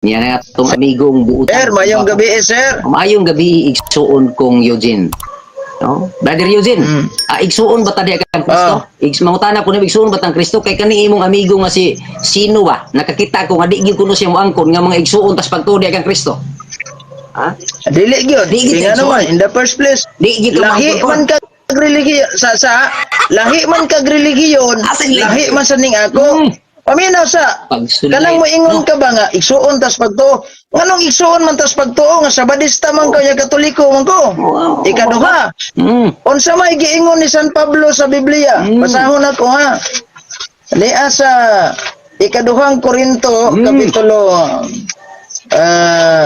Niya na atong amigong buutan. Sir, mayong gabi eh, sir. Maayong gabi, igsuon kong Eugene. No? Brother Eugene, igsuon ba ta diha kang Kristo? Mangutana ko nimo, igsuon ba tang Kristo kay kani imong amigo nga si sino ba? Nakakita ko nga di gyud kuno siya moangkon nga mga igsuon tas pagtuo diha kang Kristo. Ha? Dili gyud. Di gyud Nga igsuon. naman, in the first place, Di gyud ka lahi moangkon. Man kag relihiyon sa lahi man kag relihiyon, Asa yung lahi man sa ning ako. Paminaw sa Pagsulay. kanang moingon No. ka ba nga igsuon tas pagtuo? Nganong igsuon man tas pagtuo nga Sabadista man ka, ya Katoliko man ko? Ikaduha, unsa may giingon ni San Pablo sa Biblia? Basahon ako ha. Nia sa Ikaduhang Korinto, kapitulo,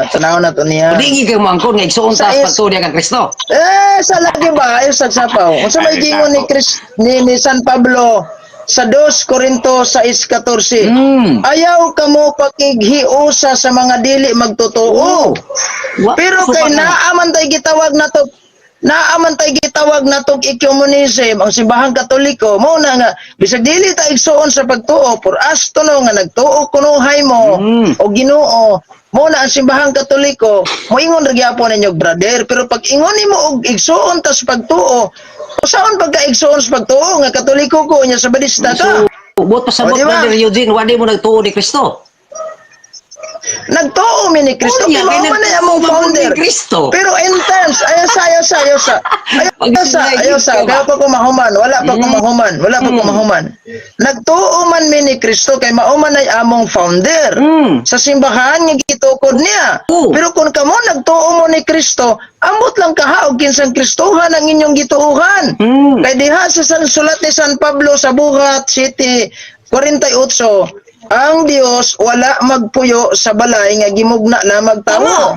tanaw na to niya. Di gyud ka moangkon nga igsuon tas pagtuo diha kang Kristo. Eh, sa lagi ba? Ay, sa sapaw. Unsa may giingon ni Chris, ni San Pablo sa 2 Korinto 6:14? Ayaw kamo pakighiusa sa mga dili magtotoo. Pero kay naa man tay gitawag nato ecumenism ang Simbahang Katoliko, mao na nga bisag dili ta igsuon sa pagtuo, for as to know nga nagtuo kunuhay mo o Ginoo, mao na ang Simbahang Katoliko moingon ra gyapon ninyo brother. Pero pag ingon nimo og igsuon ta sa pagtuo, usaon pagka igsuon sa pagtuo nga Katoliko ko nya Sabadista ka? So, buot pasabot, O, di ba? Brother Eugene, wa di mo nagtuo ni Kristo. Nagtuo mi ni Kristo Oh, niya, kay mao kay man na nagtuo among man po founder. ni Kristo. Pero in terms, ayaw sa, ayaw sa, ayaw sa. Ayaw sa, ayaw sa. Pagsulay ka ba? Kaya pa ko mahuman, wala pa ko mahuman, wala pa ko mahuman. Nagtuo man mi ni Kristo kay mao man ay among founder. Sa simbahan nga gitukod niya. Pero kung kamo nagtuo mo ni Kristo, ambot lang kaha og kinsang Kristohan ang inyong gituohan. Kay diha sa sulat ni San Pablo sa Buhat 7:48, ang Dios wala magpuyo sa balay nga gimugna lamang tawo.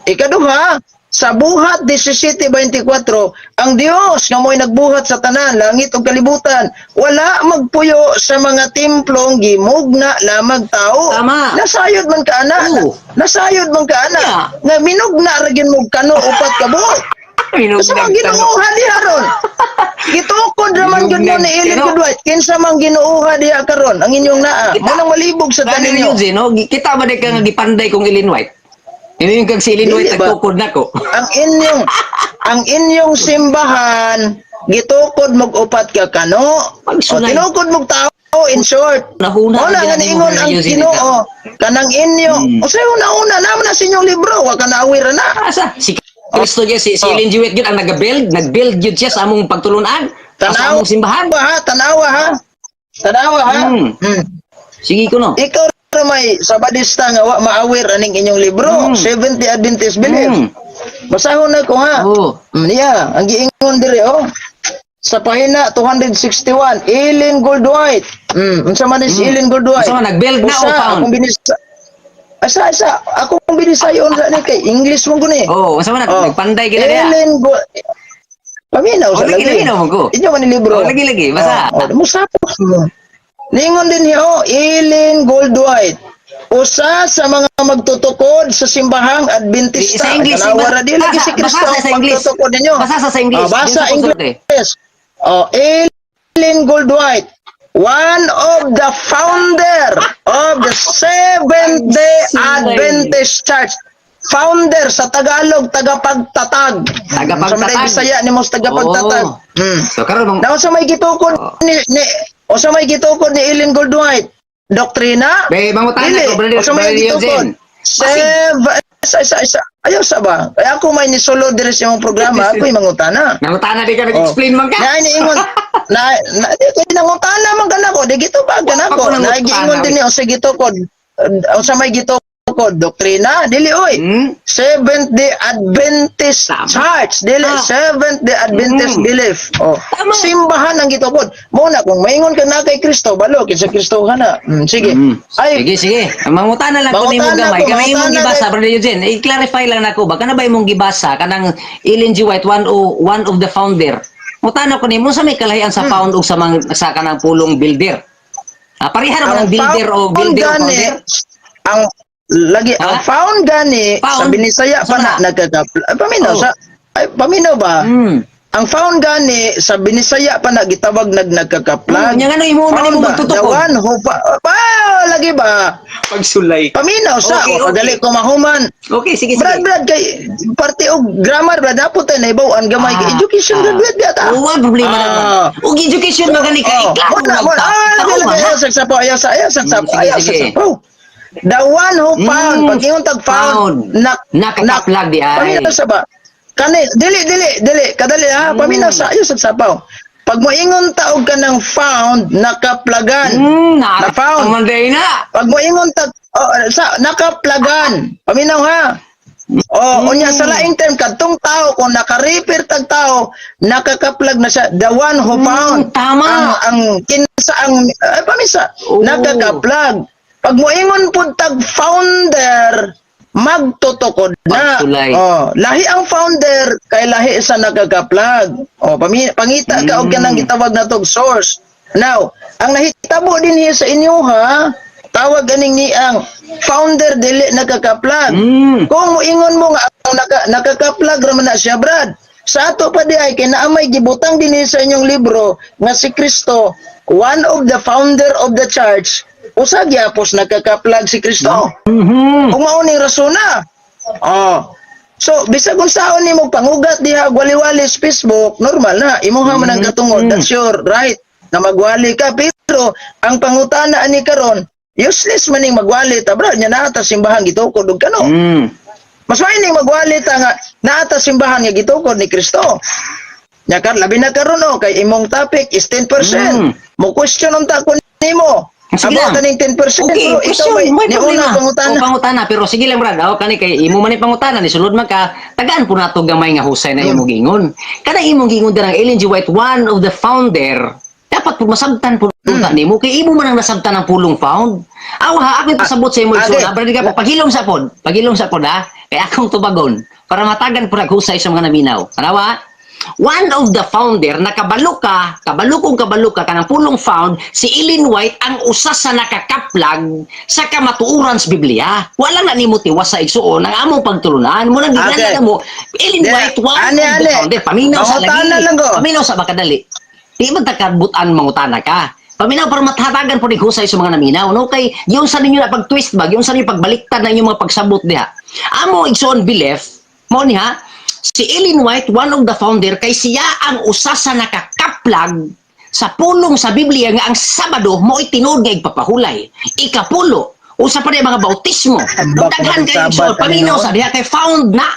Ikaduha, sa Buhat 17:24, ang Dios nga mo'y nagbuhat sa tanan, langit ug kalibutan, wala magpuyo sa mga templong gimugna lamang tao. Nasayod man ka ana. Nasayod man ka ana. Nga minugna ra gyud mo kano upat ka buok. Sa mga ginuuha diha ron. Gitukod raman gyud mo ni Ellen Goodwhite. Kinsa man ginuuha diha karon ang inyong naa. Kita. Mo nang malibog sa Brother tanin ninyo. Eugene, no? Kita ba di ka nga gipanday kong Ellen White? Ini yung kag si Ellen Dili White ba? nagtukod nako. Ang inyong simbahan gitukod mog upat ka kano. O Pagsulay. tinukod mog tao in short. Nahuna Wala ka nga din niingon mo, ang Eugene, Ginoo kanang inyo. O say una-una naman na sa inyong libro, wa ka naawir na. Asa? Si Kristo gyud, si Ellen G. White gyud ang nag-build, nag-build gyud siya sa among pagtulunan, sa among simbahan. Ha, tanawa ha. Tanawa ha. Sige ko no. Ikaw ra may Sabadista nga wa maawir aning inyong libro, Seventh Day Adventist Belief. Basahon na ko ha. Yeah, ang giingon diri oh. Sa pahina 261, Ellen Goldwhite. Unsa man ni si Ellen Goldwhite? Unsa man, nag-build na Usa, o found? Akong binisa. Asa asa, akong binisayon sa ni kay English mo guni. Oh, unsa man nagpanday gid diha? Ellen Gold. Paminaw sa Oh, lagi, lagi. lagi na mo ko. Inyo man ni libro. Oh, lagi, lagi. Basa. Oh, musapos mo. Ningon din niya, oh, Ellen Goldwhite. Usa sa mga magtutukod sa Simbahang Adventista. Sa English, Tanawa ra di lagi basa, si Kristo basa ang sa English. pagtutukod ninyo. Basa sa English. Oh, basa Dito sa English. Oh, Ellen Goldwhite, one of the founder of the Seventh Day Adventist Church. Founder sa Tagalog, tagapagtatag. Tagapagtatag. Sa mga Bisaya ni mo sa tagapagtatag. Oh. So karon mong Na unsa may gitukod ni unsa may gitukod ni Ellen Goldwhite? Doktrina? Be, mangutana Dili. ko, brother, Unsa may Brother gitukod? Eugene. Seven, isa, isa, isa. Ayaw sa ba? Kaya ako may nisolo diri sa imong programa, ako'y mangutana. Nangutana di ka nag-explain man ka. Na iniingon na, na di kay nangutana man ka nako, di gitubag ka Wa pa nako. ko Na nangutana, giingon din ni unsa gitukod? Unsa may gitukod? Doktrina? Dili oy. Seventh Day Adventist Church, dili Seventh Day Adventist Belief. Oh. Simbahan ang gitukod. Mo na kung maingon ka na kay Kristo, balo kinsa Kristo ka na. Sige. Ay, Sige, sige. Mangutana lang ko nimo Mangutana gamay. ko, Kanang imong mangutana gibasa, kay- Brother Eugene. I-clarify lang nako ba kana ba imong gibasa kanang Ellen G. White, one of the founder? Mutana ko nimo sa may kalahian sa found ug sa mga sa kanang pulong builder. Ah, pareha ra ba ng builder o found builder o gani, founder? ang lagi ang Ha? found gani sa Found? Binisaya pa Sa na na? paminaw sa ay paminaw ba? Ang found gani sa Binisaya pa na gitawag nagkakaplag. Nya ngano imo man Found imo ba? magtutukod? The one who pa, Lagi ba? Pagsulay. Paminaw sa, Okay, okay, okay. ko mahuman. Okay, sige, sige. Brad, Brad, kay parte og grammar, Brad, dapat tayo naibawan gamay kay education graduate yata. Oh, wala problema naman. Ug education magani ka, Oh, iklaro mo na, mo na. Ah, lagi, lagi, ayaw sa sapaw, ayaw sa, ayaw sa sapaw, Sige, ayaw sa sige. sapaw. The one who found, pag ingon tag found, Found. Nakakaplag di ay. Paminaw sa ba? Kani, dili, dili, dili, kadali ha, paminaw sa, ayaw sa sapaw. Pag moingon taog ka ng found, nakaplagan. Na Na-found. Tumanday na. Pag moingon tag oh, sa nakaplagan, paminaw ha. Oh, unya sa laing term kadtong tao kung naka-refer tag tao, nakakaplag na siya, the one who found. Tama. Ang kinsa ang ay pamisa, nakakaplag. Pag moingon pud tag founder, magtutukod na. Pagsulay. Oh, lahi ang founder kay lahi sa nakakaplag. Oh, pangita ka og kanang gitawag na tog source. Now, ang nahitabo din sa inyo ha, tawag ganing ni ang founder dili nakakaplag. Kung moingon mo nga ang nakakaplag ra man na siya, Brad. Sa ato pa di ay kay naa may gibutang dinhi sa inyong libro nga si Kristo, one of the founder of the church, usa gyapos nakakaplag si Kristo. Kung mao ning rasona. Oh. So, bisag unsaon nimo pangugat diha og wali-wali sa Facebook, normal na. Imuha man ang katungod, that's your right na magwali ka. Pero ang pangutana ani karon, useless man ning magwali ta, bro, nya naa ta simbahan gitukod og kano. Mas maayo ning magwali ta nga naa ta simbahan nga gitukod ni Kristo. Nya kar labi na karon oh, kay imong topic is 10%. Mo question unta ko nimo. Sige Abot lang. ning 10% Okay, pero ikaw question, may may niuna problema. pangutana. O, pangutana, pero sige lang, Brad. O, kani kay imo man ni pangutana, ni sulod man ka, tagaan po nato gamay nga husay na imong gingon. Kada imong gingon dirang Ellen G. White, one of the founder, dapat po masabtan po nimo kay imo man ang nasabtan ang pulong found. Aw ha, ako pasabot sa imo Ate. igsoon. Brad, ka pagilom sa pod. Pagilom sa pod ha. Kay akong tubagon para matagan po naghusay sa mga naminaw. Tanawa? One of the founder, nakabalo ka, kabalo kung kabalo ka, kanang pulong found, si Ellen White ang usa sa nakakaplag sa kamatuoran sa Biblia. Wala na nimo tiwas sa igsuon ang among pagtulunan. Mo nang Ate. ginana mo, Ellen Di, White, one ane, of the ane. founder. Paminaw sa lagi. Mangutana lang ko. Paminaw sa makadali. Di man takabutan mangutana ka. Paminaw para matatagan po ni husay sa mga naminaw. No? Kay yung sa ninyo na pag-twist ba, yung sa ninyo pagbaliktad na inyong mga pagsabot diha. Amo igsoon belief, mo ni ha, si Ellen White, one of the founder, kay siya ang usa sa nakakaplag sa pulong sa Biblia nga ang Sabado mo'y tinuod nga igpapahulay. Ikapulo, usa pa rin mga bautismo. Daghan kay igsoon, paminaw sa diha kay found na.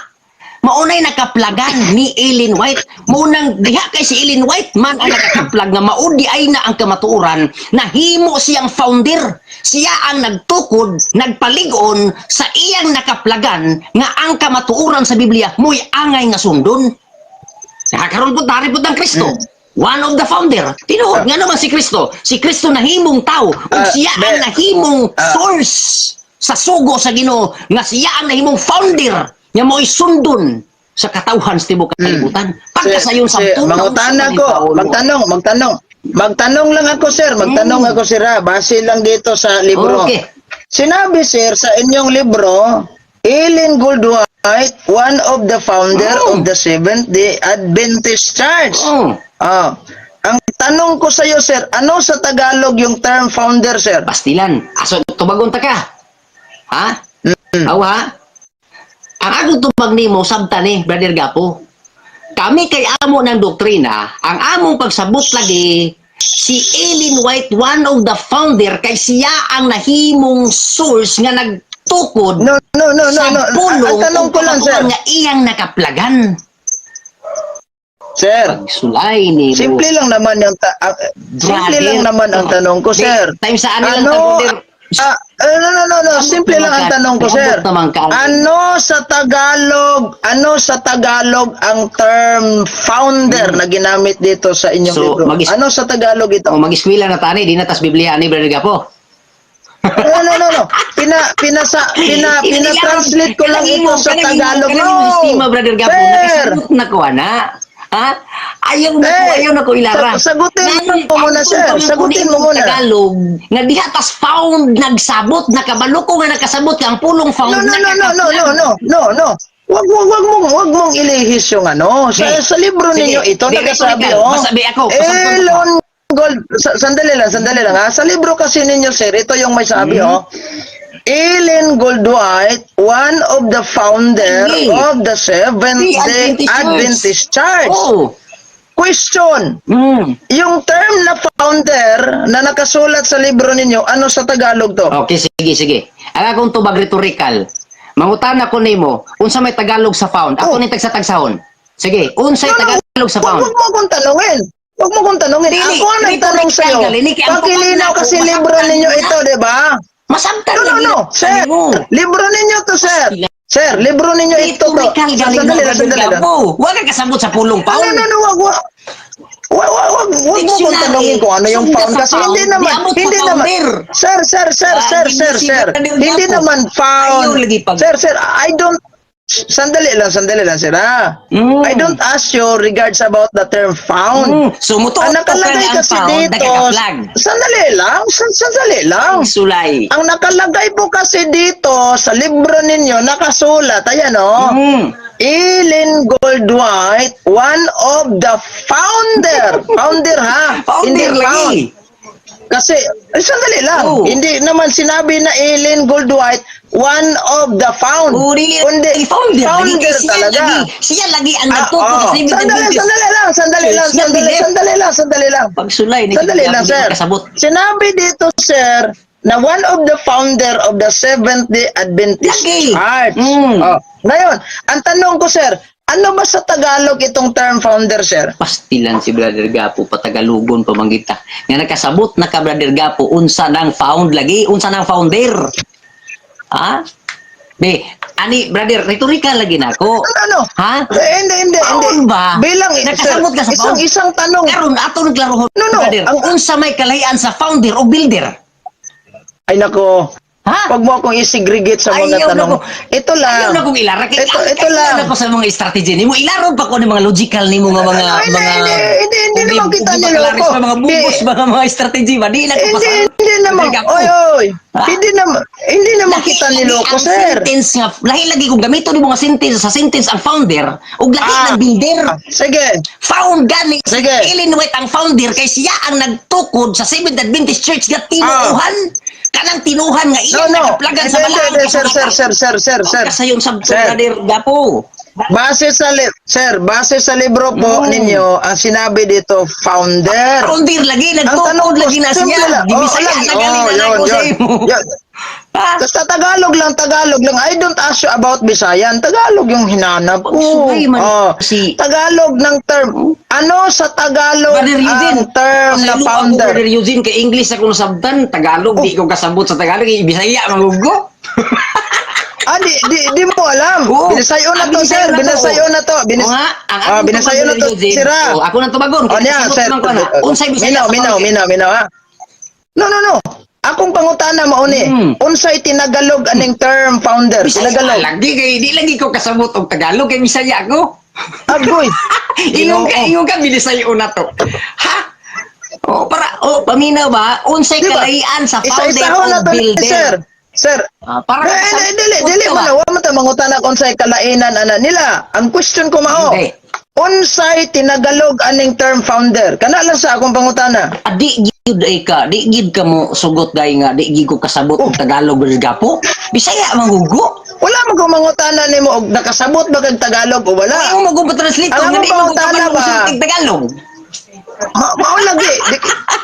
Maunay nakaplagan ni Ellen White. Maunang diha kay si Ellen White man ang nakakaplag nga maudi ay na ang kamatuoran nahimo siyang founder. Siya ang nagtukod, nagpalig-on sa iyang nakaplagan nga ang kamatuoran sa Biblia mo'y angay nga sundon. Nakakaroon po tari po ng Kristo. One of the founder. Tinuod nga naman si Kristo. Si Kristo nahimong tao ug siya ang nahimong source sa sugo sa Ginoo nga siya ang nahimong founder nga mo'y sundon sa katawhan sa tibuok kalibutan. Pagkasayon sa Si, mangutana ko, magtanong, magtanong. Magtanong lang ako, sir. Magtanong ako, sir, ha. Base lang dito sa libro. Okay. Sinabi, sir, sa inyong libro, Ellen Goldwhite, one of the founder of the Seventh-day Adventist Church. Ah. Ang tanong ko sa iyo, sir, ano sa Tagalog yung term founder, sir? Pastilan. Aso tubagon ta ka. Ha? Aw ha? Ang akong tubag nimo sabta ni Brother Gapo. Kami kay amo ng doktrina, ang among pagsabot lagi si Ellen White, one of the founder, kay siya ang nahimong source nga nagtukod No, no, no, no, sa no. pulong Ang tanong ko lang, sir. nga iyang nakaplagan. Sir, Pagsulay ni simple lang naman yung simple lang naman ang tanong ko, sir. Time sa ano lang Ano ta, brother. Ah, no, no, no, no. Simple lang ang tanong ko, sir. Abot naman ka. Ano sa Tagalog, ano sa Tagalog ang term founder na ginamit dito sa inyong So, libro? Ano sa Tagalog ito? O mag-eskwela na tani, di na tas Biblia ni Brother Gapo. No, no, no, no. Pina, pinasa, pina, pina-translate ko lang ito sa Tagalog. No! No! Sistema, Brother Gapo, Sir! nakasagot na ko, ana. Ha? Ayaw na ko, Eh, ayaw na ko ilara. sagutin mo muna, ang sir. tungkol Sagutin mo ni muna. Tagalog, nga diha tas found, nagsabot, nakabalo ko nga nakasabot ka, ang pulong found. No, no, no, no, no, no, no, no, no. Wag mong ilihis yung ano. Sa, Okay. sa libro Sige. ninyo ito Di, nagasabi, rhetorical. oh. Masabi ako, pasabot ko. Elon Gold, sandali lang ha. Sa libro kasi ninyo, sir, ito yung may sabi, oh. Ellen Goldwhite, one of the founder Sige. Of the Seventh The Day Adventist Church. Adventist Church. Oh. Question, yung term na founder na nakasulat sa libro ninyo, ano sa Tagalog to? Okay, sige, sige. Ang akong tubag rhetorical. Mangutana ko nimo, unsa may Tagalog sa found? Ako Oh. ni tagsa-tagsahon. Sige, unsay No, Tagalog sa wag, found? wag mo akong tanungin. Wag mo akong tanungin. Dili, Ako ang nagtanong rhetorical sa'yo. gali, ni kay ang Pakilinaw tubag na kasi ako, libro masabtan ninyo na. ito, di ba? Masabtan No, no, lagi no. na Sir, mo. libro ninyo to, sir. Sir, libro ninyo ito to. Rhetorical galing Sandali na, lang, sandali lang. Gapo. Wag ka kasabot sa pulong No, found. no, no, wag, wag. Wag, wag, wag, wag mo akong Dictionary. tanungin kung ano yung Sunda found sa kasi found, hindi naman, niabot sa hindi naman. founder. Sir, sir, sir, Ah, sir, hindi sir, si sir. Brother Hindi Gapo. naman found. Ayaw lagi pag- Sir, sir, I don't, sandali lang, sir, ah. I don't ask you regards about the term found. Sumutuot Ang ka nakalagay ang kasi found, dito, nagkaka-flag. sandali lang, sandali lang. Sulay. Ang nakalagay po kasi dito sa libro ninyo, nakasulat, ayan oh, Ellen Goldwhite, one of the founder. Founder ha? Founder Hindi lagi. found. Kasi, eh, sandali lang. Oo. Hindi naman sinabi na Ellen Goldwhite, one of the found. Oo, dili Kundi, lagi founder. Lagi founder kay siya talaga. lagi. Siya lagi ang Ah, nagtukod oo. sa Seventh Sandali, Adventist. sandali lang, sandali lang, Church na sandali, belief. sandali lang, sandali lang. Pagsulay ni Sandali lang, sir. Kasabot. Sinabi dito, sir, na one of the founder of the Seventh-day Adventist Lagi. Church. Oh. Ngayon, ang tanong ko, sir, ano ba sa Tagalog itong term founder, sir? Pastilan si Brother Gapo, patagalugon pamanggita. Nga nakasabot na ka, Brother Gapo, unsa nang found lagi, unsa nang founder. Ha? Be, ani brother, rhetorical lagi nako. Ano, ano? Ha? Eh, hindi, hindi, hindi. Found ba? Bilang, sir, Nakasabot ka sa isang, found? isang tanong. Karon ato nagklarohon, No, brother. Unsa may kalahian sa founder o builder? Ay, nako. Ha? Huwag mo akong i-segregate sa mga Ayaw na tanong. ko. Ito lang. Ayaw na kong ilaro. Kay, Ito lang. Na ko sa mga strategy nimo. Ilaro pa ko ni mga logical nimo nga mga Ano, hindi, mga hindi, hindi, hindi naman kita ug di niloko. makalaris pa, mga bugos Di- mga mga strategy ba di na ko Hindi, pasabot. hindi naman. Brother Gapo. Oy, oy. Ha? Hindi naman Lahi kita lagi niloko, ang sir. sentence nga lahi lagi kung gamito nimo nga sentence sa sentence ang founder ug lahi ng builder. Ah, sige. Found gani Sige. Ellen White ang founder kay siya ang nagtukod sa Seventh Adventist Church nga tinuohan, kanang tinuhan nga No, iyang no. nakaplagan sa Hindi, balaang hindi, sir, sir, kasulatan. sir, sir, sir, sir. Kasayon sa Sir. Brother Gapo. Sir, base sa libro po ninyo, ang sinabi dito, founder. Founder lagi, Ang tanong nagtukod ko, lagi na simple siya. lang. Di Bisaya lagi. na gali Oh, na yun, ko sa yun. imo. Yun. Ha? Basta Tagalog lang, Tagalog lang. I don't ask you about Bisayan. Tagalog yung hinanap ko. Pagsulay man Oh. si- Tagalog ng term. Ano sa Tagalog Brother Eugene, ang term na pasaylo ako, founder? Brother Eugene, kay English ako nasabtan, Tagalog, di ko kasabot sa Tagalog, kay Bisaya, mangugo. Ah, di mo alam. Oo. Binasayo na Ah, to, sir. binisayo na to. Binasayo na to. Oo nga, ang ah, akong binasayo na tubag, to, Brother Eugene. sira. Oh, ako nang tubagon. O niya, Kasabot sir. man ko na. Unsay Bisaya Minaw, sa minaw, founder? minaw, minaw, ha? No, no, no. Akong pangutana mauni. Unsay tinagalog aning term founder? Bisaya Tinagalog. lagi kay di lagi ko kasabot og Tagalog kay Bisaya ako. Agoy. Ingon ka binisayo na to. Ha? Oh, para oh paminaw ba unsay Di ba? kalahian sa founder Isa-isahon o na to, builder? sir. Sir. Ah, para Eh, kasabot dili, dili ka man ba? na. Wa man ta mangutana kung unsay kalainan ana nila. Ang question ko mao. Hindi. Unsay tinagalog aning term founder? Kana lang sa akong pangutana. Ah, di gyud ay ka, di gyud ka mo sugot dai nga di gyud ko kasabot Oh. og Tagalog ug Gapo. Bisaya mangugo. Wala man ko mangutana nimo og nakasabot ba kag Tagalog o wala. Ayaw mo kung translate Alam nga mo di mo ba, utana kabalo ba? og Tagalog. Mao lagi.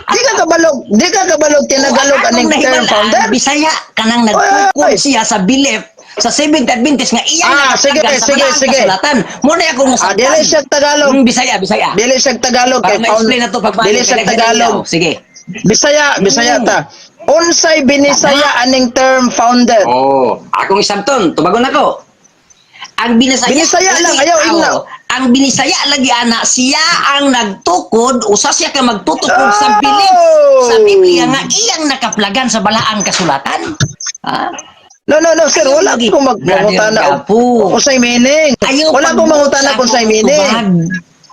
Di ka kabalog tinagalog Akong aning term nahibalaan, founder. Bisaya kanang Oy, oy, nagtukod oy. siya sa belief sa Seventh Adventist nga iya Ah, sige, nakaplagan sa sige, balaang sige. kasulatan. Mo na akong Ah, nasabtan. dili siya Tagalog. Bisaya, Bisaya. Dili siya Tagalog Para kay ma-explain na to pag dili siya Tagalog. Sige. Bisaya, Bisaya ta. Unsay binisaya aning term founder? Oh, akong isabton, tubagon ako. Ang binisaya Binisaya lang, ayaw, ingna. Oo. Ang binisaya lagi ana, siya ang nagtukod, usa siya ka magtutukod sa belief sa Biblia nga iyang nakaplagan sa balaang kasulatan. Ha? No, no, no, sir, Ayaw wala lagi. ko magmangutana Brother og Gapo. unsay meaning. Ayaw Wala ko pagbuot mangutana sa kung say akong meaning. tubag.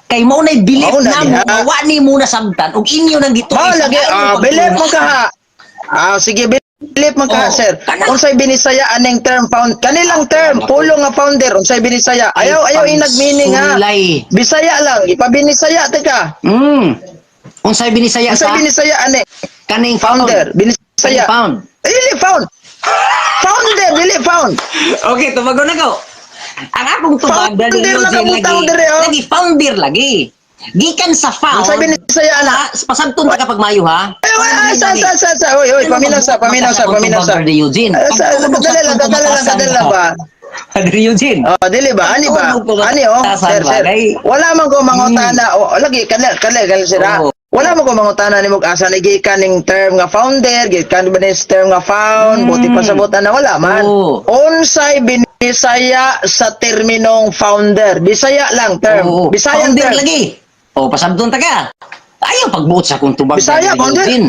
Kay mao nay belief Mao na na mo diha. nga wa ni mo nasabtan ug inyo nang gituoy Mao sa lagi, dayon ah, pagtulungan. belief mo ka ha. Ah, sige, belief mo ka, Oh, sir. kana. Unsay binisaya aning term found? Kanilang term, pulo nga founder, unsay binisaya? Ayaw, ayaw inag meaning ha. Pagsulay. Bisaya lang, ipabinisaya tika. Unsay binisaya Unsay sa binisaya ani? Kaning found. Founder, binisaya. Kaning found. Eh, dili found. Founder, dili found. Okay, tubagon na ko. Ang akong tubag, Founder Brother lang Eugene, ang butang lagi, dire, oh. lagi, founder lagi. Gikan sa found, Unsay binisaya ana? ah, pasabton ta kapag mayo ha. Ay, ay, ay, sa, sa. Oy, oy, paminaw sa, paminaw sa, paminaw sa. Brother Eugene. Ay, sa, dali lang, dali lang, dali lang ba? Brother Eugene. Oh, dili ba? Ani ba? Pagtunog ko Ani oh, matasan sir, ba? sir. Wala man ko mangutana. Oh, lagi kanil, kanil, kanil sir. Ha? Oo. Wala man ko mangutana nimo asa ni gikan ning term nga founder, gikan ba ni term nga found, buti pa sabot ana wala man. Oo. Unsay binisaya sa terminong founder? Bisaya lang term. Oo. Bisaya Founder term. lagi. O, pasabton ta ka. Ayaw pagbuot sa akong tubag. Bisaya, Brother founder. Eugene.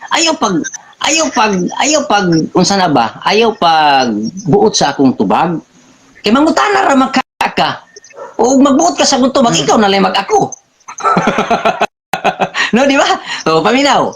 Ayaw pag, unsa na ba? Ayaw pag buot sa akong tubag. Kay mangutana ra man ka ka. O magbuot ka sa akong tubag, ikaw na lang mag-ako. No, di ba? So, paminaw.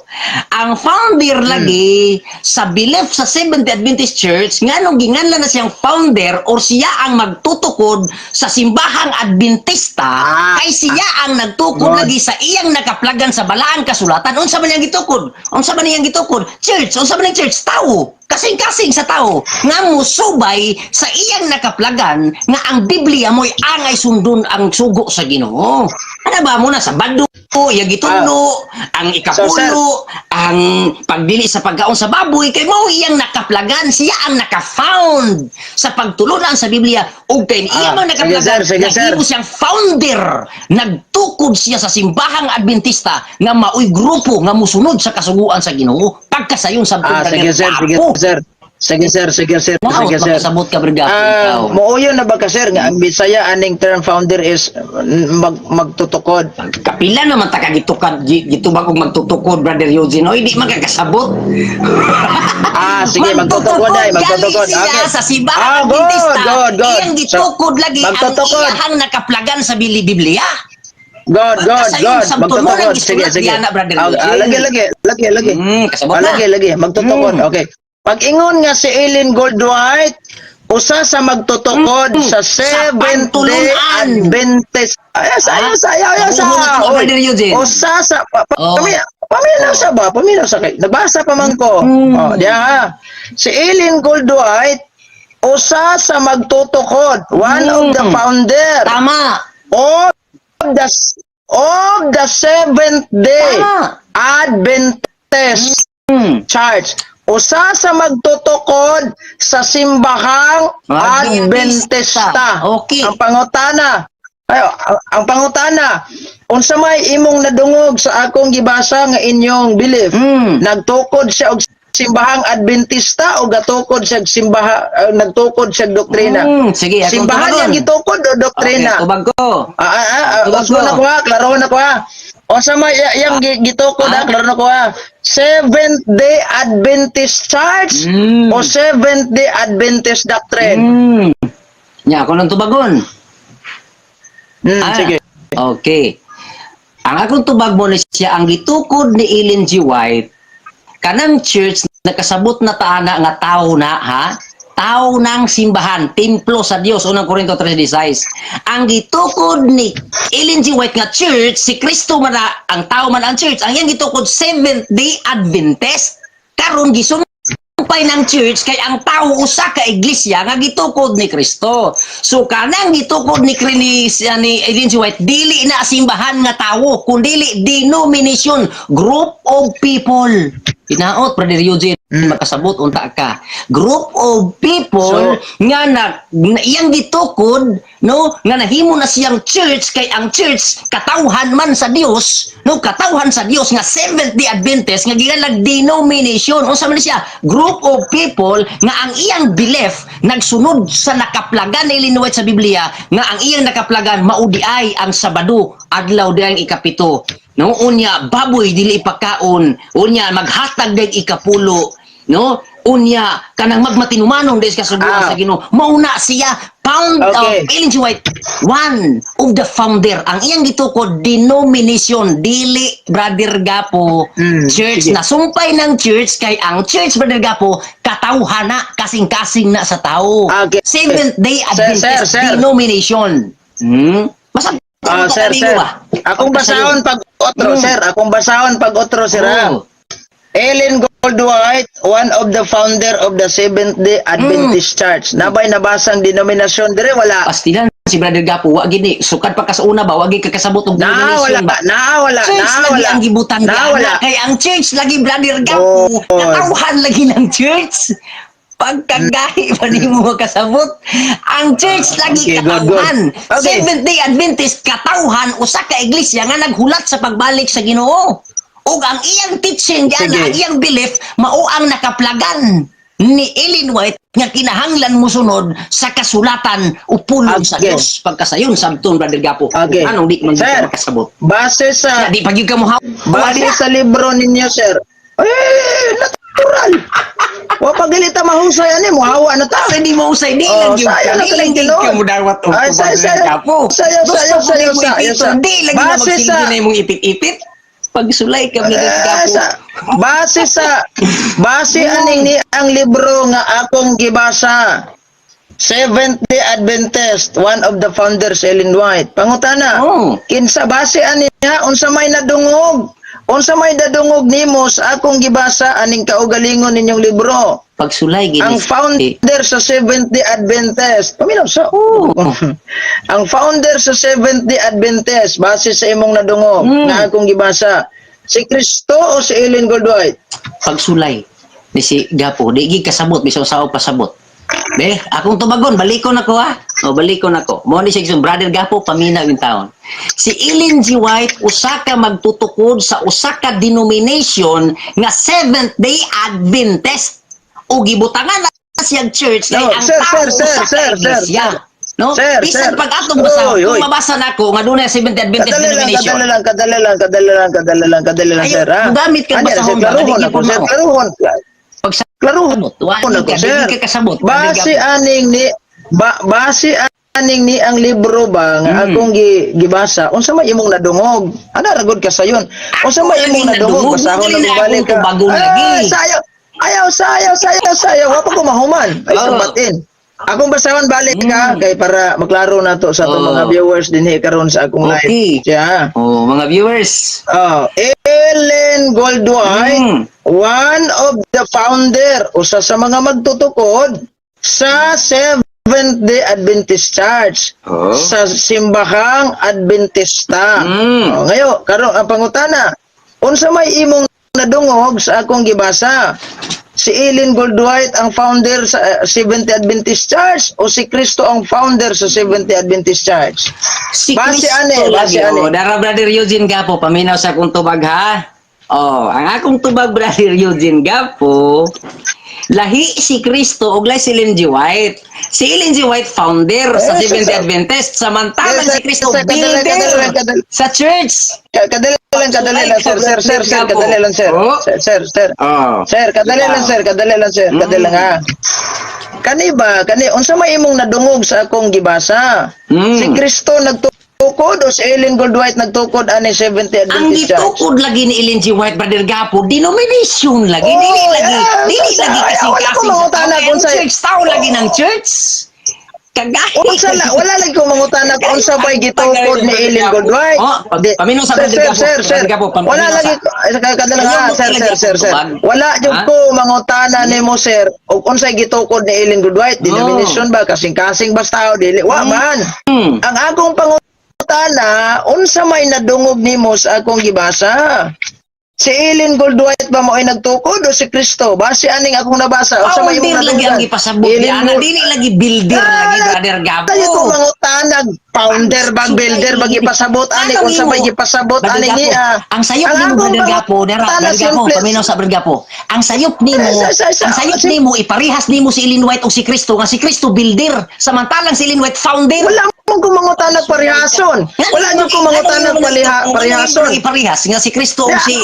Ang founder lagi sa belief sa Seventh Adventist Church, nganong ginganlan na siyang founder or siya ang magtutukod sa simbahang Adventista, kay siya ang nagtukod Good. lagi sa iyang nakaplagan sa balaang kasulatan. Unsa man iyang gitukod? Unsa man iyang gitukod? Church. Unsa man ang church? Tao. Kasing-kasing sa tao nga musubay sa iyang nakaplagan nga ang Biblia mo'y angay sundon ang sugo sa Ginoo. Ano ba mo na sa bado, iya gitudlo, ang ikapulo, ang pagdili sa pagkaon sa baboy, kay mao iyang nakaplagan, siya ang naka-found sa pagtulunan sa Biblia ug kay iya mang Sige, nakaplagan, sir, sige, sir. nahimo siyang founder, nagtukod siya sa simbahang Adventista nga maoy grupo nga musunod sa kasuguan sa Ginoo pagkasayon sa Ah, sige sir, sige sir. Sige sir, sige sir, Wow, sige sir. makasabot ka brigado Ah, ikaw. muuyon na ba ka sir nga ang Bisaya aning term founder is magtutukod? Kapila naman ta kagitukad gitubag og magtutukod, Brother Eugene. Oy, di man ka kasabot. Ah, sige, magtutukod ay, magtutukod. Gali siya sa simbahang Ah, good, Adventista. good, good. Iyang gitukod lagi ang magtutukod. iyahang nakaplagan sa Biblia. Good, good, Pagkasayon good. sa tulo, Magtutukod. nang Sige, gisulat sige. diyan na, Brother Ah, ah, Eugene. lagi, lagi, lagi, lagi. Kasabot Ah, na. lagi, lagi. Magtutukod. Okay. Pag ingon nga si Ellen Goldwhite, usa sa magtutukod sa Sa Seventh Day pagtulunan. Adventist. Ay, sa, Ah? ay, sa, ay, ay, sa. Nabuhunot mo, Oy, Brother Eugene. usa sa, Oh. paminaw sa ba? Paminaw sa kay. Nagbasa pa man ko. Oh, diya ha. Si Ellen Goldwhite, usa sa magtutukod, one of the founder of the Seventh Day Adventist Church. Usa sa magtutukod sa simbahang Adventista. Adventista. Ang pangutana, ay, ang pangutana, unsa may imong nadungog sa akong gibasa nga inyong belief? Nagtukod siya og simbahang Adventista o gatukod siya og simbaha nagtukod siya og doktrina? Sige, akong Simbahan tubagon. yang gitukod o doktrina? Okay, tubag ko. Ah, ah, ah, ah, Tubag usbo ko. na ko ha, klaro na ko ha. O sa may yang gitukod ha, klaro na ko ha. Seventh Day Adventist Church o Seventh Day Adventist Doctrine? Nya, ako nang tubagon. Sige. Okay. Ang akong tubag mo ni siya ang gitukod ni Ellen G. White kanang church nakasabot na taana nga tao na ha, tao ng simbahan, templo sa Dios, unang Korinto 3:16. Ang gitukod ni Ellen G. White nga church, si Kristo man na, ang tao man ang church, ang iyang gitukod Seventh Day Adventist. Karon gisumpay ng church kay ang tao usa ka iglesia nga gitukod ni Kristo. So kanang gitukod ni Ellen G. White dili na simbahan nga tawo kundi denomination, group of people. Hinaot, Brother Eugene, makasabot unta ka. Group of people So- nga na iyang gitukod, no, nga nahimo na siyang church kay ang church katawhan man sa Dios, no, katawhan sa Dios nga Seventh Day Adventist nga gigalag denomination. Unsa man siya? Group of people nga ang iyang belief nagsunod sa nakaplagan ni Ellen White sa Biblia nga ang iyang nakaplagan mao di ay ang Sabado, adlaw di ang ikapito. No, unya baboy dili ipakaon, unya maghatag dag ikapulo, no? Unya kanang magmatinumanon dahil kasuguan sa Ginoo. Mauna siya found of Ellen G. White, one of the founder. Ang iyang gitukod denomination, dili, Brother Gapo, church. Sige. Na sumpay ng church kay ang church, Brother Gapo, katawhan na, kasing-kasing na sa tao. Okay. Seventh Day Sir, Adventist sir, sir. denomination. Masabtan Ah, sir, amigo sir. ba? Akong basahon pag otro, sir. Akong basahon pag otro, sir, ha? Oh. Ellen Goldwhite, one of the founder of the Seventh-day Adventist Church. Nabay nabasang denominasyon dire, wala? Pastilan si Brother Gapo, wa gini sukad pa ka sa una ba, wa gid ka kasabot og Na wala, denomination ba. Na wala, Church na lagi wala. ang gibutan Na na wala. Kay ang church lagi, Brother Gapo, katawhan lagi ng church. Pagkagahi pa nimo makasabot. Ang church lagi Okay, good, good. katawhan. Okay. Seventh Day Adventist katawhan, usa ka iglesia nga naghulat sa pagbalik sa Ginoo. Ug ang iyang teaching diyan, Sige. ang iyang belief mao ang nakaplagan ni Ellen White nga kinahanglan musunod sa kasulatan o pulong sa Dios. Pagkasayon sabton, Brother Gapo. Okay. Anong di man Sir, ka makasabot? Base sa Di pag ka mo base sa libro ninyo, sir. Eh, natural. Wa pa gali ta mahusay ani, muhawa na ta. Kasi di mo usay, di Oh, lang yun sayo ka. na Di lang tuloy yun tinuod. ka mo dawat og Ay, tubag sayo, ng sayo. Gapo. Sayo, Gusto sayo, ko sayo, nimo sayo, ipiton. sayo. Di lagi na Base magsilbi na imong ipit-ipit. Pagsulay ka mi Eh, Gapo. sa base aning ni ang libro nga akong gibasa. Seventh Day Adventist, one of the founders, Ellen White. Pangutana, kinsa base ani niya, unsa may nadungog? Unsa may nadungog nimo sa akong gibasa aning kaugalingon ninyong libro? Pagsulay gini. Ang founder sa Seventh Day Adventist. Paminaw sa. Ang founder sa Seventh Day Adventist base sa imong nadungog nga akong gibasa. Si Kristo o si Ellen Goldwhite? Pagsulay ni si Gapo, di gid kasabot bisan sa pasabot. Be, akong tubagon, balikon ako ha. O, balikon ako. Mo ni siya, Brother Gapo, paminaw yung taon. Si Ellen G. White, usa ka magtutukod sa usa ka denomination nga Seventh Day Adventist. O gibutangan na siyang church kay No, ang sir, tao sir, sir, usa ka sir, sir, iglesia. Sir. No? Sir, Bisan sir. pag atong basa, Oy, kung oy. mabasa nako nga dunay Seventh Day Adventist Kadali lang, denomination. kadali lang, kadali lang, kadali lang, kadali lang, kadali lang, Ayo, sir, ha? mugamit kag Ano, sir, basahon ba? klaruhon Dili ako, po sir, mao. klaruhon. Pag sa Klaruhon wa ako, di ka, sir. di ka kasabot. Base aning ni ba, base aning ni ang libro ba nga akong gibasa, unsa may imong nadungog? Ana ra gud ka sayon. Unsa may Ako imong lagi nadungog? nadungog, Basahon dili na na balik akong ka. tubagon lagi. Ah, sayo. Ayaw, sayo, sayo, sayo. Wa pa ko mahuman. Ay, sambatin. Akong basahon balik ka kay para maklaro na to sa atong mga viewers dinhi karon sa akong live. Siya. Oh, mga viewers. Oh, Ellen Goldwhite, one of the founder, usa sa mga magtutukod sa Seventh Day Adventist Church, sa simbahang Adventista. Oh, ngayo, karon ang pangutana, unsa may imong nadungog sa akong gibasa? Si Ellen Goldwhite ang founder sa Seventh Day Adventist Church o si Kristo ang founder sa Seventh Day Adventist Church? Si Base Kristo ane, base lagi, ane. oh. Dara, Brother Eugene Gapo, paminaw sa akong tubag ha. Oh, ang akong tubag, Brother Eugene Gapo, lahi si Kristo ug lahi si Ellen G. White. Si Ellen G. White founder sa Eh, Seventh Day sa- Adventist, samantalang Eh, si Kristo kadali, builder kadali, kadali. sa church. Kadali lang, kadali lang, sir, sir, sir, sir, kadali lang, sir. Oh. Sir, sir, sir. Oh. Sir, kadali lang, sir, kadali lang, sir, kadali lang, ha. Kani ba, kani, unsa may imong nadungog sa akong gibasa? Si Kristo nagtukod o si Ellen Goldwhite nagtukod ani Seventh Day Ang Adventist Church? gitukod lagi ni Ellen G. White, Brother Gapo, denomination lagi. Oh, Dili lagi, yeah. dili lagi Ay, kasing wala ko kasing sa mangutana tao. Kaya kung ang church, tao lagi ng church. Kagahi. Unsa la, wala lagi ko mangutana kung unsa bay gitukod ni Ellen Goldwhite. Oh, paminaw sa Sir, Brother sir, Gapo. sir, sir. Brother Gapo, Wala paminaw lagi kadali lang Ayaw ha, mo sir, lagi sir, sir, sir. tubag. Wala jud Ha? ko mangutana nimo, sir, og unsay gitukod ni Ellen Goodwhite, denomination ba, kasing-kasing basta o dili? Wa man. Ang akong pangutana, unsa may nadungog nimo sa akong gibasa? Si Ellen Goldwhite ba mo ay nagtukod o si Kristo? Base aning akong nabasa, unsa may imong Founder lagi ang nadunggan? gipasabot Ellen ni ana, dili lagi builder Ah, lagi, Brother Gapo. Tayo ko mangutanag, founder bag builder bag ipasabot ani Anong kung sa imo? may gipasabot Brother ani Gapo, niya. ang sayop Ang nimo, akong Brother Gapo, dara, pangutana, Brother Gapo, simple. paminaw sa Brother Gapo. Ang sayop nimo, Eh, ang sayop nimo iparehas nimo si Ellen White o si Kristo nga si Kristo builder, samantalang si Ellen White founder. Wala mo ko mangutanag parehason. Wala nyo ko mangutanag parehason. Iparehas nga si Kristo o Yeah. si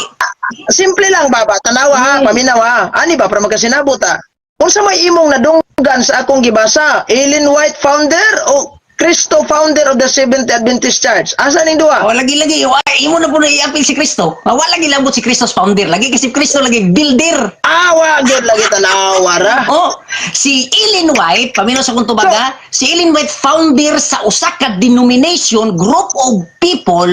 Simple lang baba, tanawa ha, paminaw ha. Ani ba para magkasinabot ha? Unsa may imong nadunggan sa akong gibasa? Ellen White founder o Kristo founder of the Seventh Adventist Church. Asa ning duha? Oh, lagi lagi, wa imo na po na iapil si Kristo. Ah, wala lagi lambot si Kristo founder. Lagi kasi Kristo lagi builder. Awa gyud lagi tanawa ra. Oh, si Ellen White, paminaw sa kong tubaga, si Ellen White founder sa usa ka denomination, group of people,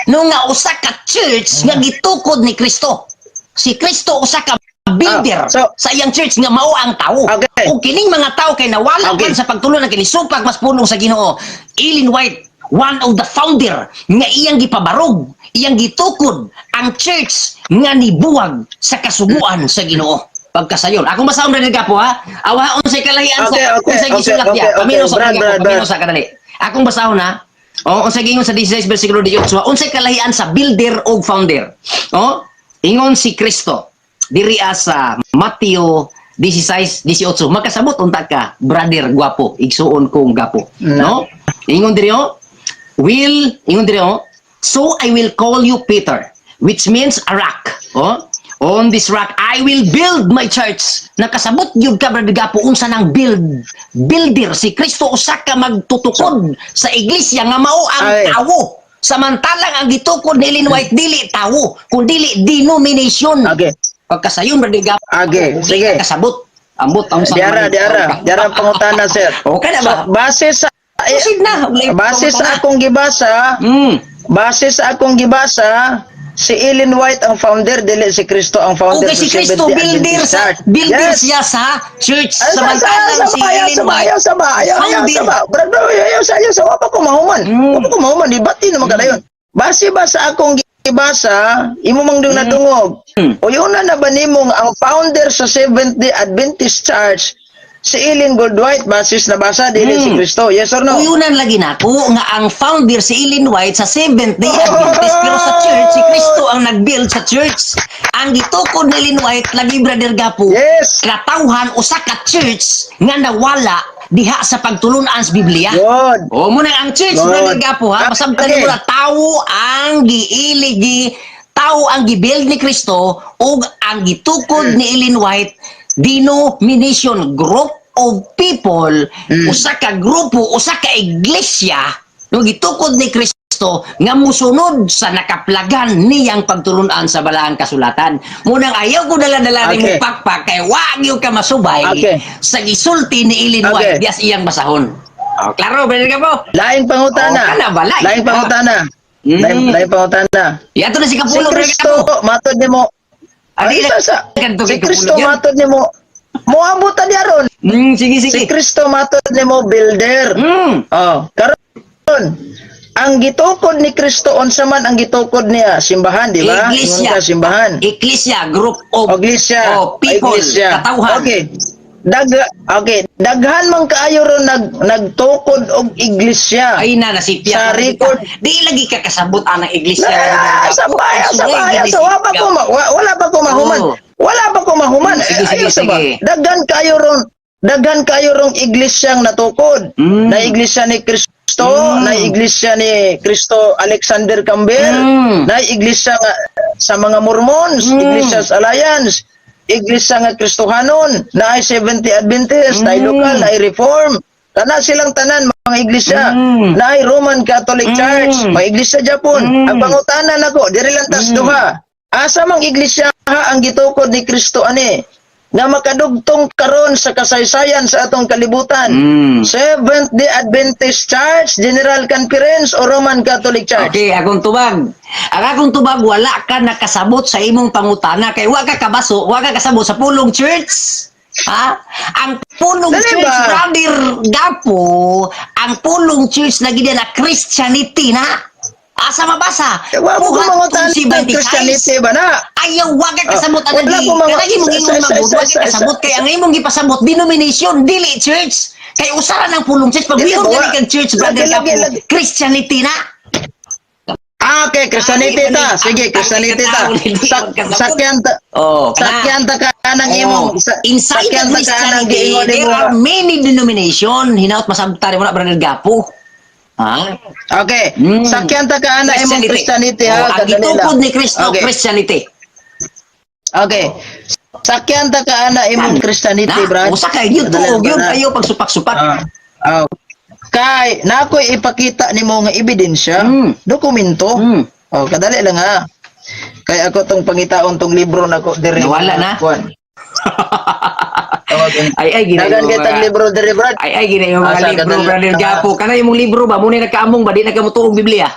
no nga usa ka church nga gitukod ni Kristo. Si Kristo usa ka builder Ah, sa iyang church nga mao ang tao. Ug kining mga tao kay nawala man sa pagtulon ng kini supag mas punong sa Ginoo. Ellen White, one of the founder nga iyang gipabarog, iyang gitukod ang church nga nibuwag sa kasuguan sa Ginoo. Pagkasayon. Ako masahon na po ha. Awa unsay kalahian sa unsay gisulat niya. Paminaw sa Brad, kanya, Brad, paminaw Brad. sa kadali. Akong basahon ha. Oh, unsay giingon sa 16 versikulo 18, unsay kalahian sa builder og founder. Oh, ingon si Kristo diri sa Mateo 16:18. Makasabot unta ka, brother gwapo, igsuon kong gapo. No? Ingon diri oh, will ingon diri oh, "So I will call you Peter, which means a rock." Oh, "On this rock I will build my church." Nakasabot gyud ka, brother Gapo, unsa nang build builder si Kristo usa ka magtutukod sa iglesia nga mao ang tawo. Samantalang ang gitukod ni Ellen White dili tawo, kun dili denomination. Pagkasayon, brother Gapo, Okay, ug di sige. ka kasabot. Ambot ang sa Diara, diara. Diara ang pangutana, sir. Okay na ba? So, base sa Proceed na. Walay base sa pangutana. akong gibasa, base sa akong gibasa, si Ellen White ang founder, dili si Kristo ang founder Okay, si sa Kristo Seventh-day builder Adventist sa Church. builder Yes. siya sa church. Ay, Samantalang sa, si ayaw Ellen sa, White ayaw sa, ayaw, ayaw founder. sa, bro, bro, ayaw sa, ayaw sa, wa pa ko mahuman. Wa pa ko mahuman, ibati naman kadayon. Base ba sa akong gibasa, imo mang dung nadungog. O yun na ba nimo nga ang founder sa Seventh-day Adventist Church si Ellen Gold White, basis na basa dili si Kristo? Yes or no? Uyunan lagi nako nga ang founder si Ellen White sa Seventh Day Adventist, pero sa church si Kristo ang nag-build sa church. Ang gitukod ni Ellen White lagi, brother Gapo, katawhan usa ka church nga nawala diha sa pagtulunan sa Biblia. Good. O mo na ang church, Good. brother Gapo ha, masabtan mo na tawo ang giiligi, tao ang gibuild ni Kristo ug ang gitukod ni Ellen White denomination, group of people, usa ka grupo, usa ka iglesia no gitukod ni Kristo nga musunod sa nakaplagan niyang pagtulunan sa balaang kasulatan. Munang ayaw ko dala-dala nimo pakpak kay wa gyud ka masubay sa gisulti ni Ellen White dias iyang basahon. Oh, klaro, brother Gapo? Laing pangutana. Oh, kana ba? Laing Laing ka. pangutana. Laing, laing pangutana. Yato na si Si Kapulo, brother Kristo, Gapo. matod nimo. Adi Ay, na- sa, Kadto si kay Kristo Kapulo yan. matod nimo. Moabot ta ron. Sige, sige. Si Kristo matod nimo builder. Oh, karon ang gitukod ni Kristo, unsa man ang gitukod niya? Simbahan, di ba? Iglesia. Ingon ka, simbahan. Iglesia, group of Iglesia. of people, Iglesia. katawhan. Okay. Okay, daghan man kaayo ron nagtukod og iglesia. Ay na nasipya. Sa record. Di lagi ka kasabot anang iglesia. Na, sa bayan, sa bayan, sa wala pa ko wala pa ko mahuman. Oo. Wala pa ko mahuman. Sige, sige, Ayaw sa ba? sige. Daghan kayo ron, daghan kayo rong iglesyang natukod. Na iglesia ni Kristo, na iglesia ni Kristo Alexander Campbell, na iglesia nga sa mga Mormons, Iglesias Alliance, iglesia nga Kristohanon, na ay Seventh Adventist, na ay local, na ay Reform. Kana silang tanan mga iglesia, na ay Roman Catholic Church, mga iglesia Japon. Ang pangutana nako, diri lang tas duha. Asa mang iglesia ha ang gitukod ni Kristo ani nga makadugtong karon sa kasaysayan sa atong kalibutan? Seventh Day Adventist Church, General Conference o Roman Catholic Church? Okay, akong tubag. Ang akong tubag, wala ka nakasabot sa imong pangutana kay wa ka kabaso, wa ka kasabot sa pulong church. Ha? Ang pulong Dali church, ba? brother Gapo, ang pulong church lagi na Christianity na. Asa mabasa? Wa mo ko Buhat mangutana 11:26. ng Christianity ba na? Ayaw, wa ka kasabot Oh, ana wala di. ko mga- Kanang imong ingon magud, wa ka kasabot kay ang imong gipasabot denomination dili church. Kay usara ng pulong church pag Dili ingon ba, gani kag church, brother Lagi, lagi, Gapo, lagi. Christianity na. Ah, okay, Christianity Ay, ta. ay, Sige, ay, Christianity ta. ay, Sakyan ta. Oh, kana. Sakyan ta ka nang imong Inside the sakyan ta ka nang Christianity, giingon there nimo. are many denomination. Hinaut masabta mo na, brother Gapo. Ha? Okay. Sakyan ta ka na imong Christianity ha. Oh, ang Kadali lang. gitukod ni Kristo, Christianity. Okay. Sakyan ta ka na imong Christianity, Na, Brad. usa kay gyud Kadali tuog lang yun ba na? ayo pagsupak-supak. Ah. Ah. Kay na ako'y ipakita nimo nga ebidensya, dokumento. Oh, kadali lang ha. Kay ako tong pangitaon tong libro nako diri. Nawala na? Kuan. Tawag. Ay ay gina Dagan yung kay tag libro diri, Brad. Ay ay gina yung mga Asa, libro, kadali Brother lang. Gapo. Kana yung libro ba, muna nagkaamong ba, di nagkamutuog Biblia?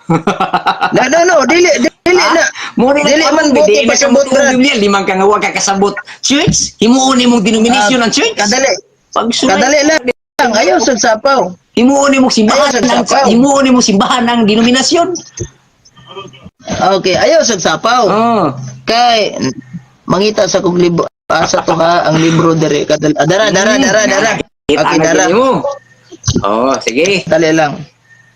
No, no, no, dili dili na. Muna Dili man nagkaamong, buti di pasabot, nagkamutuog Brad. Biblia, limang ka nga wa ka kasabot. Church, himuon nimong denomination ang church. Kadali. Pagsulay. Kadali lang. Ayaw sa sapaw. Himuon nimong simbahan Ayaw sa ng sapaw. himuon nimong simbahan ng denominasyon. Okay, ayaw sa sapaw. Oh. Kay mangita sa kog libro, asa to ha ang libro diri kadal, ah, dara dara dara dara. Kita Okay, na dara. gini mo. Oh, sige. Dali lang.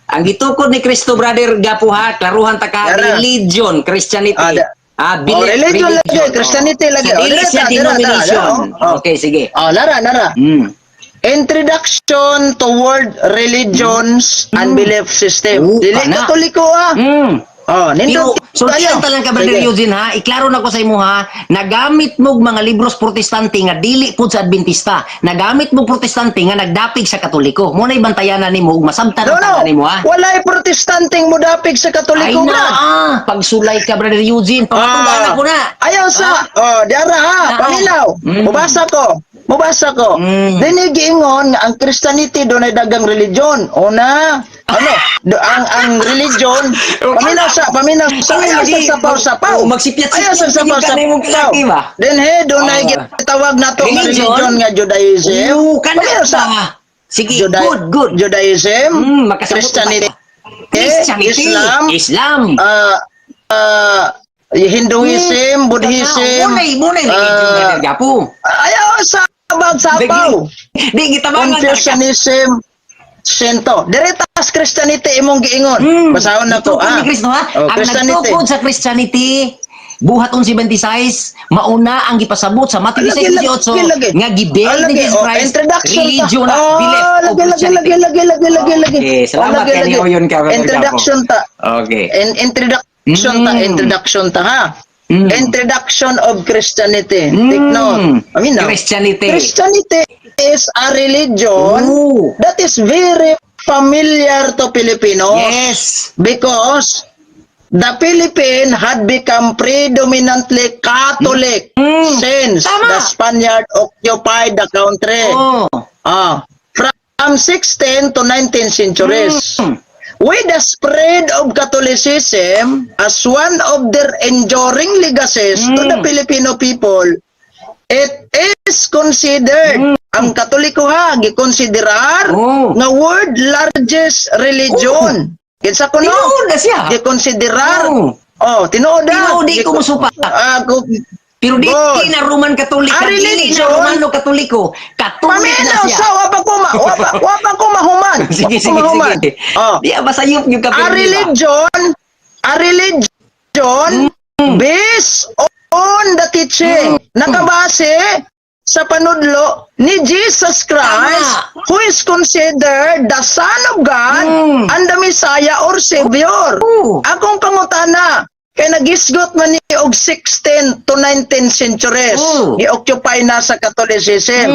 Ang gitukod ni Kristo, Brother Gapo ha, klaruhan ta ka, Dara. religion, Christianity. Ah, Ah, Oh, religion lagi, Christianity lagi. So, Oh, dili dara siya ta, dara, dara, denomination. dara, oh. Okay, sige. Oh, lara lara. Introduction to World Religions and Belief System. Oh, Dili kana. Katoliko ah. Oh, Pero, nindot so tayo. ta lang ka, Brother Sige. Eugene ha, iklaro na ko sa imo ha, nagamit mo og mga libros Protestante nga dili pud sa Adventista. Nagamit mo Protestante nga nagdapig sa Katoliko. Mo na ibantayanan nimo ug masabtan No, ang no. tanan nimo ha. Walay Protestanteng modapig sa Ay Katoliko, na, Brad. ah, pagsulay ka, Brother Eugene, pamatugan ako na. Ayaw sa, oh, diara ha, Ah. paminaw. Mubasa ko. Mubasa ko. Dini giingon nga ang Christianity dunay dagang religion. Una, ano, ang religion, paminaw sa, Ay, ayaw sa lagi. sapaw-sapaw. Oh, magsipyat-sipyat Ayaw sa yung sapaw-sapaw. kanay mong kalaki ba? Then he, dunay Ah. gitawag nato nga Religion? religion nga Judaism. Oo, kana Paminaw sa ba? Sige, good, good. Judaism, Makasabot Christianity, ka. Christianity, Islam, Islam. ah ah, Hinduism, Buddhism. Munay religion, ah, Brother Gapo. Ayaw sa sapaw. Di gitabangan. Confucianism, Shinto. Diretas Christianity imong giingon. Basahon na ko Gitukod ah. ni Kristo ha. Oh, Ang Christianity. nagtukod sa Christianity buhat 11:26, mauna ang gipasabot sa Matthew Lagi, 6:18 lagi, lagi. nga gibel Ah, ni lagi. Jesus Oh, Christ introduction ta. religion na Oh, belief of lagi, lagi, Christianity. lagi, lagi, lagi, lagi, lagi. Okay, salamat Oh, lagi, kay lagi. ni Oyon ka, Brother Introduction ta. Okay. Introduction ta, introduction ta ha. Introduction of Christianity. Take note. I mean, now, Christianity. Christianity is a religion Ooh. that is very familiar to Filipinos. Because the Philippines had become predominantly Catholic since Tama. the Spaniard occupied the country. Ah, from 16 to 19 centuries. With the spread of Catholicism as one of their enduring legacies to the Filipino people, it is considered, ang Katoliko ha, gikonsiderar nga world largest religion. Kinsa kuno? Tinuod na siya. Gikonsiderar. Oh. Oh, tinuod na. Tinuod, di ko musupa. Ah, Pero di Good. na Roman Catholic, Ah, dili na religion? Romano Katoliko. Catholic na Paminaw siya. sa wa pa ko mahuman. Sige, Wa pa ko sige, mahuman. sige. Oh. Di ba sayop yung A kapirmi ba? religion based on the teaching. Nakabase sa panudlo ni Jesus Christ, who is considered the Son of God and the Messiah or Savior. Akong pangutana, kay nagisgot man ni og 16 to 19 centuries, gi-occupy na sa Catholicism.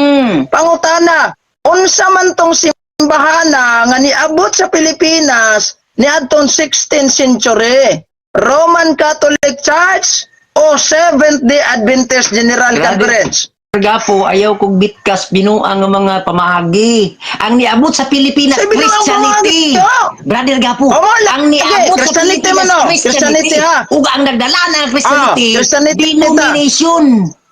Pangutana, unsa man tong simbahana nga niabot sa Pilipinas niadtong 16th century? Roman Catholic Church o Seventh Day Adventist General Grabe. Conference? Gapo, ayaw kong bitkas binuang ang mga pamaagi. Ang niabot sa Pilipinas, Sa binuang Christianity. pamaagi, oh. Brother Gapo, Oh, lagi. ang niabot sa Christianity Pilipinas, man, oh. Christianity. Christianity, ha. Ug ang nagdala ng Christianity, Ah, Christianity ta. denomination.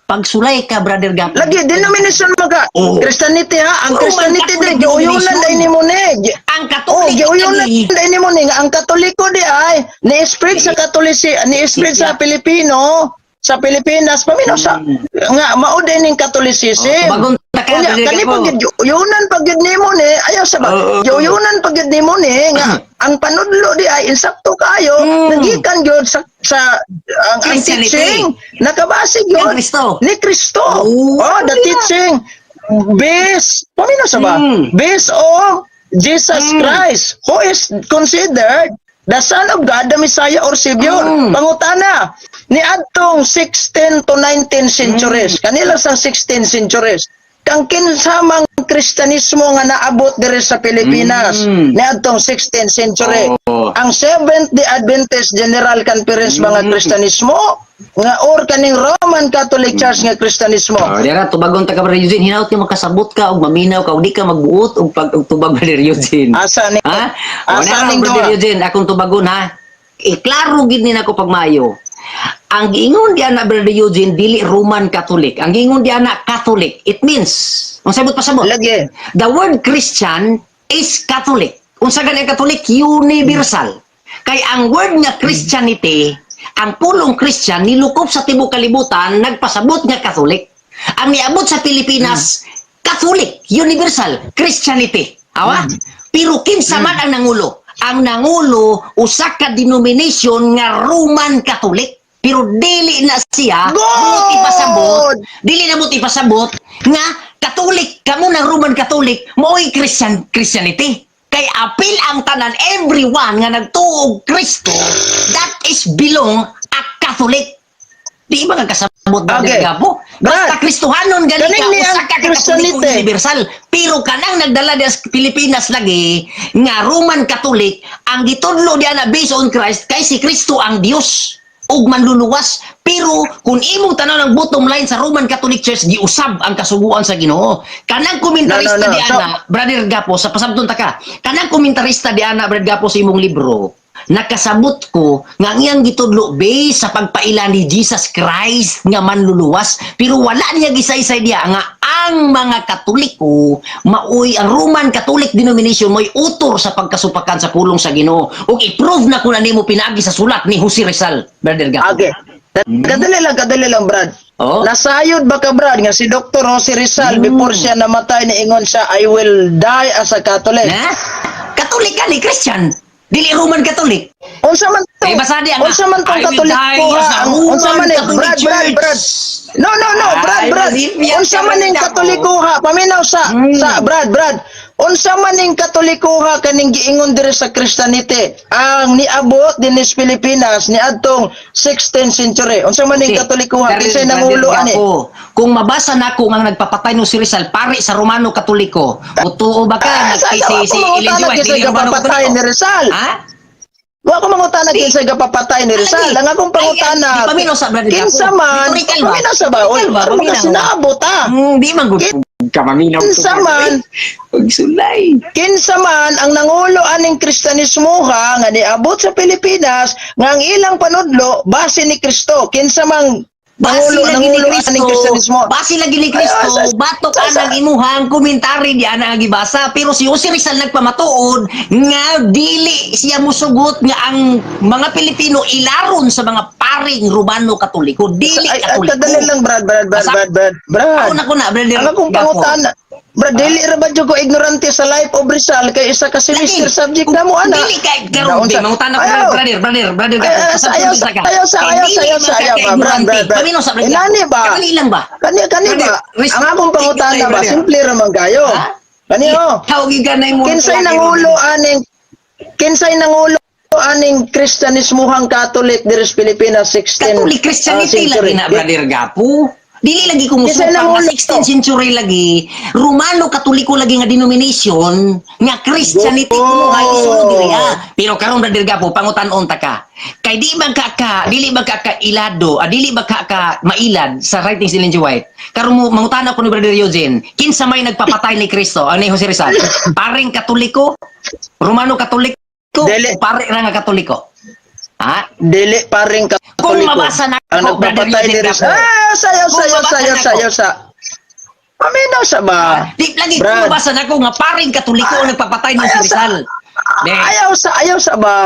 Pagsulay ka, Brother Gapo. Lagi denomination mo ka. Oh. Christianity ha, ang Roman Christianity Catholic di giuyunan denomination. dai nimo ni. Ang Oh, Katolik giuyunan lagi. dai nimo ni nga ang Katoliko di ay ni-spread sa Katolisi, ni-spread sa Pilipino, sa Pilipinas, paminaw sa nga mao din ning Catholicism. Oh, bagon ta ka, Unya, Brother kani Gapo. pag giuyunan pag gyud nimo ni, ayaw sa ba. Giuyunan pag gyud nimo ni nga ang panudlo di ay insakto kayo, nagikan gyud sa ang Christianity. teaching nakabase gyud Ni Kristo. ni Kristo. Oh, Oh, the teaching based, paminaw sa ba? Based on Jesus Christ, who is considered the Son of God, the Messiah or Savior. Pangutana, ni adtong 16 to 19 centuries, kanila sa 16 centuries, Kang kinsamang Kristiyanismo nga naabot diri sa Pilipinas niadtong 16th century? Oo. Ang Seventh Day Adventist General Conference mga Kristiyanismo nga or kaning Roman Catholic Church nga Kristiyanismo? Oh, dira tubagon ta ka, Brother Eugene, hinaut nga makasabot ka ug maminaw ka ug di ka magbuot og pag og tubag, Brother Eugene. Asa ni Ha? O, Asa na, ning Brother duha? Eugene, akong tubagon ha. Iklaro gid ni nako pagmayo. Ang giingon di ana, Brother Eugene, dili Roman Catholic. Ang giingon di ana, Catholic. It means, unsa ibot pasabot? Lagi. The word Christian is Catholic. Unsa gani ang Catholic? Universal. Kay ang word nga Christianity, ang pulong Christian nilukop sa tibuok kalibutan, nagpasabot nga Catholic. Ang niabot sa Pilipinas, Catholic, universal, Christianity. Awa? Pero kinsa man ang nangulo? Ang nangulo usa ka denomination nga Roman Catholic. Pero dili na siya Good! buot ipasabot, dili na mo ipasabot nga Catholic kamo ng Roman Catholic mao'y Christian Christianity. Kay apil ang tanan, everyone nga nagtuo og Kristo, that is belong a Catholic. Di ba nga kasabot ba, Gapo? Basta Brad, Kristohanon gani ka, kaning ni usa ang ka Katoliko Christianity. universal. Pero kanang nagdala diya sa Pilipinas lagi nga Roman Catholic, ang gitudlo diya na based on Christ kay si Kristo ang Dios ug manluluwas. Pero kung imong tanaw ng bottom line sa Roman Catholic Church, giusab ang kasuguan sa Ginoo. Kanang komentarista No, no, no. di ana, Brother Gapo, sa pasabton ta ka. Kanang komentarista di ana, Brother Gapo, sa imong libro, nakasabot ko nga ang iyang gitudlo base sa pagpaila ni Jesus Christ nga manluluwas, pero wala niya gisaysay diya nga ang mga Katoliko maoy ang Roman Catholic denomination mo'y utor sa pagkasupakan sa pulong sa Ginoo, ug i-prove na ko na nimo pinaagi sa sulat ni Jose Rizal, Brother Gapo. Okay. Kadali lang, Brad. Oh. Nasayod ba ka, Brad, nga si Dr. Jose Rizal, before siya namatay, niingon siya, "I will die as a Catholic"? Na? Katolik ka ni Christian, dili Roman Catholic. Unsa man tong Eh, basta di ang unsa man tong I will Katolik die ko as a ha? Unsa Roman man eh, Catholic Brad, Brad, Church. Brad. No, Brad, Ay, Brad. masipyat Unsa ka man ning rin ako. Katoliko ha? Paminaw sa sa Brad, Brad. Unsa man ning Katoliko ha kaning giingon diri sa Christianity ang niabot dinhi sa Pilipinas niadtong 16th century? Unsa man ning Katoliko ha? Brother- Kinsay nangulo Brother ani? Gapo, kung mabasa nako nga nagpapatay no si Rizal pare sa Romano Katoliko, mutuo ba ka Ah, nga sa si sa si, ako si Ellen G. mangutana White kinsay dili Romano gapapatay Katoliko? ni Rizal. Ha? Wa ko mangutana kinsay gapapatay ni Rizal. Lagi. Ang akong pangutana, Ay, di paminaw sa Brother Gapo. kinsa man, Rhetorical ba? paminaw sa ba? Oy, Rhetorical ba? aron Paminaw. ka sinabot ah. Di man gud ka maminaw. Kinsa man, Pagsulay. Kinsa man ang nangulo aning Kristiyanismo ha nga niabot sa Pilipinas nga ang ilang panudlo base ni Kristo? Kinsa mang Base nangulo lagi ni nangulo Kristo, aning Kristiyanismo? Base lagi ni Kristo, Ay, batok anang imuhang komentary di ana ang gibasa. Pero si Jose Rizal nagpamatuod nga dili siya musugot nga ang mga Pilipino ilaron sa mga paring Romano Katoliko, dili Ay, ay, Katoliko. kadali lang, Brad, Brad, Brad, Brad, Brad, Brad. Ako na ko na, Brother Ang akong Gapo. pangutana, Brad, dili ra ba jud ko ignorante sa life of Rizal kay isa ka semester Lagi. subject na mo ana. Dili kay karon Naunsa- mangutana ko, Ayaw. brother, brother, brother Ay, Gapo. ay, Pasabton ayaw, sa ka. ayaw, sa Kay ayaw, dili ayaw, man ka ayaw, ba, Brad, ka-ignorante. Brad, Brad. Paminaw sa Brother Eh, nani Gapo. ba? Kadali lang ba? Kani kani ba? Brother, Ang akong pangutana ba, brother. simple ra man kayo. Ha? Kani oh. Tawag ganay mo. Kinsay nangulo aning Kristiyanismuhang Catholic diri sa Pilipinas 16 Catholic Christianity century? lagi na, Brother Gapo. Dili lagi Kinsay kumusuka nga nangulo? 16th century lagi, Romano Katoliko lagi nga denomination nga Christianity kuno ay isulod diri ah. Pero karon, Brother Gapo, pangutan-on ta ka. Kay di ba ka dili ba ka ka ilado, dili ba ka ka mailad sa writings ni Ellen G. White? Karon mo mangutana ko ni Brother Eugene, kinsa may nagpapatay ni Kristo, ani Jose Rizal? Paring Katoliko, Romano Katoliko, Dili. o pare ra nga Katoliko? Ha? Dili paring Katoliko. Kung mabasa na ang ako, Brother nagpapatay Eugene diri Gapo. sa Ah, sayaw, Kung sayaw, mabasa sayaw, na ako. sayaw sa. Paminaw sa ba? Di lagi Brad. kung mabasa na ako nga paring Katoliko ang nagpapatay ng si Ayaw sa- Rizal. Di. Ayaw sa ba?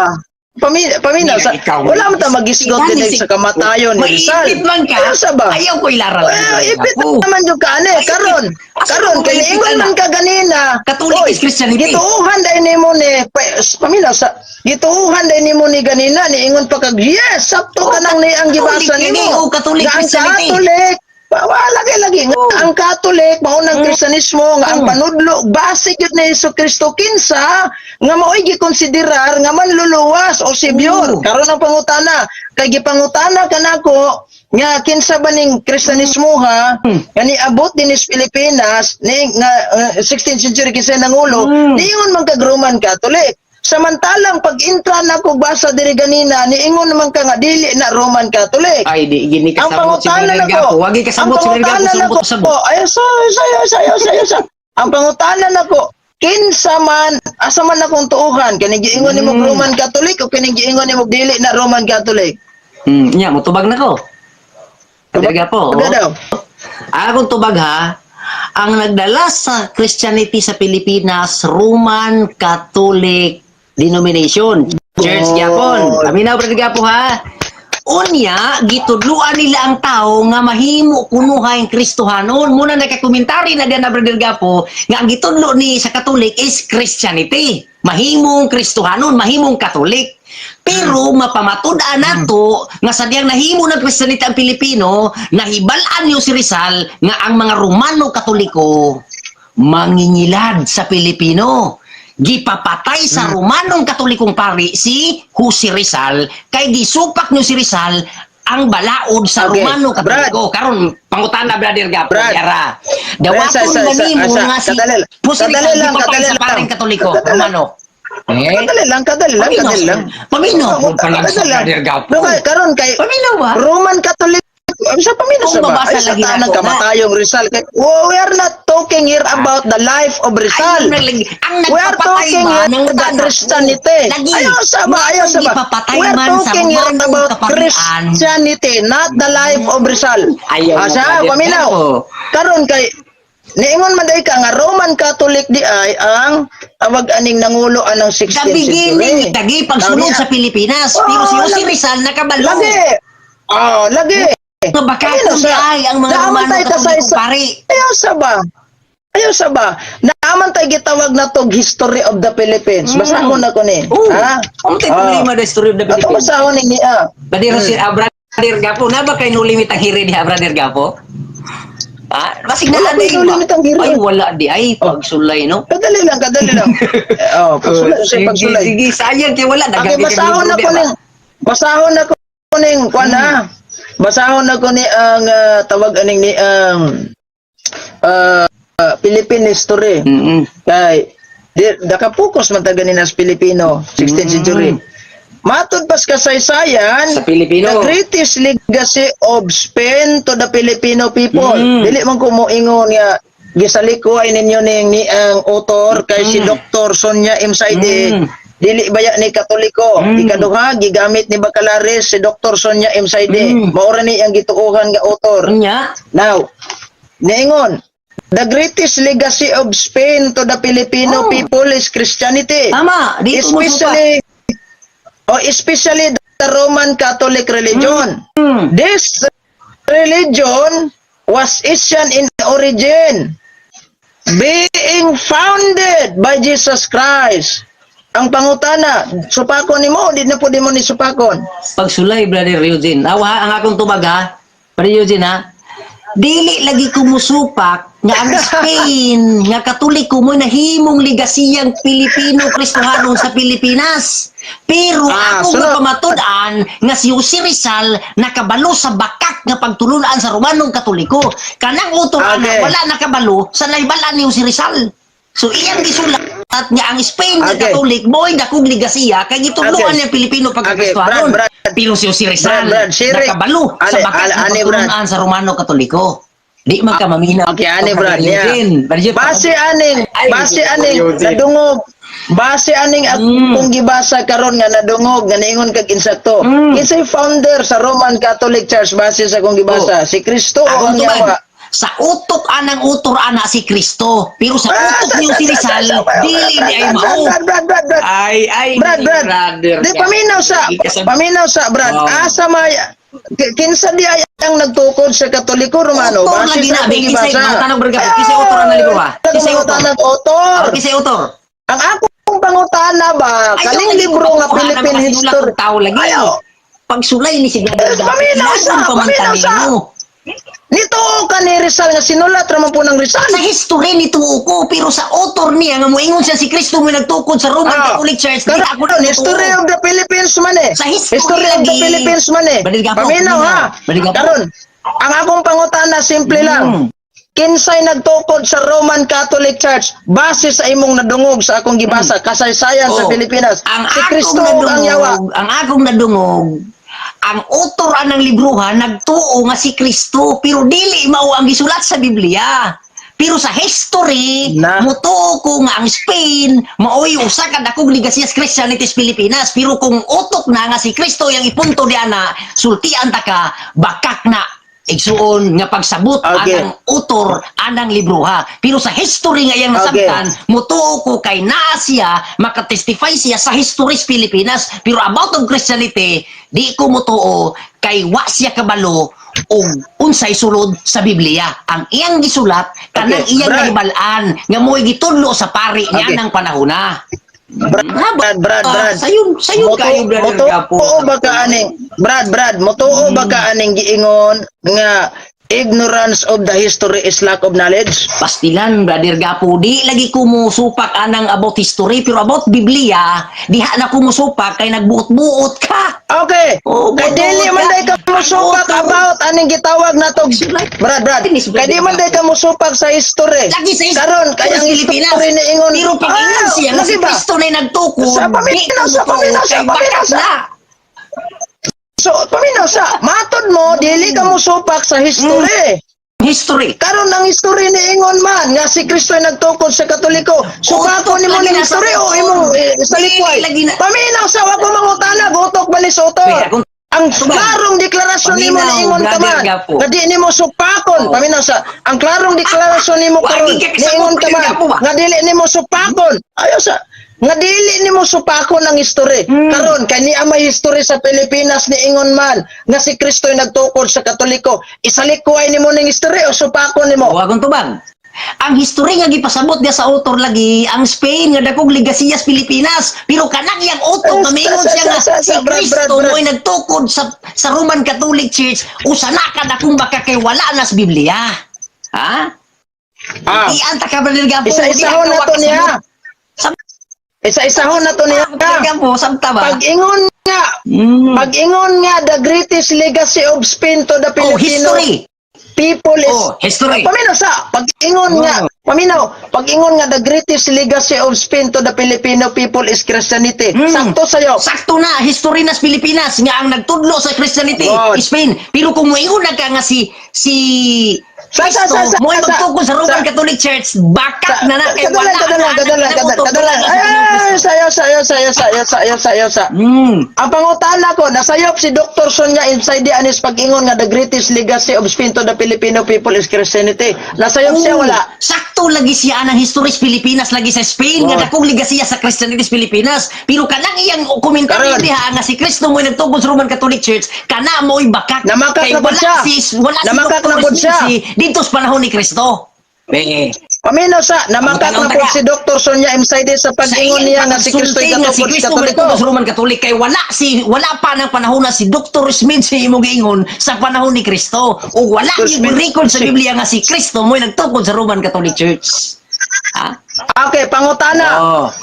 Paminaw sa. Ikaw, Wala man ta magisgot Ikaw, din sa kamatayon ni Rizal. Maipit man ka. Ayaw sa ba? Ayaw ko ilaral. Ay, ipit Ako. naman yung kaane. Ay, Karon, asa karon ko kay maipit niingon ana? man ka ganina. Catholic Oy, is Christianity. Gituohan dai nimo ni paminaw sa gituohan dai nimo ni ganina, niingon pa kag yes, sakto Oh, ka nang ni ang gibasa Catholic nimo. ini, oh, Catholic Nga ang Christianity. Catholic Wala kay lagi nga ang Catholic mao nang Kristiyanismo nga ang panudlo base gyud ni Hesus Kristo, kinsa nga mao'y gikonsiderar nga manluluwas o savior. Karon ang pangutana, kay gipangutana kanako nga kinsa ba ning Kristiyanismo ha nga niabot dinhi sa Pilipinas ni nga 16th century, kinsa nangulo? Niingon man kag Roman Catholic. Samantalang pag intra na ko basa diri ganina, niingon naman ka nga dili na Roman Catholic. Ay, di gini Ang kasabot si pangutana Brother na ko, Gapo. Wagi kasabot si Brother Gapo, pangutana na sabot ko, sabot. Ay, sayo, sayo, sayo, sayo, sayo. Ang pangutana na ko, kinsa man, asa man akong tuuhan, kining giingon nimo Roman Catholic o kining giingon nimo dili na Roman Catholic? Nya motubag na ko. Brother Gapo. Tubag Oh. daw. Akong tubag ha, ang nagdala sa Christianity sa Pilipinas, Roman Catholic denomination. Church gyapon. Paminaw, Brother Gapo, ha. Unya, gitudluan nila ang tao nga mahimo kunuhay ang Kristohanon. Muna nakakomentary na diyan na, Brother Gapo, nga ang gitudlo ni sa Catholic is Christianity. Mahimong Kristohanon, mahimong Catholic. Pero mapamatud-an nato nga sadyang nahimo ng Christianity ang Pilipino, nahibal-an niyo si Rizal nga ang mga Romano Katoliko mangingilad sa Pilipino. Gipapatay sa Romanong Katolikong pari si Jose Rizal kay gisupak niyo si Rizal ang balaod sa Romano Katoliko. Karon pangutana, Brother Gapo, Brad. yara. Dawaton ba nimo nga si Jose kadali Rizal lang, gipatay kadali sa lang. paring Katoliko, Kadali lang. Romano? Eh? Kadali lang, kadali lang, Paminaw kadali lang. Paminaw kung Kadali panagsa, lang. Brother Gapo. No, karon kay Paminaw ba? Roman Catholic sa paminaw Kung sa ba? mabasa Ay, sa lagi tanang nako na. kamatayong Rizal. Kay, oh, we are not talking here about the life of Rizal. Ay, ang We are nagpapatay talking ba here ng about tanak? Christianity. Lagi. Ayaw sa ba? Ayaw sa ba? Gipapatay We are man sa talking here Romanong about kaparian. Christianity, not the life of Rizal. Ayaw na, Asa, Brother paminaw. Gapo. Karon kay niingon man day ka nga Roman Catholic di ay ang awag aning nangulo anang 16th The beginning, century. lagi pagsunod Lagi. sa Pilipinas. Pero si Oh, Jose lagi. Rizal nakabalo. Lagi. Oh, lagi. Nga baka Ayun, kung ay ang mga naaman Romano tayo Katolikong pari. Ayaw sa ba? Ayaw sa ba? Naaman tayo gitawag na tog History of the Philippines. Basahon na ko ni. Oh, Ha? ano tayo problema the History of the Ato Philippines? basahon ni niya. Brother Jose, Brother Gapo, na ba kay nulimit ang hiri diha, Brother Gapo? Ah, basig na Wala na ko'y nulimit ang hiri. Ay, wala di ay pagsulay, no? Kadali lang, kadali lang. Oh, pagsulay, Sige, pagsulay. sige, sayang kay wala Okay, daghan basahon na ko ning basahon na ko ning kuan ha. Basahon na ko ni ang tawag aning ni ang Philippine history. Kay di nakapokus man ta ganin as Pilipino 16th century. Matud pas kasaysayan, Sa Pilipino. the greatest legacy of Spain to the Filipino people. Dili man ko moingon nga gisalikoy ninyo ning ni ang author kay si Dr. Sonia M. Saide. Dili baya ni Katoliko. Ikaduha, gigamit ni Bacalares si Dr. Sonia M. Saide. Maura ni ang gituohan nga author. Nya, Now, niingon, the greatest legacy of Spain to the Filipino people is Christianity. Tama, dito mo supa. Especially the Roman Catholic religion. This religion was Asian in origin, being founded by Jesus Christ. Ang pangutana, supakon nimo, di na po di mo ni supakon? Pagsulay, Brother Eugene. Awa, ang akong tubag ha. Brother Eugene ha. Dili lagi kumusupak nga ang Spain nga Katoliko mo nahimong ligasiyang Pilipino Kristohanon sa Pilipinas. Pero ako sunod. nga pamatud-an nga si Jose Rizal nakabalo sa bakak nga pagtulunan sa Romanong Katoliko. Kanang utol ana wala nakabalo sa nahibalan ni Jose Rizal. So iyang gisulat nga ang Spain nga Katolik mo'y dakong ligasiya kay gituluan niya Pilipino pagka-Kristohanon. Brad, Brad. Pero si Jose Rizal Brad, Brad, nakabalo sa bakak Ale, nga ani, Brad. pagtulunan sa Romano Katoliko. Di man ka mamina. Okay, ani Brad, yeah. Brad, Base aning, Ay, base aning Eugene. nadungog. Base aning akong gibasa karon nga nadungog nga niingon kag insakto. Kinsay founder sa Roman Catholic Church base sa akong gibasa? Si Kristo o Akong ang tubag, yawa? sa utok anang utor ana si Kristo, pero sa utok ni Jose Rizal, dili ni ay mao. Brad, Brad, Brad, Brad. Ay, ay, Brad, Brad. Brother. Di paminaw sa Brad. Oh. Asa may kinsa di ay ang nagtukod sa Katoliko Romano Autor base lagi sa na, akong be, kinsay gibasa? mangutanong, Brad Gapo, kinsay autor ang nalibro, ha? Kinsay autor? Mangutanong autor. Oh, kinsay autor? Ang akong pangutana ba, Ay, kaning yung libro nga kuha na Philippine mga sinulat History. ng tao lagi. Ayaw. Pagsulay ni si Brother Eh, Gapo, paminaw sa, ilagon pa man paminaw sa. tanino. Nituo ka ni Rizal nga sinulat ra man po ng Rizal. Sa history nituo ko, pero sa author niya nga moingon siya si Kristo mo nagtukod sa Roman Catholic Church, di ako Karon, nagtuo. history of the Philippines man eh. Sa history History of the lagi. Philippines man eh. Brother Gapo, Paminaw ha. Brother Gapo. Karon, ang akong pangutana simple lang. Kinsay nagtukod sa Roman Catholic Church base sa imong nadungog sa akong gibasa kasaysayan sa Pilipinas? Ang Si akong Kristo ug ang yawa. nadungog, ang akong nadungog, ang author anang librohan nagtuo nga si Kristo, pero dili mao ang gisulat sa Biblia. Pero sa history, Na. mutuo ko nga ang Spain maoy usa ka dakong ligasias Christianity sa Pilipinas. Pero kung utok na nga si Kristo yang ipunto diana, sultian ta ka, bakak na, igsuon, nga pagsabot anang author anang libroha. Pero sa history nga iyang nasabtan, mutuo ko kay naa siya, makatestify siya sa history sa Pilipinas. Pero about of Christianity, di ko mutuo kay wa siya kabalo og unsay sulod sa Biblia. Ang iyang gisulat kanang iyang Brad. nahibal-an nga mo'y gitudlo sa pari niya ng panahona. Brad, Brad, Brad, Brad. Sayon, sayon kayo, Brother Gapo. Mutuo ba ka aning Brad, Brad, mutuo ba ka aning giingon nga ignorance of the history is lack of knowledge? Pastilan, Brother Gapo, di lagi ko musupak anang about history, pero about Biblia, diha na ko musupak kay nagbuot-buot ka. Okay. Oh, Kay dili man day ka musupak about aning gitawag nato. Brad, Brad. Kay di man day ka musupak sa history. Lagi sa history Karon kay ang Pilipinas. history ni ingon. Pero pag ingon Ah, siya nga lagi si ba? Kristo na nagtukod, Sa paminaw, di ko sa mutuo paminaw, sa kay paminaw, bakat na. So, paminaw sa matod mo dili ka musupak sa history. History. Karon ang history ni ingon man nga si Kristo ay nagtukod sa Katoliko. Supako Utok nimo lagi ning na history sa o imong sa likway. Dili lagi na- Paminaw sa wa ko mangutana, utok bali sa utok. Kaya kung Ang Tubang. klarong deklarasyon nimo Paminaw, ni ingon ka Brother man Gapo. nga di nimo supakon. Paminaw sa ang klarong deklarasyon nimo Wa, karon di ka ni kasabot, ingon ka Brother man Gapo ba? nga dili nimo supakon. Ayo sa nga dili nimo supakon ang history. Karon kay niya may history sa Pilipinas ni ingon man nga si Kristo ay nagtukod sa Katoliko. Isalikway nimo ning history o supakon nimo? Wa akong tubag. Ang history nga gipasabot niya sa author lagi, ang Spain nga dakong ligasiyas Pilipinas, pero kanang iyang author Eh, nga mingon siya nga si Brad, Brad, Kristo Brad. mo'y nagtukod sa Roman Catholic Church, usa na ka dakong baka kay wala na sa Biblia. Ha? Ianta ka, Brother Gapo. Isa-isahon Di na ka to niya. wakasabot. Isa-isahon na to niya. Brother Gapo, samta ba? Pag-ingon nga the greatest legacy of Spain to the Oh, Filipino history. people is Oh, history. Paminaw sa pag-ingon nga, paminaw, pag-ingon nga the greatest legacy of Spain to the Filipino people is Christianity. Sakto sayo. Sakto na, history nas Pilipinas nga ang nagtudlo sa Christianity, God. Spain. Pero kung moingon na ka nga si si Kristo, mo'y magtukod sa Roman Catholic Church, bakat na na kay wala Kadalan, na kadalan, na kadalan, kadalan. na Ay, ay, sayo, sayo, sayo, sayo, sayo, sayo, sa. Ang pangutana ko, nasayop si Dr. Sonia inside the anis pag-ingon nga the greatest legacy of Spain to the Filipino people is Christianity. Nasayop siya, Oo. wala? Sakto lagi siya ang history sa Pilipinas lagi sa Spain nga dakong ligasiya sa Christianity sa Pilipinas. Pero kanang iyang komentaryo Karon. diha nga si Kristo mo'y nagtukod sa Roman Catholic Church, kana mo'y bakak. Namakak Kay na pod wala siya. Wala si Namakak Dr. na pod siya. Smithy dito sa panahon ni Kristo. Be. Paminaw sa, namakak na Ang po tanong si Dr. Sonia Imsaide sa pag-ingon niya nga si Kristo ay pagsulti nga si katukod sa Kristo Katoliko. nagtukod sa Roman Catholic kay wala pa ng panahon na si Dr. Smith si imong giingon sa panahon ni Kristo o wala Dr. yung Smith. record sa Biblia nga si Kristo mo'y nagtukod sa Roman Catholic Church. Ha? Okay, pangutana.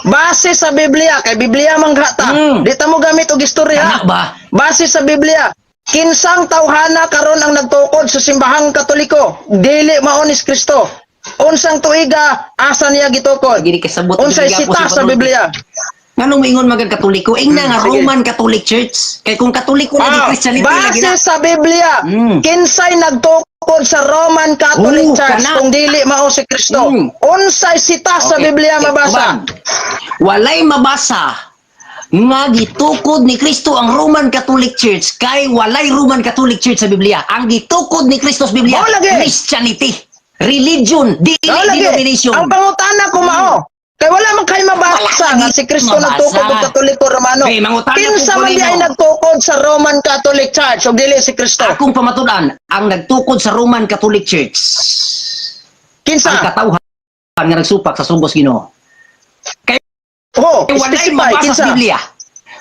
Base sa Biblia, kay Biblia man gata. Di ta mo gamit og istorya. Ana ba? Base sa Biblia, kinsang tawhana karon ang nagtukod sa simbahang Katoliko? Dili mao ni Kristo. Unsang tuiga asa niya gitukod? Gini kasabot Unsay Biblia po sita si sa Padre. Biblia? Nganong moingon magag Katoliko? Ingna nga Sige. Roman Catholic Church. Kay kung Katoliko lagi Christianity lagi Base na. sa Biblia, kinsay nagtukod sa Roman Catholic Oo, Church kana. kung dili mao si Kristo? Unsay sita sa Biblia mabasa? Tubag. Walay mabasa nga gitukod ni Kristo ang Roman Catholic Church kay walay Roman Catholic Church sa Biblia. Ang gitukod ni Kristo sa Biblia, Mao lagi. Christianity, religion, dili Mao lagi. denomination. Ang pangutana ko mao. Kay wala man kay mabasa Wala nga si Kristo mabasa. nagtukod og Katoliko Romano. Okay, mangutana Kinsa ko man di kanino. ay nagtukod sa Roman Catholic Church ug dili si Kristo? Akong pamatud-an, ang nagtukod sa Roman Catholic Church, Kinsa? ang katawhan nga nagsupak sa subos Ginoo. Kay Oh, walay specify mabasa kinsa. sa Biblia.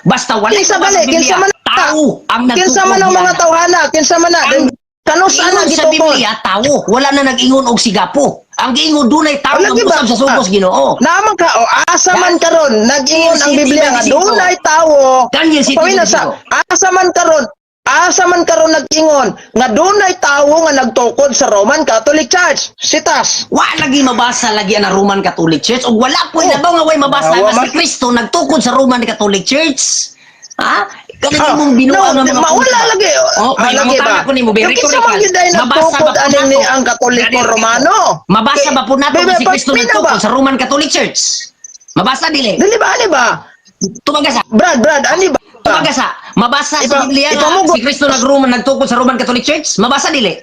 Basta walay Kinsa mabasa bali, sa kinsa Biblia, man na? tao ang nagtukod Kinsa man ang mga diyan. tawhana? Kinsa man na? Ang Kanus ana Ingon sa gitukod? Biblia, tawo. Wala na nag-ingon og sigapo. Ang giingon, dunay tawo Wala, nga di ba? usab sa sugos Ginoo. Naman ka, o asa man karon nag-ingon ang Daniel Biblia nga 7:25. dunay tawo. Daniel 7:25. Pamina sa asa man karon nag-ingon nga dunay tawo nga nagtukod sa Roman Catholic Church? Sitas. Wa lagi mabasa lagi ang Roman Catholic Church ug wala po Oh. labaw nga way mabasa Awa nga si Kristo nagtukod sa Roman Catholic Church. Ha? Kanang Ah, imong binuang no, nga mga mawala punta. lagi. Oh, Ah, may lagi mangutana ba? ko nimo, very Yung kinsa man rhetorical. gyud ay Mabasa nagtukod ba po aning ni nato? ang Katoliko Very Romano? Mabasa ba po nato Bebe, nga si Kristo pagpina nagtukod ba? sa Roman Catholic Church? Mabasa dili? Dili ba, ani ba? Tumagasa. Brad, Brad, ani ba? Tumagasa. Mabasa sa Biblia nga si Kristo nagtukod sa Roman Catholic Church? Mabasa dili?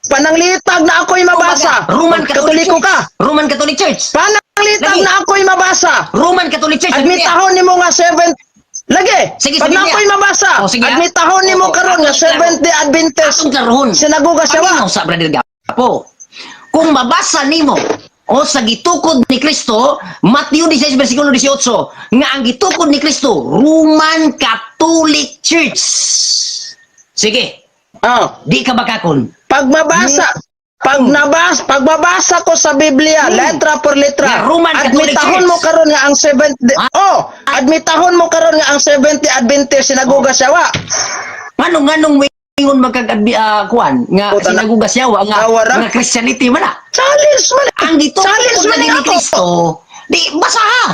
Pananglitag na ako'y mabasa. Roman Catholic Katoliko Church. ka. Roman Catholic Church. Pananglitag Lagi. na ako'y mabasa. Roman Catholic Church. Sa Biblia. Admitahon nimo nga seventh. Lagi. Sige, Pag sa na Biblia. ako'y mabasa, Oh, sige, ah. admitahon nimo Oo, karon nga atong Seventh Day Adventist. Atong klarohon. Sinagoga siya wa. Paminaw sa Brother Gapo. Kung mabasa nimo o sa gitukod ni Kristo, Matthew 16 versikulo 18, nga ang gitukod ni Kristo, Roman Catholic Church. Sige, Oh, di ka bakakon. pag mabasa, pag mabasa ko sa Biblia, letra por letra, Nga Roman Catholic admitahon Church. mo karon nga ang Seventh Day, Ah. oh, admitahon mo karon nga ang Seventh Day Adventist sinagoga siya wa. Nganong nganong wingon magkag kuan nga Puta na. sinaguga siya wa nga Awa ra. nga Christianity man na. Challenge man. Ang gitukod Challenge man lagi ni ako. Kristo, di basa ha.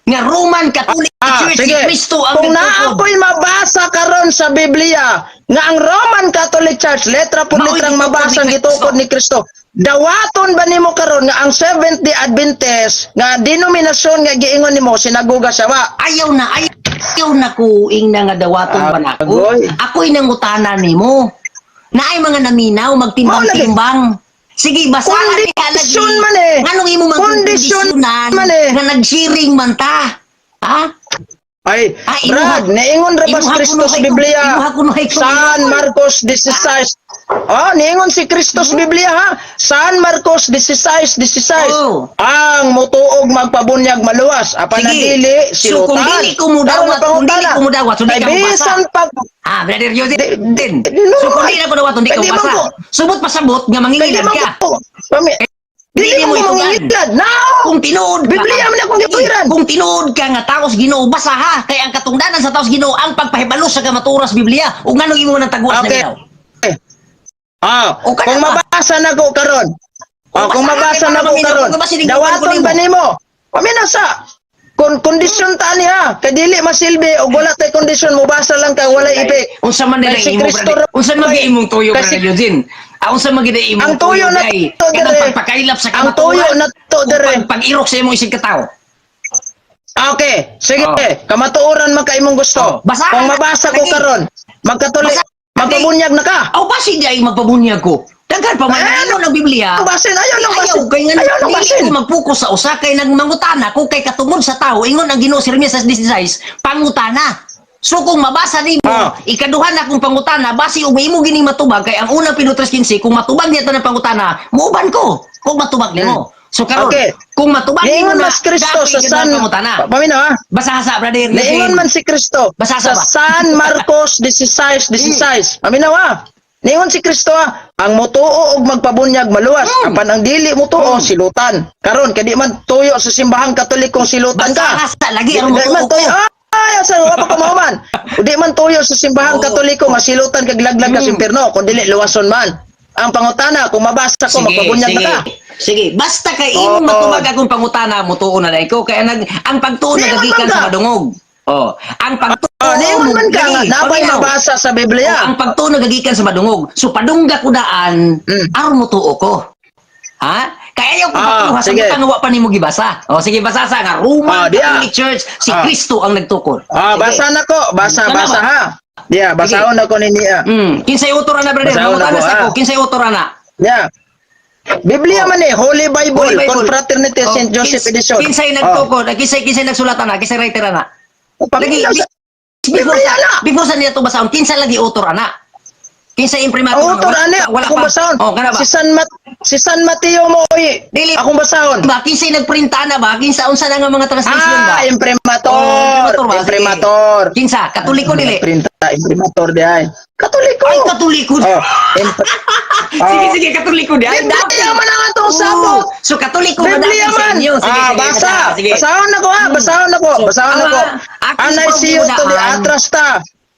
Nga Roman Catholic Ah, Church sige. si Kristo ang Kung naa nagtukod. ako'y mabasa karon sa Biblia nga ang Roman Catholic Church letra por Mao'y letrang gitukod mabasa ang ni Kristo. gitukod ni Kristo. Dawaton ba nimo karon nga ang Seventh Day Adventist nga denominasyon nga giingon nimo sinagoga siya wa? Ayaw na, ayaw na kuing na nga dawaton ba nako. Agoy. Ako'y nangutana nimo. Naay mga naminaw magtimbang-timbang. Sige, basahan ni lagi. Kondisyon man eh. Nganong imo man Kondisyon kondisyonan man eh. nga nagsiring man ta? Ha? Ay, Ah, Brad, niingon ra ba si imuha Kristo kuno sa kay- Biblia? imuha kuno kay- San Marcos 16. Oh, niingon si Kristo sa Biblia ha. San Marcos 16:16. Oh. Ang mutuog magpabunyag maluwas, apan Sige. ang dili So, kung silutan. dili ko mudawat, Karon kung dili pangutana. ko mudawat, so di Kay ka mubasa. bisan pag Ah, Brother Jose, din. No, So kung di na ko dawaton, di ka Pwede man mabasa. ko. Subot pasabot nga Pwede mangingilad man ka. ko. Dili Dili mo mo itugan. mangingilad. No! Kung tinuod ka, Biblia man akong gituiran. Kung tinuod ka nga taos Ginoo, basa ha. Kay ang katungdanan sa taos Ginoo ang pagpahibalo sa kamaturas Biblia. Ug nganong imo nang taguas na Okay. minaw? Ah, O, kana kung ba? mabasa na ko karon. Ah, Kung kung basa mabasa na na ko kay para karon. maminaw, kung basi Dawaton ko ba nimo? Pamina sa kon kondisyon ta ni ha, kay dili masilbi og wala tay kondisyon, mobasa lang ka walay epek. Unsa man Kay dili si imo Kristo brother? ra- Unsa man gyud imong tuyo, Kay si- Brother Eugene? Ah, unsa man gyud imong Ang tuyo na day? to, Kanang dire. pagpakailap sa Ang tuyo kamatuoran na to, ug dire. pag-irok sa imong isig katawo. Ah, okay, sige. Oh. Kamatuoran man ka imong Oh. gusto. Basahan Kung na. mabasa ko Lagi. karon, magkatuloy, Basa- magpabunyag na ka. Aw basi di ay magpabunyag ko. Daghan pa man Eh, ano ng Biblia. Ang basin, ayaw ng basin. Ayaw kay nga Ayaw ng dili basin. ko magpokus sa usa kay nagmangutana ko kay katungod sa tao ingon ang Ginoo si Jeremias 16 pangutana. So kung mabasa nimo ikaduha na kung pangutana basi og imo gining matubag kay ang unang Pedro 3:15 kung matubag niya tanang pangutana muuban ko kung matubag nimo. So karon Okay. kung matubag nimo Niingon na mas Kristo dapat sa ikaduhang San pangutana. Paminaw ha. Basa sa Brother. Niingon man si Kristo Basa sa ba? San Marcos 16:16. Paminaw ha. Niingon si Kristo ha, ang mutuo og magpabunyag maluwas, apan ang dili mutuo silutan. Karon kay di man tuyo sa simbahang Katolikong silutan ka. Basa sa lagi Di, ang di man mutuo ko. tuyo. Ay, asa wa pa kumahuman. Di man tuyo sa simbahang Oo. Katoliko nga silutan kag laglag ka sa impierno, kun dili luwason man. Ang pangutana, kung mabasa ko, magpabunyag na ka. Sige, basta kay imong Oo. matubag akong pangutana, mutuo na dai ko kay ang ang pagtuo Niingon nagagikan man ka. sa madungog. Oh, ang pagtuo Oh, niingon man ka nga, Dali, napay paminaw. mabasa sa Biblia. Oh, ang pagtuo nagagikan sa madungog. So padungga ko daan, aron mutuo ko. Ha? Kaya ayaw ko Ah, pagtuha sa sige. butang nga wa pa nimo gibasa. Oh, sige basa sa nga Roman Diya. Catholic Church si Kristo ang nagtukod. Ah, Sige. basa na ko, basa, Kana basa ba? ha. Yeah, basahon na ko ni niya. Kinsay author ana, brother? Basahon na Mangutana ko, sa ah. ko, kinsay author ana? Yeah. Biblia man eh, Holy Bible, Holy Bible. Confraternity Oh, St. Joseph Edition. Kinsay nagtukod, kinsay nagsulat ana, kinsay writer ana? Oh, Lagi, paminaw sa before Biblia sa, na! before sa niya to basahon, kinsa lagi author ana? Kinsa imprimatur? Ang author Wala, ani, wala akong pa. basahon. Oh, kana ba? Si San Mateo mo oy. Dili. Akong basahon. Ba kinsa nagprinta na ba? Kinsa unsa na nga mga translation ba? Ah, imprimatur. Oh, imprimatur. Imprimatur ba? Sige. Imprimatur. Kinsa? Katoliko dili? Printa imprimatur di ay. Katoliko. Ay, Katoliko. Oh, Sige, oh. sige, Katoliko di. Ay, Biblia man ang atong Oo. sabot. So, Katoliko ba Biblia dapig sa man. inyo? Sige, Ah, sige, basa. sige. Basahon na ko ha, basahon na ko, So, basahon na ko. akong Anay siyo to di pagmulaan. atras ta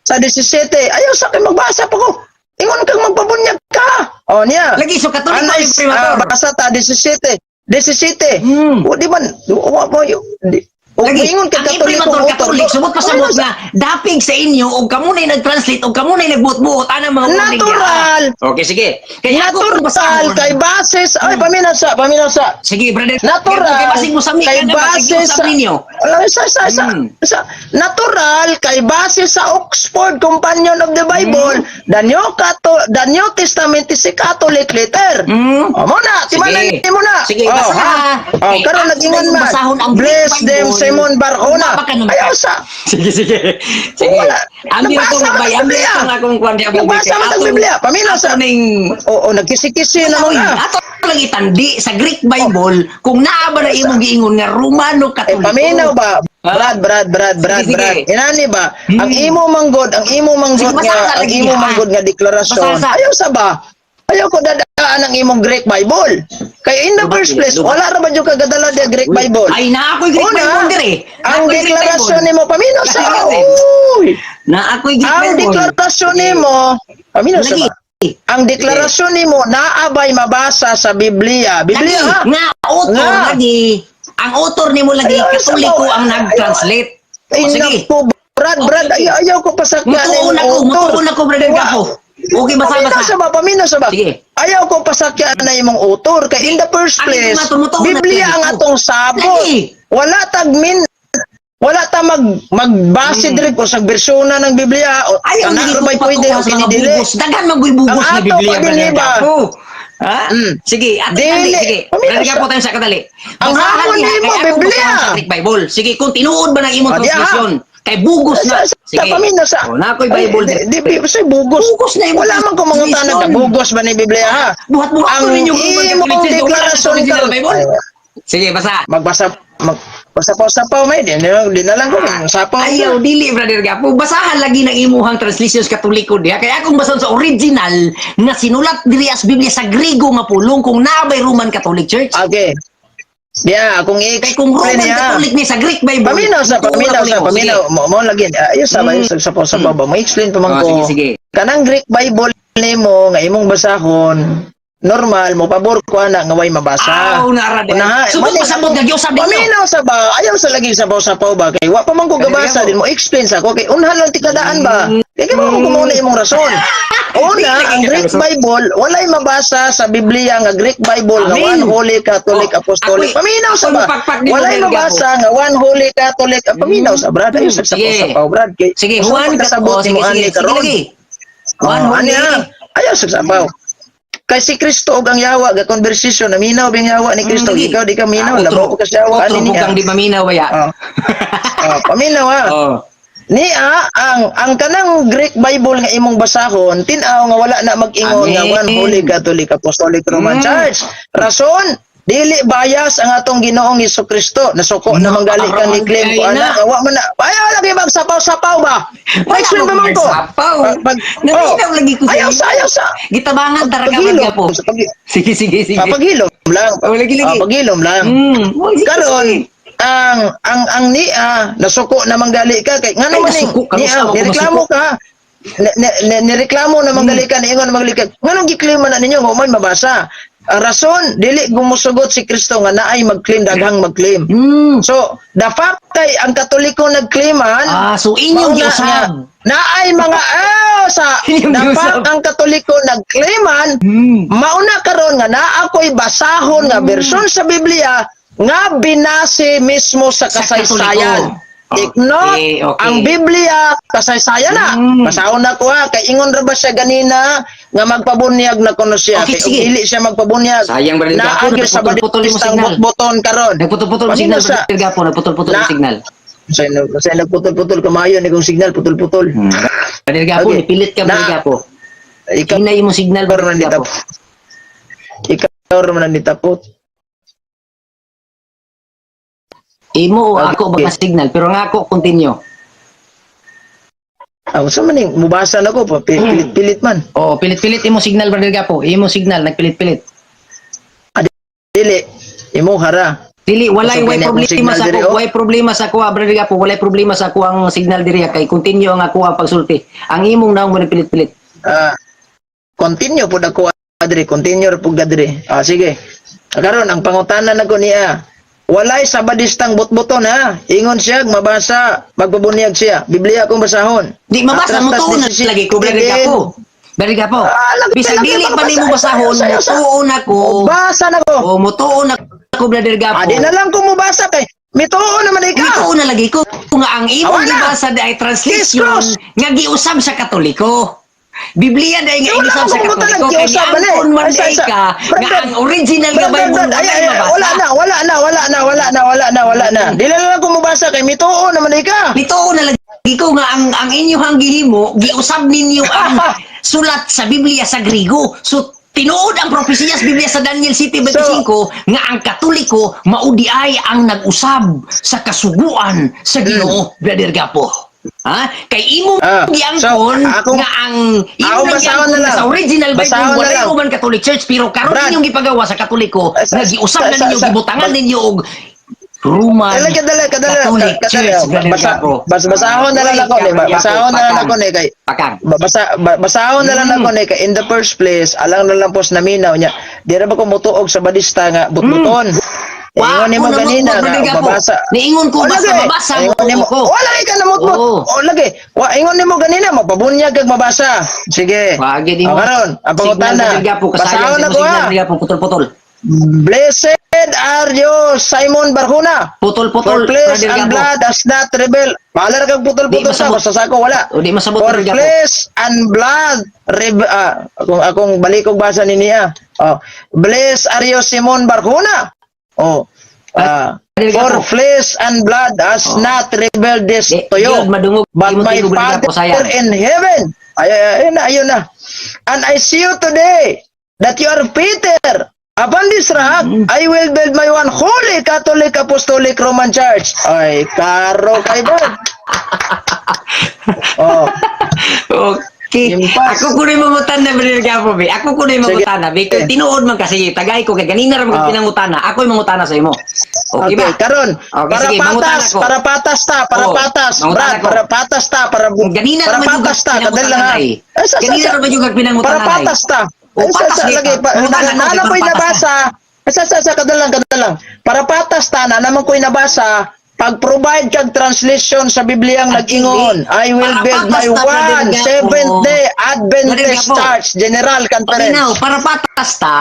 sa 17. Ayaw sa akin magbasa pa ko. Ingon kang magpabunyag ka. Oh niya. Lagi, so Katoliko Anay, ang imprimatur. basa ta 17. 17. Hmm. O di man, wa mo di. O Lagi, ingon kay ang Katoliko imprimatur author. Katolik, sumot pa samot nga, dapig sa inyo, og kamo na'y nag-translate, og kamo na'y nagbuot-buot, anang mga warning niya. Natural. Okay, sige. Kaya ako kung Natural basahon. kay basis ay paminaw sa, paminaw sa. Sige, brother. Natural. Kay basig mo sa mi, Kay kana basig base mo sa sa ninyo. Wala, isa, isa. Natural kay base sa Oxford Companion of the Bible, the New Testament is a Catholic letter. O mo na, timanan Sige. mo na. Sige, oh, basa. ha? Oh, Kay karon ako nag-ingon na yung man. basahon ang Greek Bless them Bible. Simon Barjona. Baka naman. Ayaw sa. Sige, sige. Sige. Wala. Ambi na Nagbasa itong man bay, ang ambi na Biblia. itong akong kwan di Nagbasa man ang Biblia. Paminaw sa. Ning Oo, nagkisi-kisi na Uy, mga. ato lang itandi sa Greek Bible kung naa ba na imong giingon nga Romano Eh, Katoliko. paminaw ba? Ha? Brad, Brad, Brad, Brad, Sige, Brad. sige. Inani ba? Ang imo manggod, ang imo manggod Sige, basa nga, sa ang lagi, imo ha? manggod nga deklarasyon. Basa sa. Ayaw sa ba? Ayaw ko dadaan ang imong Greek Bible. Kay in the Lubat, first place, lubat. wala ra ba jud kagadala di Greek Bible? Ay, naa ako'y Greek Una, Bible dire. Naa ang ako'y Greek deklarasyon Bible. nimo paminaw sa. Lagi. Uy! Na ako'y Greek Ang Bible. deklarasyon nimo, paminaw sa Lagi. ba? Ang deklarasyon nimo naabay mabasa sa Biblia. Biblia Lagi. ha? Nga author Nga. lagi. Ang author nimo lagi Ayaw, Katoliko sa- ang nag-translate. Ay, O, sige. naku, Brad, Brad, ayaw, ayaw ko pasakyan Mutuon yung ako, author. mutuon ako, brother Gapo. Okay, basa, Paminaw basa. sa ba? Paminaw sa ba? Sige. Ayaw ko pasakyan na imong author. Kay in the first Ang place, imong tumutuon na Biblia lagi ang ko. atong sabot. Lagi. Wala tagmin wala ta magbase diri kung sa bersyon na ng Biblia o Ayaw kana lagi ra ko ba'y pwede patuwa o sa kini mga dili. bugos. Daghan man bugos Ang na ato Biblia, pa din, brother iba. Gapo. Ha? Sige, ate, Dili. dali, sige. Paminaw Brother sa- Gapo tayo sa kadali. Ang Basahan hapon niya, nimo, kay akong Biblia. basahan sa Greek Bible. Sige, kung tinuod ba ng imong O, di, ha? translation, kay bugos na. Sa paminaw sa. O, na ako'y Bible. Ay, di, di, sa bugos. Bugos na imong Wala man ko mga tanag na translation. bugos ba ni Biblia ha? Buhat-buhat Ang ko ninyo Roman imong Catholic Church, wala sa deklarasyon original karon. Bible. Sige, basa. Magbasa mag sapaw-sapaw may di na lang ko sapaw. Ayaw, dili, brother Gapo. Basahan lagi ng imuhang translations Katoliko diha. Kaya akong basahan sa original nga sinulat diri as Biblia sa Griego nga pulong kung naabay Roman Catholic Church. Okay. Yeah, kung Kay kung i-explain Roman niya. Catholic ni sa Greek Bible. Paminaw sa, tuon paminaw ako sa, nimo. paminaw. Sige. Mo lagi. Ayos sa, ayos sa sapaw sapaw ba. Mo explain pa man Oh, ko. sige, sige. Kanang Greek Bible nimo nga imong basahon, normal mo pabor ko ana nga way mabasa. Aw, naara di. Unaha, Subot mali- pasabot nga giusab ninyo. Paminaw sa ba? Ayaw sa lagi sapaw sapaw ba kay wa pa man ko gabasa din mo explain sa ko kay unhan lang tikadaan ba. Kay kay mo kumuna imong rason. Una, ang Greek Bible walay mabasa sa Biblia nga Greek Bible nga Amen. one Holy Catholic Oh, Apostolic. Paminaw sa ako'y ba? mupakpak nimo, Walay Brother mabasa nga one Holy Catholic. Paminaw sa brad. Ayaw sa sapaw Sige. sapaw brad kay Sige, usa Juan pa kasabot oh, sige, nimo sige, ani sige, karon. lagi. Juan Oh, Holy. ani ah. Ayaw sa sapaw. Kay si Kristo og ang yawa ga conversation naminaw bing yawa ni Kristo Lagi. ikaw di ka minaw Ah, labaw ka sa yawa otro ani niya. bukang di maminaw baya. Oh. Oh, paminaw ha. Oh. Niya ang kanang Greek Bible nga imong basahon tin-aw nga wala na mag-ingon nga Amen. one Holy Catholic Apostolic Roman Church. Rason dili bias ang atong Ginoong Kristo. Nasuko na manggali ka ni claim ko Ay, ana na. nga wa man na. Ayaw lagi magsapaw-sapaw ba? Wala Explain mo pa man ko. magsapaw. Oh. Naminaw lagi ko sa Ayaw inyo. sa ayaw sa. Gitabangan tara ka Paghilom. po. Sige, sige, sige. Paghilom lang. Oh, lagi, lagi. Ah, paghilom lang. Oh, sige, Karon sige. ang niya nasuko na manggali ka kay ngano Ay, man ning nasuko ka, niya gusto ko nireklamo ka nireklamo na manggali ka niingon na manggali ka nganong gi-claim man na ninyo nga umay mabasa ang rason dili gumusugot si Kristo nga naay mag-claim daghang mag-claim. So the fact kay ang Katoliko nag-claiman Ah, so inyong mauna nga, giusab. naay mga sa Inyong the giusab. fact ang Katoliko nag-claiman mauna karon nga naa ko'y basahon nga bersyon sa Biblia nga binase mismo sa Sa kasaysayan. Katoliko. Take note, Okay. ang Biblia kasaysayan na. Basahon na ko ha kay ingon ra ba siya ganina nga magpabunyag na kuno siya. Okay, Kay sige. ug dili siya magpabunyag. Sayang, Brother Gapo, Naagi sa nagputol-putol yung batistang signal. botboton karon. Nagputol-putol yung Paminaw signal, Brother Gapo, nagputol-putol yung signal. Sa nagputol-putol kamayo ni kong signal putol-putol. Brother Gapo, Okay. nipilit ka, Brother Gapo. Ikaw Hinay mo signal, raman Brother ni Gapo. tapot. Ikaw raman ni tapot. Imo o Okay. ako baka signal, pero nga ako continue. Ah, unsa man ning mubasa na ko, pilit-pilit man. Oh, pilit-pilit imo signal, Brother Gapo. Imo signal nagpilit-pilit. Ah, dili imo hara. Dili, walay Pasok way kini akong problema signal sa diri, ako, oh. way problema sa kuha, Brother Gapo, walay problema sa kuha ang signal diri kay continue ang ako ang pagsulti. Ang imong naong mo nagpilit-pilit. Ah, continue pud ako diri, continue ra pud ka diri. Ah, sige. Ah, karon ang pangutana nako niya. Walay sabadistang butbuton ha. Ingon siya mabasa, magpabunyag siya. Biblia akong basahon. Di mabasa mo Atras tuon na lagi ko, Brother Gapo. Brother Gapo. Ah, lagi, Bisag lagi, dili pa basa, nimo basahon, sayo, sayo. mutuon ako. Basa na ko. O mutuon ako, Brother Gapo. Ah, di na lang ko mubasa kay mituo naman ka. Mutuon na lagi ko nga ang imong Awa na. gibasa di ay translation Yes, nga giusab sa Katoliko. Biblia dai nga Wala giusab sa akong Katoliko butang kay giusab, bali. giangkon man Ay, di ka nga Brother, ang original nga Brad, Bible brad, ay, walay ay, mabasa. wala na, wala na, wala na, wala na, wala na, wala na. Di na lang ko mubasa kay mituo naman ka. Mituo na lagi ko nga ang inyong gihimo, giusab ninyo ang sulat sa Biblia sa Grigo. So tinuod ang propesiya sa Biblia sa Daniel 7:25 nga ang Katoliko maudi ay ang nag-usab sa kasuguan sa Ginoo, Brother Gapo. Ha? Kay imo Ah, so, giangkon nga ang imo ako nang basahon giangkon na nga lang. sa original Bible Basahon na walay lang. Roman Catholic Church, pero karon Brad. inyong gipagawa sa Katoliko nga giusab na ninyo, gibutangan ninyo og Roman Dali, kadali, kadali, Catholic kadali. Church, Brother Basa, Gapo. basahon na lang ako ni, basahon na lang ako ni kay Pakang. Basahon na lang ako ni kay in the first place, alang na lang pos naminaw niya. Di ra ba ko mutuog sa badista nga butbuton? Wa, Ingon nimo ako ganina namutmot, nga Brother Gapo. babasa. Niingon ko O, basta lagi. mabasa Ingon nimo. mo ko. Wala ka namutmot. Oo. O lagi. Wa ingon nimo ganina mapabunyag kag mabasa. Sige. Wagi di O, mo. karon ang Signal, pangutana. Brother Gapo, kasayang Basahon sa na imo ko signal, ha. Brother Gapo, putol-putol. Blessed are you, Simon Barjona. For Putol-putol, flesh Brother and Gapo. blood has not revealed. Bahala ra kag Di putol-putol sa masabot. basta sa ako wala. O di masabot, For Brother Gapo. flesh and blood akong balik kog basa ni niya. Oh. Blessed are you, Simon Barjona. Oh. Brother For Gapo. flesh and blood has not revealed this Di, to you, yun, madungog but imo my tingog, Brother Father Gapo, sayang. in heaven. Ay, ay, ayun na, ayun na. And I see you today that you are Peter. Upon this rock, I will build my one holy Catholic Apostolic Roman Church. Ay, karo kay Brad. Oh, Okay. Impas. Ako kuno'y mangutana, Brother Gapo, be. Ako kuno'y Sige. mangutana, be. Kay tinuod man kasi, tagay ko, kay ganina ra man pinangutana. Ako'y mangutana sa imo. Okay Okay, ba? karon Okay, para sige, mangutana patas, ko. para patas ta, para Oo, patas, mangutana Brad, ko. para patas ta, para Ganina para ra man yung patas ta, kadali lang ha. pinangutana eh. Eh, Ganina ra man yung pinangutana Para eh. patas ta. O, Eh, patas sa, kita. lagi, pa, Mangutana ko, na, na, kay ko'y para patas nabasa. Eh, sa, kadali lang. Para patas ta, na naman ko'y nabasa, pag-provide kag translation sa Bibliang Ang nag-ingon, hindi. I will Para build patas my ta, Brother one Gapo. Seventh Day Brother Adventist Gapo. Church General Conference. Paminaw, para patas ta.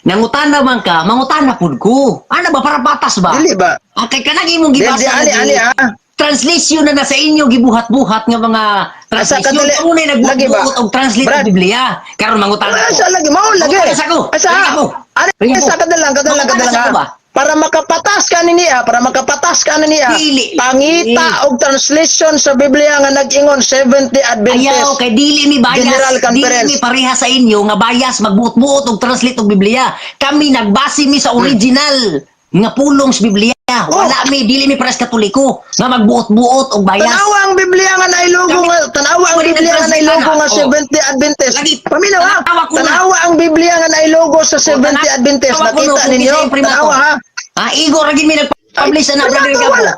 Nangutana man ka, mangutana pud ko. Ano ba para patas ba? Dili ba? Ah, kay kanang imong Dili, gibasa di, ani, na ani, ah. Translation na na sa inyo gibuhat-buhat nga mga Asa, translation. kadali, Kamo na lagi ba? nagbuhat og translate Brad. ang Biblia. Karon mangutana ko. Asa lagi mao lagi. Mangutana sa ko. Asa? Ringa ko. Ani Ringa ko. sa kadal lang, kadal lang, Mangutana kadal sa lang. ko ba? Ha? Para makapatas ka ni niya, para makapatas ka ni niya. Dili. Pangita og translation sa Biblia nga nag-ingon Seventh Day Adventist. Ayaw, kay dili mi bias, General dili Conference. mi pareha sa inyo nga bias magbuot-buot og translate og Biblia. Kami nagbase mi sa original nga pulong sa Biblia. Wala mi, dili mi pares Katoliko nga magbuot-buot og bias. Tanawa ang Biblia nga nailogo Kami- nga tanawa ang Pwede Biblia nga nag-translate nailogo na. nga Oh. Seventh Day Adventist. Lagi, Paminaw ha. tanawa ko na. Tanawa ang Biblia nga nailogo sa Seventh Day Adventist. Tanawa ko no, Nakita kung ninyo? kinsa yung primato. Tanawa ha. Ah, Igor ra gid mi nag-publish na, Ay, Brother primato, Gabo. wala.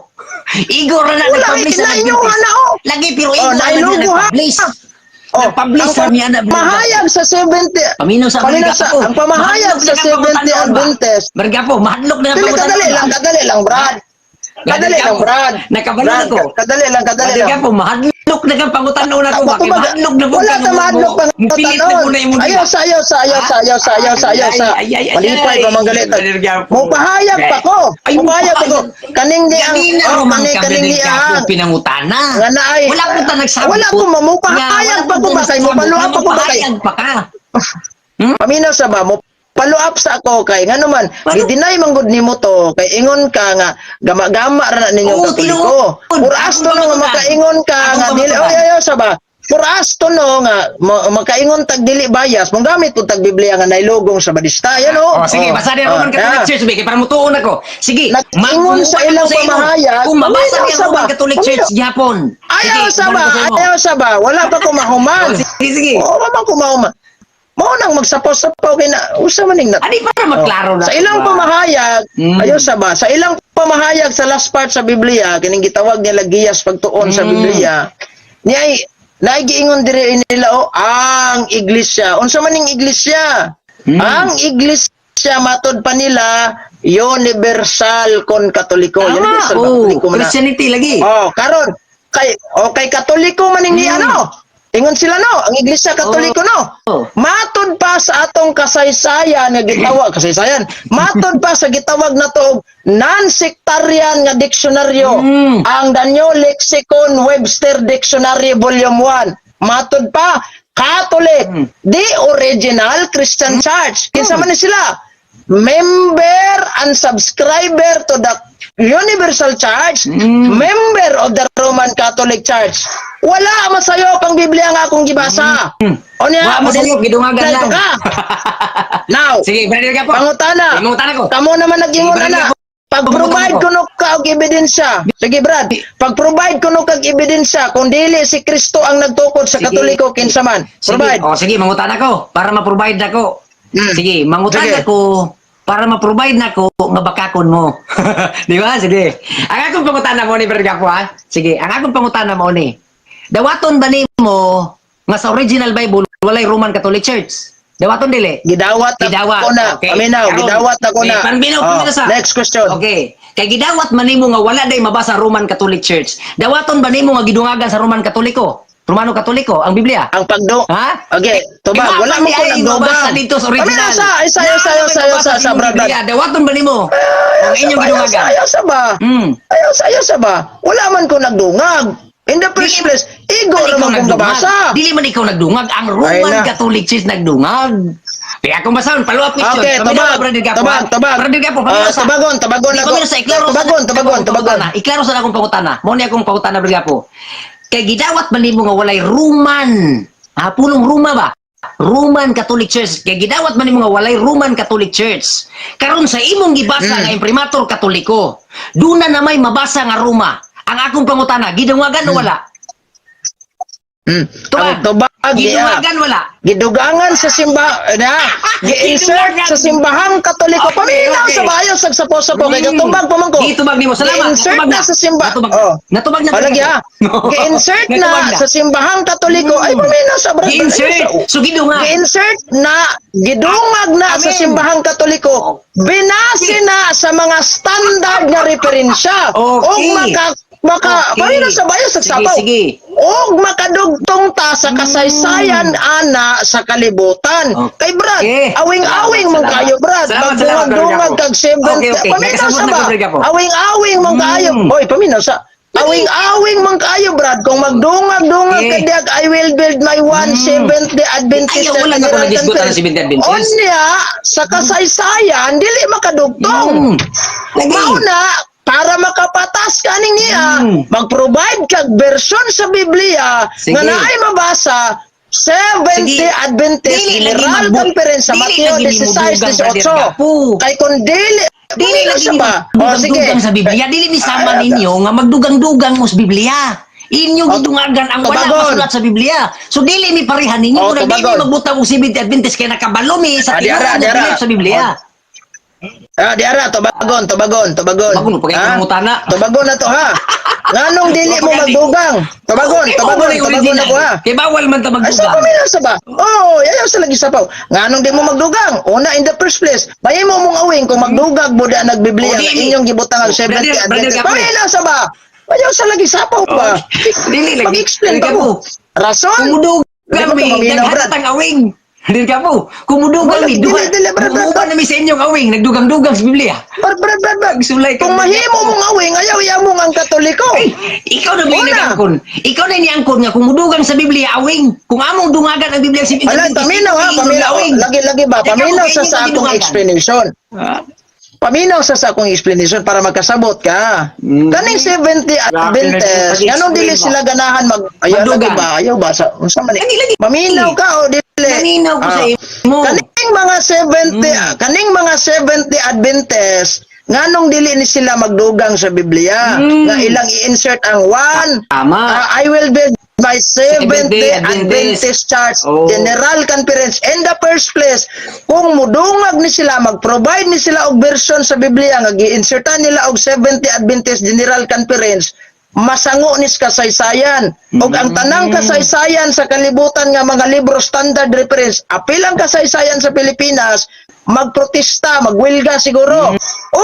Igor ra na Wala, nag-publish na ina- inyo na, oh. Lagi pero Oh, Igor ra na nailogo, ha? nag-publish. Oh, Nag-publish ang sa niya na, Brother Gabo. Pamahayag sa 70 Paminaw sa Paminaw Brother sa Gabo. ang pamahayag Mahadlok sa na kang Seventh Day pangutanon ba? Adventist. Brother Gabo, mahadlok na ang Dili, pangutanon kadali ba? lang, kadali lang, Brad. Kadali lang, Brad. Nakabalo Brad, na ko. kadali lang, kadali Brother lang. Gabo, mahadlok na kang pangutanon ako ba? Kay Tumag- mahadlok na po Wala kang ta mahadlok mo- Mupilit na pangutanon. po na imong Ayaw sa, ayaw sa, ayaw sa, ayaw sa, ayaw sa, ayaw sa. Ay, ay, ay, ay, Malipay ay. pa manggalit. Brother Gabo. Mupahayag pa ko. Ay, Mupahayag pa ko. mupahayag. Kaning ni ang, Ganina oh, roman kaning ka, kaning ni Brother Gabo, ang. pinangutana. Nga na ay. Wala ko ta nagsabot. Wala ko mamupahayag Nga, pa ko ba kay wala ko mupalo up ako ba kay. Mapahayag pa ka. Paminaw sa ba mo follow up sa ako kay ngano man Ano? gi-deny man gud nimo to kay ingon ka nga gama-gama ra na ninyo Oo, Katoliko. tinuod. Ur asto Akong na nga pamatudan. makaingon ka Akong nga dili pamatudan. oy ayaw sa ba. For us to know nga makaingon tag dili bias, mong gamit pud tag Biblia nga nailugong sa Badista, yan oh. Oh, sige, basa din Oh, Roman Catholic ah. Church, kay para mutuon ako. Sige, Nag-ingon sa ako ilang imo. pamahayag, Kung mabasa paminaw niya sa ba? Roman Catholic Church gihapon. Ayaw Sige, sa ba? uban ko sa imo. Ayaw sa ba? Wala pa ko mahuman. Oh, sige, sige. Oo, wa man ko mahuman. Mao nang magsapaw-sapaw kay na usa man ning na. Ani para maklaro na. Sa ilang ba? pamahayag, ayaw sa ba? Sa ilang pamahayag sa last part sa Biblia, kining gitawag nila giyas pagtuon sa Biblia. Niay naay giingon diri nila oh, ang iglesia. Unsa man ning iglesia? Ang iglesia matod pa nila universal kon Katoliko. Tama. Universal ba? Oh, Katoliko man na. Christianity lagi. Oh, karon kay okay Katoliko man ning ano. Ingon sila no, ang Iglesia Katoliko no. Oh. Matod pa sa atong kasaysayan nga gitawag kasaysayan. Matod pa sa gitawag na to og non-sectarian nga diksyonaryo. Ang The New Lexicon Webster Dictionary Volume 1. Matod pa Catholic, the original Christian Church. Kinsa man ni sila? Member and subscriber to the Universal Church, member of the Roman Catholic Church. Wala masayop ang Biblia nga akong gibasa. O niya, Wa masayop, gidungagan Dito lang. ka. Now, Sige, Brother Gapo. pangutana. Sige, mangutana ko. Kamo naman nag-ingon Sige, na. Brother Gapo. Pag-provide kuno ka og ebidensya. Sige, Brad. Pag-provide kuno kag ebidensya kung dili si Kristo ang nagtukod sa Sige. Katoliko kinsa man. Sige, Provide. oh, sige, mangutana ko para ma-provide nako. Sige, mangutana Sige. ko para ma-provide nako nga bakakon mo. Di ba? Sige. Ang akong pangutana mo ni Brother Gapo, ha? Sige, ang akong pangutana mo ni. Dawaton ba nimo nga sa original Bible walay Roman Catholic Church? Dawaton dili? Gidawat na Gidawat. ko na. Okay. Paminaw, Karon, gidawat na ko okay, na. Paminaw, Oh, paminaw sa. next question. Okay. Kay gidawat man nimo nga wala day mabasa Roman Catholic Church. Dawaton ba nimo nga gidungagan sa Roman Katoliko? Romano Katoliko ang Biblia? Ang pagdo. Ha? Okay, tubag, Kay wala mo di ko ay nagdugang. mabasa dito sa original. Paminaw sa, isa, isa, Naa isa, may isa, mabasa sa, sa imong Brad. Biblia. Dawaton ba nimo? Ang inyong gidungagan. Ayaw sa ba? Ayaw sa, ayaw sa ba? Wala man ko nagdungag. In the first Dili- place, igo Man ikaw naman kong nagdungag. gabasa. Dili man ikaw nagdungag. Ang Ay Roman na. Catholic Church nagdungag. Kaya akong basahon, follow up question. Okay, Paminaw, tubag, Brother Gapo, tubag, ha? tubag. Brother Gapo, paminaw Ah, sa. tubagon, tubagon Di, ako. paminaw sa, iklaro sa- Tubagon, tubagon, akong tubagon. pangutana. Iklaro sa akong pangutana. Mao ni akong pangutana, Brother Gapo. Kay gidawat man nimo nga walay Roman. Ha, pulong Roma ba? Roman Catholic Church. Kay gidawat man nimo nga walay Roman Catholic Church. Karon sa imong gibasa nga imprimatur Katoliko, duna na may mabasa nga Roma. Ang akong pangutana, gidungagan o wala? Ang tubag niya. Gidungagan wala. Gidugangan sa simba na gi-insert Gidugangan. sa simbahang Katoliko. Okay, Paminaw okay. sa bayo sa sapo-sapo kay gatubag pa man ko. Gitubag nimo. Salamat. Gi-insert Natubag na sa simba. Natubag. Oh. Natubag na. Palagi ha. Gi-insert na Natubag sa simbahang Katoliko. Ay paminaw sa brad. Gi-insert. So gidungag. Gi-insert na gidungag na sa Amen. simbahang Katoliko. Binase na sa mga standard nga referensya. Okay. Og maka maka paminaw sa bayo sa Sige, sapaw. sige. Og makadugtong ta sa kasaysayan ana sa kalibutan. Okay. Kay Brad, awing-awing man Salamat. kayo Brad. Salamat, salamat, Magdungag-dungag Brad kag 70. Okay. Paminaw Nakasabot sa na ba? ko, Brad Gapo. Awing-awing man kayo. Oy, paminaw sa. Awing-awing man kayo Brad. Kung magdungag-dungag ka diag, I will build my 170 Adventist Ayaw, wala na ko General nag-disgot ang Conference. 70 Adventist. Unya, sa kasaysayan, dili makadugtong. Lagi. Mao na, para makapatas kaning niya, mag-provide kag version sa Biblia Sige. nga naay mabasa Seventh Sige. Day Adventist Dili lagi General Conference sa dili Mateo lagi ni 16, mudugang, Brother 18. Gapo. Kay kung dili, Dili dili lagi siya ni ba? O sige. magdugang sa Biblia. Dili mi sama Ay, ninyo nga magdugang-dugang mo sa Biblia. Inyo O, gidungagan ang wala tubagon. masulat sa Biblia. So dili mi parehan ninyo O, murag dili tubagon. magbutang og Seventh Day Adventist kay nakabalo mi sa Ah, di tinuod ara, nga di ara. belief sa Biblia. Ah, di ara, tubagon, tubagon, tubagon. Bagon, pagay Ha? pangutana. Tubagon na to ha. Nganong dili mo magdugang? Tubagon, Okay, tubagon, mao man yung tubagon original. ako ha. Kay bawal man ta Ay, sa magdugang. paminaw sa ba? Oo, ayaw sa lagi sapaw. Nganong di mo magdugang? Una, in the first place, bayi mo mong awing kung magdugag mo da nagbiblia O, di- inyong gibutang ang O, 70 brother, brother Adventist. Gapo. Paminaw sa ba? Ayaw sa lagi sapaw pa. Dili lagi. Mag-explain pa Brother mo. Gapo. Rason? Kung Di mudugang ba mi, ka maminaw, daghan Brad? tang awing. Dili ka po. Kung mudugang Wala, mi, dili, duha. dili, brad, brad, Muuban brad. na mi sa inyong awing, nagdugang-dugang sa Biblia. Brad, brad, brad, brad. Sulay ka. Kung mahimo mong awing, ayaw iya mong ang Katoliko. Ay, ikaw na ba yung Una. nag-angkon? Ikaw na niangkon nga kung mudugang sa Biblia awing. Kung among dungagan ang Biblia sa Ala, paminaw ha, paminaw. Lagi-lagi ba? Ikaw, Paminaw kung sa inyong sa akong gidungagan. explanation. Paminaw sa akong explanation para magkasabot ka. Kaning 70 Grabe na Adventist, yung nganong dili pag-explain sila ganahan mag ayaw lagi Magdugang. ba? Ayaw ba sa unsa man ni? Lagi, lagi. Maminaw ka o dili? Maminaw ko sa Ah. imo. Kaning mga 70 kaning mga 70 Adventist, nganong dili ni sila magdugang sa Biblia nga ilang i-insert ang one Tama. "I will build my 70 Seventh-day Adventist." Adventist Church General Conference." In the first place, kung mudungag ni sila, mag-provide ni sila og version sa Biblia nga gi-insertan nila og 70 Adventist General Conference, masango nis kasaysayan. Og ang tanang kasaysayan sa kalibutan nga mga libro, standard reference, apil ang kasaysayan sa Pilipinas, magprotesta, magwilga siguro.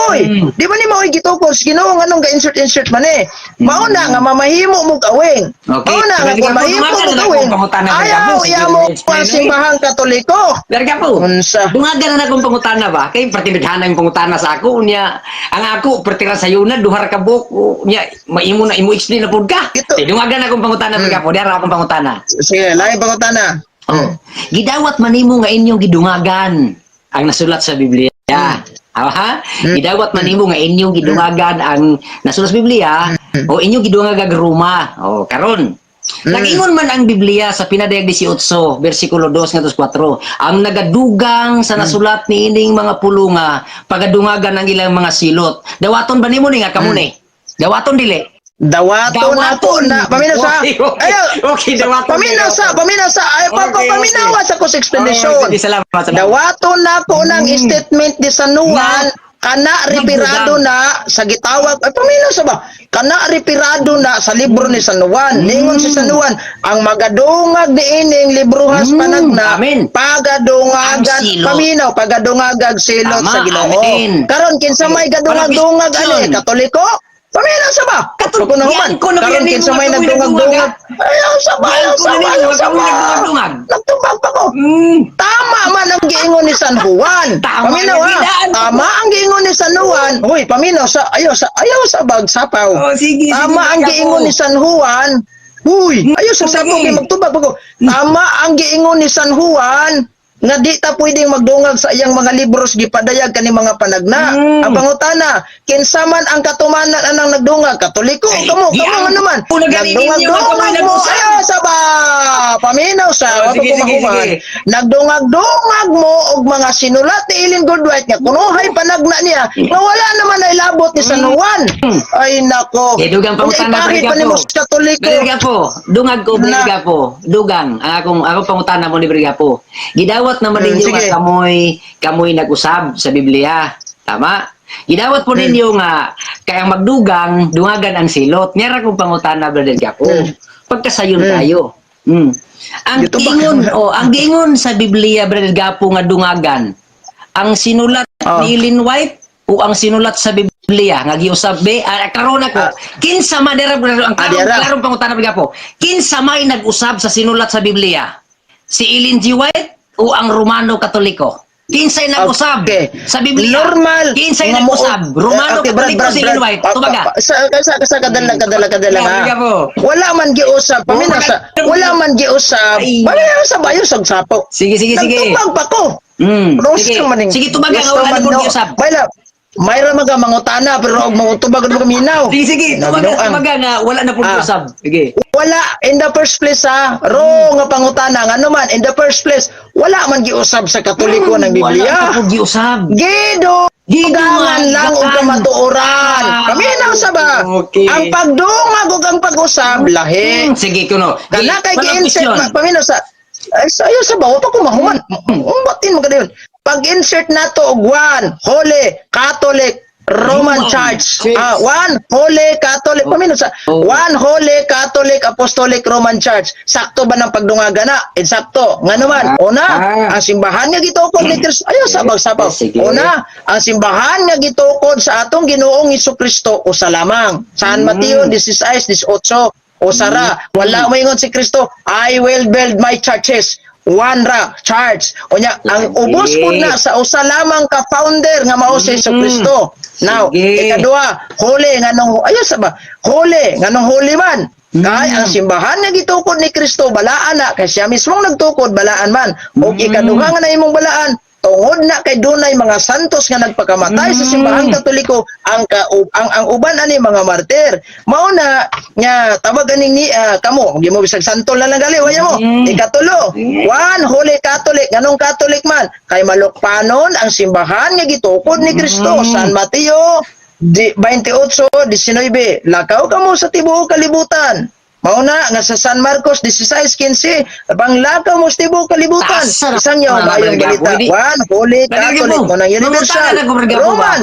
Uy, di ba ni mao'y gitukod sa Ginoo, nganong ga-insert insert man eh? Mao na nga mamahimo mo awing. Okay. Mao na nga Pero kung mahimo dumagan mo na awing, akong pangutana, ayaw Brad Apo. Sige, iyamo explain ang na eh. simbahang Katoliko. Darga po. Unsa? Dungagan na akong pangutana ba? Kay perti ang pangutana sa ako unya. Ang ako perti ra sayo na duha ra ka buok unya, maimo na imo explain na pud ka. Ito. Kay dungagan akong pangutana, Brad Gapo. Dara akong pangutana. Sige, lain pangutana. Oh. Gidawat man nimo nga inyong gidungagan ang nasulat sa Biblia. Ha? Gidawat man nimo nga inyong gidungagan ang nasulat sa Biblia o inyong gidungagag Roma. Oh, karon. Nagingon man ang Biblia sa Pinadayag 18, versikulo 2 ngadto sa 4, ang nagadugang sa nasulat niining mga pulunga, pagadungagan ang ilang mga silot. Dawaton ba nimo ni nga kamo ni? Dawaton dili? Dawaton ako na. Paminaw sa. Okay. Ayaw. Okay, dawaton. Paminaw sa, paminaw sa. Ay, pa, paminaw sa ko sa explanation. Oh, sige, salamat, salamat. Dawaton na ko ng statement ni San Juan kana referado Nagdugang. na sa gitawag, ay, paminaw sa ba, kana referado na sa libro ni San Juan. Ningon si San Juan, ang magadungag ni ining libruhas panagna Amen. pagadungagan Ang silot. paminaw, pagadungagag silot Tama, sa Ginoo. amen. Karon kinsa may gadungag-dungag Walang ani? question. Katoliko? Paminaw sa ba? Katoliko. Katoliko na human. Yan ko na Karon biyanin kinsa mo may nga kamoy nagdungag-dungag? Ayaw sa ba, ayaw Yan ko sa na ba, ninyo ayaw nga sa kamoy ba. nagdungag-dungag. Nagtubag pa ko. Tama man ang giingon ni San Juan. Tama Paminaw nga, ha. gidaan ko. Tama ang giingon ni San Juan. Hoy, paminaw sa ayaw sa bagsapaw. Oh, sige, Tama sige, ang Brad giingon Gapo. ni San Juan. Huy, ayaw sa sapaw Sige. kay magtubag pa ko. Tama ang giingon ni San Juan nga di ta pwedeng magdungag sa iyang mga libros gipadayag kani mga panagna. Ang pangutana, kinsa man ang katumanan anang nagdungag? Katoliko Ay, kamo, di kamo ang- nga naman. Una gani ninyo, Nagdungag-dungag magkamay mo nag-usap. ayaw sa ba. Paminaw sa Oh, wa pa sige, ko sige, mahuman. sige. Nagdungag-dungag mo og mga sinulat ni Ellen Goodwhite nga kunuhay panagna niya nga wala naman ay labot ni San Juan. Ay nako. Eh, dugang pangutana, Unya, ipahid Brad pa nimo Gapo. sa Katoliko. Brad Gapo, dungag ko, Na. Brad Gapo. Dugang, ang akong pangutana mo ni Brad Gapo. Gidawat naman ninyo sige. nga kamoy nag-usab sa Biblia. Tama? Gidawat po ninyo nga kaya magdugang, dungagan ang silot. Nira kong pangutana, Brad Gapo. Pagkasayon tayo. Ang Dito ba? giingon, oh, ang giingon sa Biblia, Brad Gapo, nga dungagan, ang sinulat ni Ellen White o ang sinulat sa Biblia nga giusab be karon ako, kinsa man dira ang Ah, klarong, dira. klarong pangutana bigla po, kinsa may nag-usab sa sinulat sa Biblia, si Ellen G. White o ang Romano Katoliko? Kinsay nag-usab sa Biblia? Normal. Kinsay nga mo- nag-usab? Romano Okay, Brad, Katoliko, Brad, si Brad. Ellen White? Tubaga. Sa kadala kadala kadala Grabe ha. ka po. Wala man giusab. Paminaw sa wala man giusab. Ay. Paminaw sa bayo sa sapo. Sige, sige, sige. Nagtubag pa ko. Sige. Roast man ning. Sige, tubaga nga Gusto wala man na pud no. giusab. Mayla Mayra maga mangutana pero og mangutubag og minaw. Sige, sige, tubaga, Naginoang. tubaga nga wala na pud giusab. Sige. Wala in the first place ha. Ro nga pangutana ngano man in the first place wala man giusab sa Katoliko ng Biblia. Wala na pud giusab. Gido Gidungan Gidugangan lang og kamatuoran. Paminaw sa ba? Okay. Ang pagdungag ug ang pag-usab lahi. Sige kuno. Kana kay Walang gi-insert question. paminaw sa ay, sayo sa ba wa pa ko mahuman. Umbatin mo kadayon. Pag-insert nato og one Holy Catholic Roman Roman Church. Church. Ah, one Holy Catholic, paminaw sa one Holy Catholic Apostolic Roman Church. Sakto ba ng pagdungaga na? Insakto. Ngano man? Una, ang simbahan nga gitukod ni Kristo. Ayo sabag sabaw. Sige. Una, ang simbahan nga gitukod sa atong Ginoong Kristo usa lamang. San Mateo 16, 18. Usara, wala moingon si Kristo, "I will build my churches." One ra church. Unya, ang Lagi. ubos pud na sa usa lamang ka founder nga mao si Hesus Kristo. Now, Sige. ikaduha, holy nganong ayo sa ba? Holy nganong holy man? Kay ang simbahan nga gitukod ni Kristo balaan na kay siya mismong nagtukod, balaan man. Ug ikaduha nga na imong balaan, Tungod na kay dunay mga santos nga nagpakamatay sa simbahang Katoliko, ang ka, ang uban ani mga martir. Mao na nga tawag aning ni kamo, mo bisag santol na lang gali waya mo. Ikatulo, one Holy Catholic. Nganong Catholic man? Kay malukpanon ang simbahan nga gitukod ni Kristo. San Mateo di 28:19, lakaw kamo sa tibuok kalibutan. Mao na nga sa San Marcos 16:15, panglakaw mo sa tibuok kalibutan. Asa na Isang yaw na maayong Brother Gapo? balita. One Holy Catholic, mo nang universal. Mangutana na ko, Brother Gapo, ba? Roman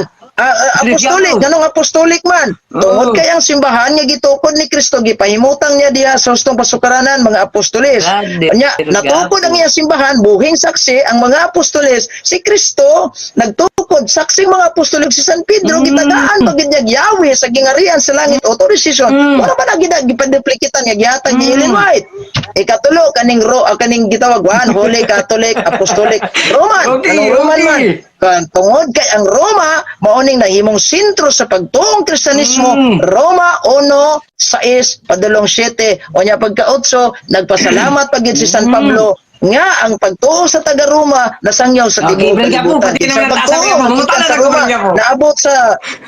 apostolic. Gapo. Nganong apostolic man? Tungod Oh. kay ang simbahan nga gitukod ni Kristo gipahimutang niya diha sa hustong pasukaranan mga apostoles. Brother Nya natukod Gapo. ang iyang simbahan, buhing saksi ang mga apostoles si Kristo nagtukod, saksi mga apostoles si San Pedro, gitagaan pa gid niya yawi sa gingarian sa langit, authorization. Wala pa na gid gipaduplikitan nga gihatag ni Ellen White. Ikatulo, kaning kaning gitawag one Holy Catholic Apostolic Roman. Anong Roman man? Kan tungod kay ang Roma mao ning nahimong sentro sa pagtuong Kristiyanismo. Roma 1:6 padulong 7. Unya pagka 8, nagpasalamat pag si San Pablo nga ang pagtuo sa taga Roma nasangyaw sa Okay, tibuok Brother Gapo, kalibutan. pati Sa naman pagtuo nataas ang gikan Mangutana sa na ko, Roma Brother Gapo. naabot sa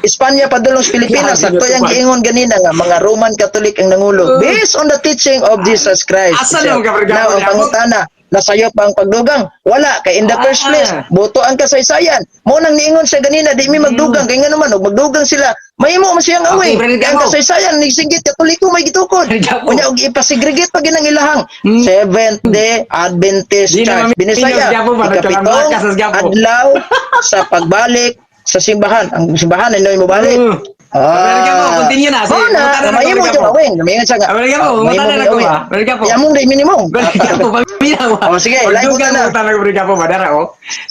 Espanya padulong sa Pilipinas. Grabe, Sakto yang Gapo. giingon ganina nga mga Roman Catholic ang nangulo based on the teaching of Jesus Christ. Asa naman ka, Brother Gapo? Now, ang pangutana, nasayop ba ang pagdugang? Wala, kay in the first place, boto ang kasaysayan. Mo nang niingon siya ganina, di mi magdugang, kay nga naman, og magdugang sila, mahimo man siyang Okay, away. Brother Kay ang Gapo. kasaysayan, nisinggit, Katoliko may gitukod. Brother Gapo. Unya, og ipasegregate pa ginang ilahang Seventh Day Adventist Di Church. naman Binisaya, Gapo ba? ikapitong Nagkalamlakas sa Gapo. adlaw sa pagbalik sa simbahan. Ang simbahan ay mo balik. Brother Gapo, continue na. Sige, Mao na, mangutana na ko, mahimo Brother yung Gapo. awing. Mahimo siya nga. Brother Gapo, Ah, mahimo mangutana na yung ko awing. ba? Brother Gapo. Yamong day minimum. Brother Gapo, paminaw. Oh, sige, lain Pagdugang na. mangutana ko, Brother Gapo, madara oh.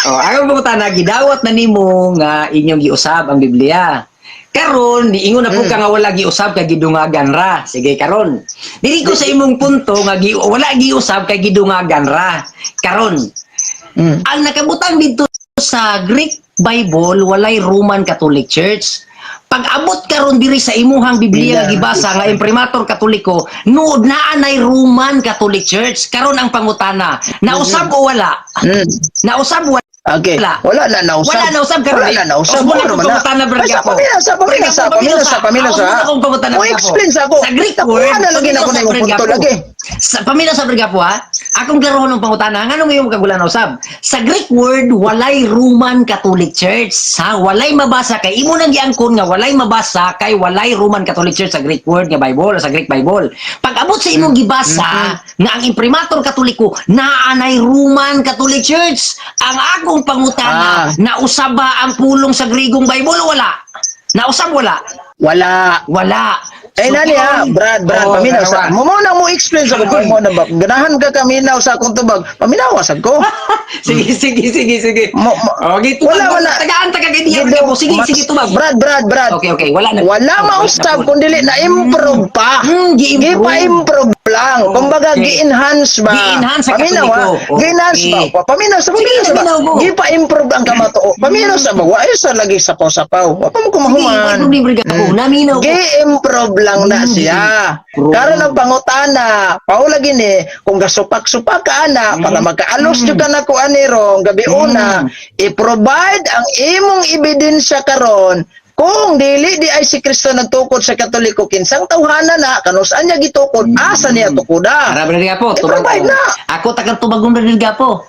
Oh, ang pangutana, gidawat na nimo nga inyong giusab ang Biblia. Karon, niingon na po ka nga wala giusab kay gidungagan ra. Sige, karon. Dili ko sa imong punto nga wala giusab kay gidungagan ra. Karon, ang nakabutang dito sa Greek Bible walay Roman Catholic Church. Pag abot karon diri sa imuhang Biblia nga gibasa nga imprimatur Katoliko, nuod naa nay Roman Catholic Church. Karon ang pangutana, nausab o wala? Nausab wala? Okay. Wala. Wala na nausab. Wala nausab karon. Wala na nausab. Os, wala Wala akong naman na. pangutana, Brother Ay, sa Gapo. pamina, sa pamina, Brother sa Gapo, pamina, sa pamina, Ako sa. muna akong pangutana, Mo Brother Gapo. explain sa ako. Sa Greek word, Nakuha na lagi na ko na imong Brother punto Gapo. lagi. Sa pamilya sa Brother Gapo ha. Akong klarohon ng pangutana, nganong iyong kagula nausab? Sa Greek word walay Roman Catholic Church, ha? Walay mabasa kay imo nang giangkon nga walay mabasa kay walay Roman Catholic Church sa Greek word nga Bible, sa Greek Bible. Pag abot sa imong gibasa nga ang imprimatur Katoliko naa nay Roman Catholic Church. Ang akong pangutana, nausab ba ang pulong sa Grigong Bible o wala? Nausab wala? Wala. Wala. Eh, So, nani ha, Brad, Brad, Oh, paminaw sa. dalawa. Mo mo nang mo explain sa ko mo na ba. Ganahan ka kaminaw sa akong tubag. Paminaw sad ko. Sige, sige, sige, sige. Mo Okay, tubag. Wala, wala. Tagaan, taga idea, Gido, Brad. Sige, sige, tubag. Brad, Brad, Brad. Okay, wala na. Wala Oh, maustab na po. kung dili na improve pa. Gi-improve. Gipa-improve lang. Kumbaga gi-enhance ba? Gi-enhance sa Paminaw, ha? Katoliko. Gi-enhance ba? Paminaw sa Sige, paminaw sa ba? paminaw ko. Gipa-improve ang kamatuo. Paminaw sa ba? Wa ay sa lagi sapaw-sapaw. Wa pa mo Sige, kumahuman. wala problema, Brad Gapo. Naminaw ko. Gi-improve lang na siya. Improve. Karon ang pangutana, paula gini, kung gasupak-supak ka ana para magkaalos jud ka na ko ani rong gabi una, i-provide ang imong ebidensya karon kung dili di ay si Kristo nagtukod sa Katoliko, kinsang tawhana na kanus-an niya gitukod, asa niya tukoda? Para Brad Gapo, tubag I-provide ko. na. Ako tagang tubagon, Brad Gapo.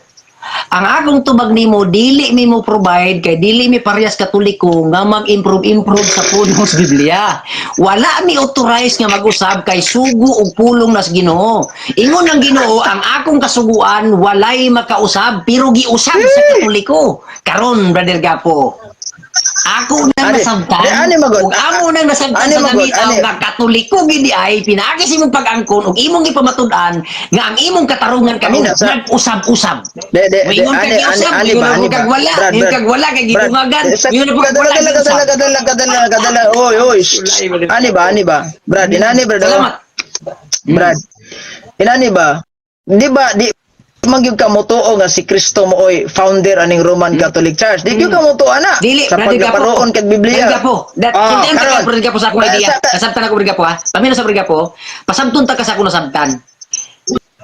Ang akong tubag nimo dili mi mo provide kay dili mi parehas Katoliko nga mag-improve improve sa pulong sa Biblia. Wala mi authorized nga mag-usab kay sugo og pulong nas Ginoo. Ingon ang Ginoo, ang akong kasuguan walay makausab pero giusab sa Katoliko. Karon, Brother Gapo, ako nang Ani, nasabtan. di, ani magod. Ug amo nang nasabtan Ani sa magod, namitaw ani. nga Katoliko gid ay pinaagi sa imong pag-angkon ug imong gipamatud-an nga ang imong katarungan karon Amina, nag-usab-usab. De, de, de, Moingon kag ani, ani, giusab, ani moingon ba, na ani po kag ba? wala, Brad, moingon Brad. kag wala kay Brad, gidungagan, moingon na po kag wala Kadala, giusab. kadala, kadala, kadala, kadala. Oy, oy. Shh, shh. Ani ba, ani ba? Brad, inani, Brad. oh. Salamat. Brad. Inani ba? Di ba, di man gyud ka motuo nga si Kristo mooy founder aning Roman Catholic Church? Di gyud ka motuo ana Dili, sa Brother Gapo. pagkaparoon kag Biblia. Brother Gapo, dat Ah, ah, ka, karon. Brother Gapo, sa akong Ah, idea. sa Nasabtan ako, Brother Gapo, ha. Pamina sa Brother Gapo, pasabton ta ka sa akong nasabtan.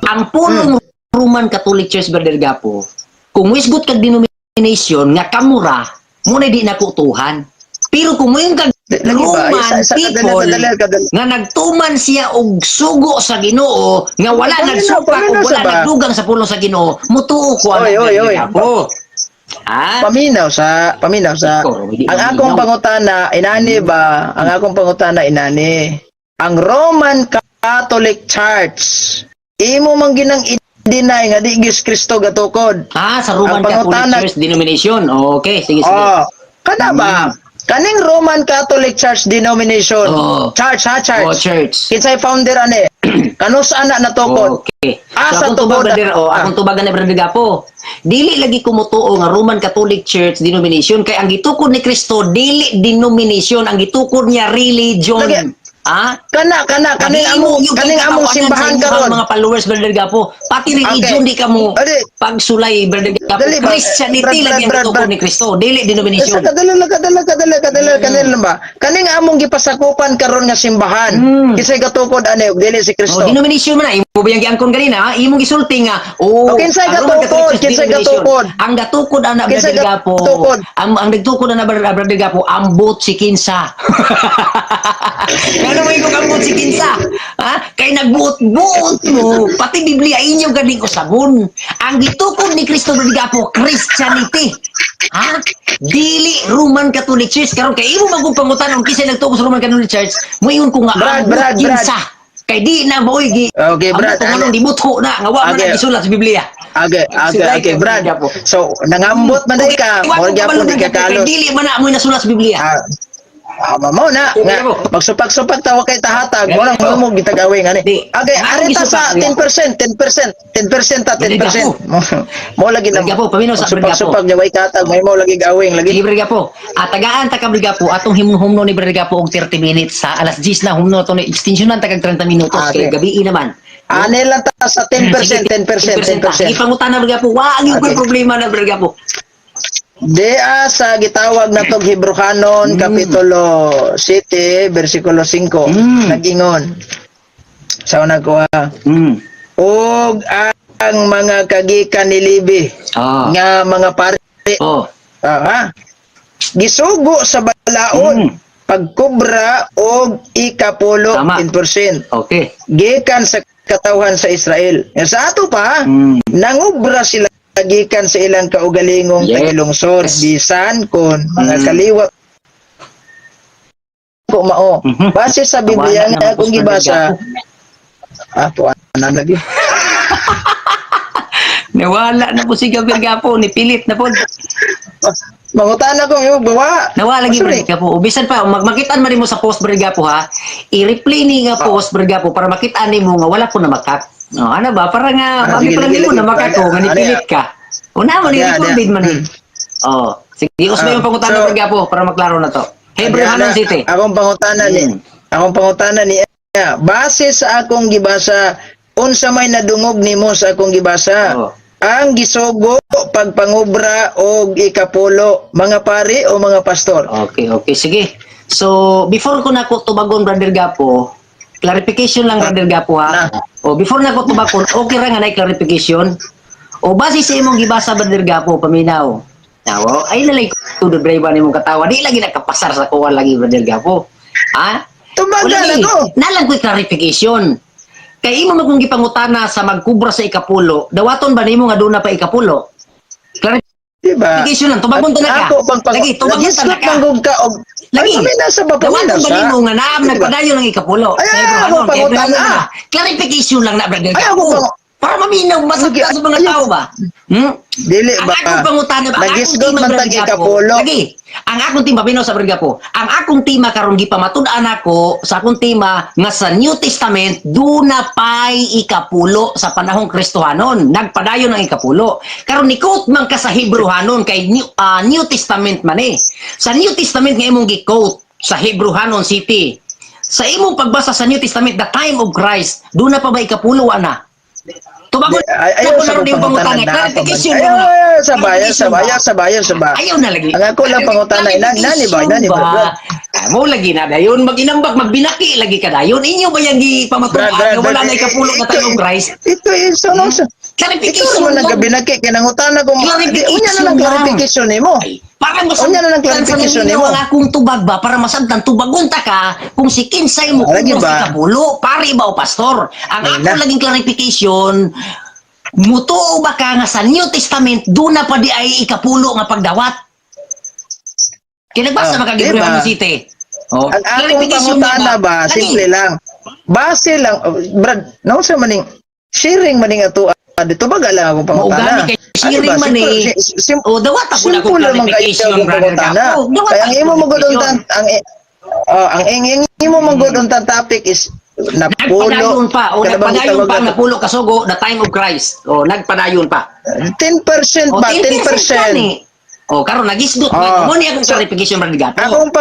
Ang pulong Roman Catholic Church, Brother Gapo, kung wisgot kag denomination Denomination nga kamura mo na di nakutuhan. Pero kung mo yung kag Lagi ba? Roman Isa, people kadali, kadali, kadali. nga nagtuman siya og sugo sa Ginoo nga wala Paminaw, nagsupak paminaw ug wala sa ba? nagdugang sa pulong sa Ginoo, mutuo ko Oy, ana. Oy, oy. Po. Ha? Paminaw sa, paminaw sa. Ikaw, hindi Ang akong maminaw. pangutana, inani ba? Ang akong pangutana, inani. Ang Roman Catholic Church, imo man ginang i-deny nga di gis Kristo gatukod. Ah, sa Roman Ang Catholic pangutana- Church denomination. Okay, sige, sige. Oh, kana ba? Kaning Roman Catholic Church denomination. Oh. Church ha, church. Oh, church. Kinsay founder ani? Kanus ana natukod? Okay. Ah, So, sa akong tubag, tubod, brother, oh, ah. akong tubagan na, Brother Gapo. Dili lagi kumutuo nga Roman Catholic Church denomination kay ang gitukod ni Kristo dili denomination, ang gitukod niya religion. Lagi. Ah? Kana kana kaning Naghiimo among yung kaning among katawanan sa simbahan inyong karon. mga followers, Brother Gapo. Pati religion Okay. di ka mo Adi. pagsulay, Brother Gapo. Dali ba? Christianity Brad, lagi Brad, ang Brad, gitukod Brad. ni Kristo, dili denomination. Sa kadali lang, kadali, kadali, kadali, kadali lang ba? Kaning among gipasakupan karon nga simbahan. Kinsay gatukod ani ug dili si Kristo? Oh, denomination man na imo ba yung giangkon ganina, ha? Imong gisulti nga oh, Oh, kinsay ang Roman gatukod? Catholic Church Kinsay denomination. gatukod? Ang gatukod ana, Kinsay Brother Gapo. gatukod? Ang nagtukod ana, Brother Gapo, ambot si kinsa. Ngano may kong ambot si kinsa? Ha? Kay nagbuot-buot mo, pati Biblia inyo ganing usabon. Ang gitukod ni Kristo, Brother Gapo, Christianity. Ha? Dili Roman Catholic Church karon kay imo magong pangutan kung kinsa nagtukod sa Roman Catholic Church, moingon ko nga Brad, ambot Brad, Brad. kinsa. Kay di na mo'y gi Okay, Brad. Ang kung anong dibutho na nga wa man Okay. na gisulat sa Biblia. Okay, Sulay ka, Brad. Brad. So, nangambot man day ka, Wa mo ko gyapon kabalo di ka kay kalos. dili man na mo'y nasulat sa Biblia. Ah, ah, mao na Okay, nga po. magsupak-supak tawa kay tahatag mo lang Ganito. mo gitagawin ani. Di. Okay, Ang arita sa gisupak, 10%, 10%, 10% ta 10%. Mo lagi na. Brad po, paminaw sa Brad po. Supak-supak niya way katag, may mo lagi gawing lagi. Sige, Brad Gapo. At tagaan ta ka, Brad Gapo, atong humno ni Brad Gapo og 30 minutes sa alas 10 na humno to ni extensionan ta kag 30 minutos Ah, kay okay. gabi naman. Ani lang ta sa 10%, 10%, 10%. Ipangutana, Brad Gapo, wa ang Okay. problema na, Brad Gapo. Dea sa gitawag na tog Hebrohanon kapitulo 7 bersikulo 5 nagingon sa unang kuha og ang mga kagikan ni Libi nga mga pari ah, ha? Gisugo sa balaod pagkobra og ikapulo Tama. 10% gikan sa katawhan sa Israel. Nga sa ato pa, nangubra sila gikan sa ilang kaugalingong tagilungsod bisan kon mga kaliwat ko mao. Base sa Biblia Wala nga na akong mapos, gibasa, Brad ah, tuwa na lagi. Nawala na po si Gabriel Gapo, nipilit na po. Mangutan ako yung bawa. Nawala lagi, Sorry. Brad Gapo. O bisan pa makitaan man nimo sa post, Brad Gapo, ha. I-replay ni nga post, Brad Gapo, para makitaan nimo nga wala ko na makak. No, ano ba? Para nga Ah, mami sige, para lagi, nimo lagi. na makak ko nga Ano, nipilit ka. Una mo ni Ano, recorded man ni. Oh, sige, usbay Ah, yung pangutana, Brad Gapo, para maklaro na to. Hebrew Ana, Hanon City. Akong pangutana ni akong pangutana ni base sa akong gibasa, unsa may nadungog nimo sa akong gibasa? Oh. Ang gisugo pagpangubra og ikapulo, mga pari o mga pastor? Okay, sige. So, before ko nako tubagon, Brother Gapo, clarification lang, Brother Gapo, ha. Na. O before nako tubagon, okay ra nga na clarification. O base sa imong gibasa, Brother Gapo, paminaw. Nawo, ay lalay ko do driver nimong katawa, di lagi nakapasar sa kuwan lagi, Brother Gapo. Ha? Tubagan Wala ako. Nalang ko'y clarification. Kay imo man kung gipangutana sa magkubra sa ikapulo, dawaton ba nimo nga doon na pa ikapulo? Diba? Clarification lang, tubagon ta na ka. Ako bang pang Lagi, tubagon ta na Nagisgot ka. man gud ka og Lagi. Ay, pamina sa ba Dawaton pamina ba sa? nimo nga naam Diba? nagpadayon ang ikapulo? Ay, Sa ay, Hebrew ako Hanon, kay pangutana. Hebrew Hanon na. Clarification lang na, Brother Ay, Gapo. ako pang- Para maminaw, masaktan Lagi, sa mga ay, tao ba? Hmm? Dili Ang ba? akong pangutana ba? Ang akong Nagisgot tema, man Brother tag Gapo. ikapulo. Lagi. Ang akong tema, pinaw sa Brother Gapo. Ang akong tema karon gipamatud-an ako sa akong tema nga sa New Testament duna pay ikapulo sa panahong Kristohanon. Nagpadayon ang ikapulo. Karon ni quote man ka sa Hebrew-hanon kay New Testament man eh. Sa New Testament nga imong gi-quote sa Hebrew-hanon City. Sa imong pagbasa sa New Testament, the time of Christ, duna pa ba ikapulo ana? Tubagon Ayaw na sa ron kong yung pangutana pangutana. na. Clarification Ayaw, ba na? ayaw sa ba, ayaw sa ba, Clarification ba? ayaw sa ba, ayaw sa ba. Ayaw na lagi. Ang ako lang pangutana, nani ba, nani ba, Brad? Ah, mo lagi na dayon maginambag, magbinaki lagi ka dayon. Inyo ba yang gipamatuan Brad, Brad, nga wala Brad, na ikapulo na tayo of Christ? Ito is ano sa Ikaw Clarification naman lang. nagkabinaki kay nangutana ko. Clarification Unya na lang lang. clarification nimo. Ay, para Unya na lang masabtan sa clarification naminaw nimo. ang akong tubag ba, para masabtan, tubagon ta ka kung si kinsay mo Lagi kung ba? si kapulo, pare ba o pastor? Ang Ay, ako na. laging clarification, mutuo ba ka nga sa New Testament duna pa di ay ikapulo nga pagdawat? Kaya nagbasa Ah, ba kag di ba? Hebrew City? Oh, Ang akong clarification pangutana ba, Lagi. simple lang. Base lang, oh, Brad, naunsa maning sharing maning ato dito ba lang akong pangutana? Maugani kay sharing Ano ba? man Simple, eh. O dawat ako na simple akong lang man kayo clarification, akong brother pangutana. Gapo. Dawat Kaya ang akong imo magud clarification. ang oh, ang imo magud untan topic is napulo. Nagpadayon pa. O Kana bang nagpadayon gitawag pa nato? napulo kasugo the time of Christ. O nagpadayon pa. 10% O ba? 10% 10%. gani. O karon nagisdot Oh. ba mo ni akong clarification, brother Gapo. Akong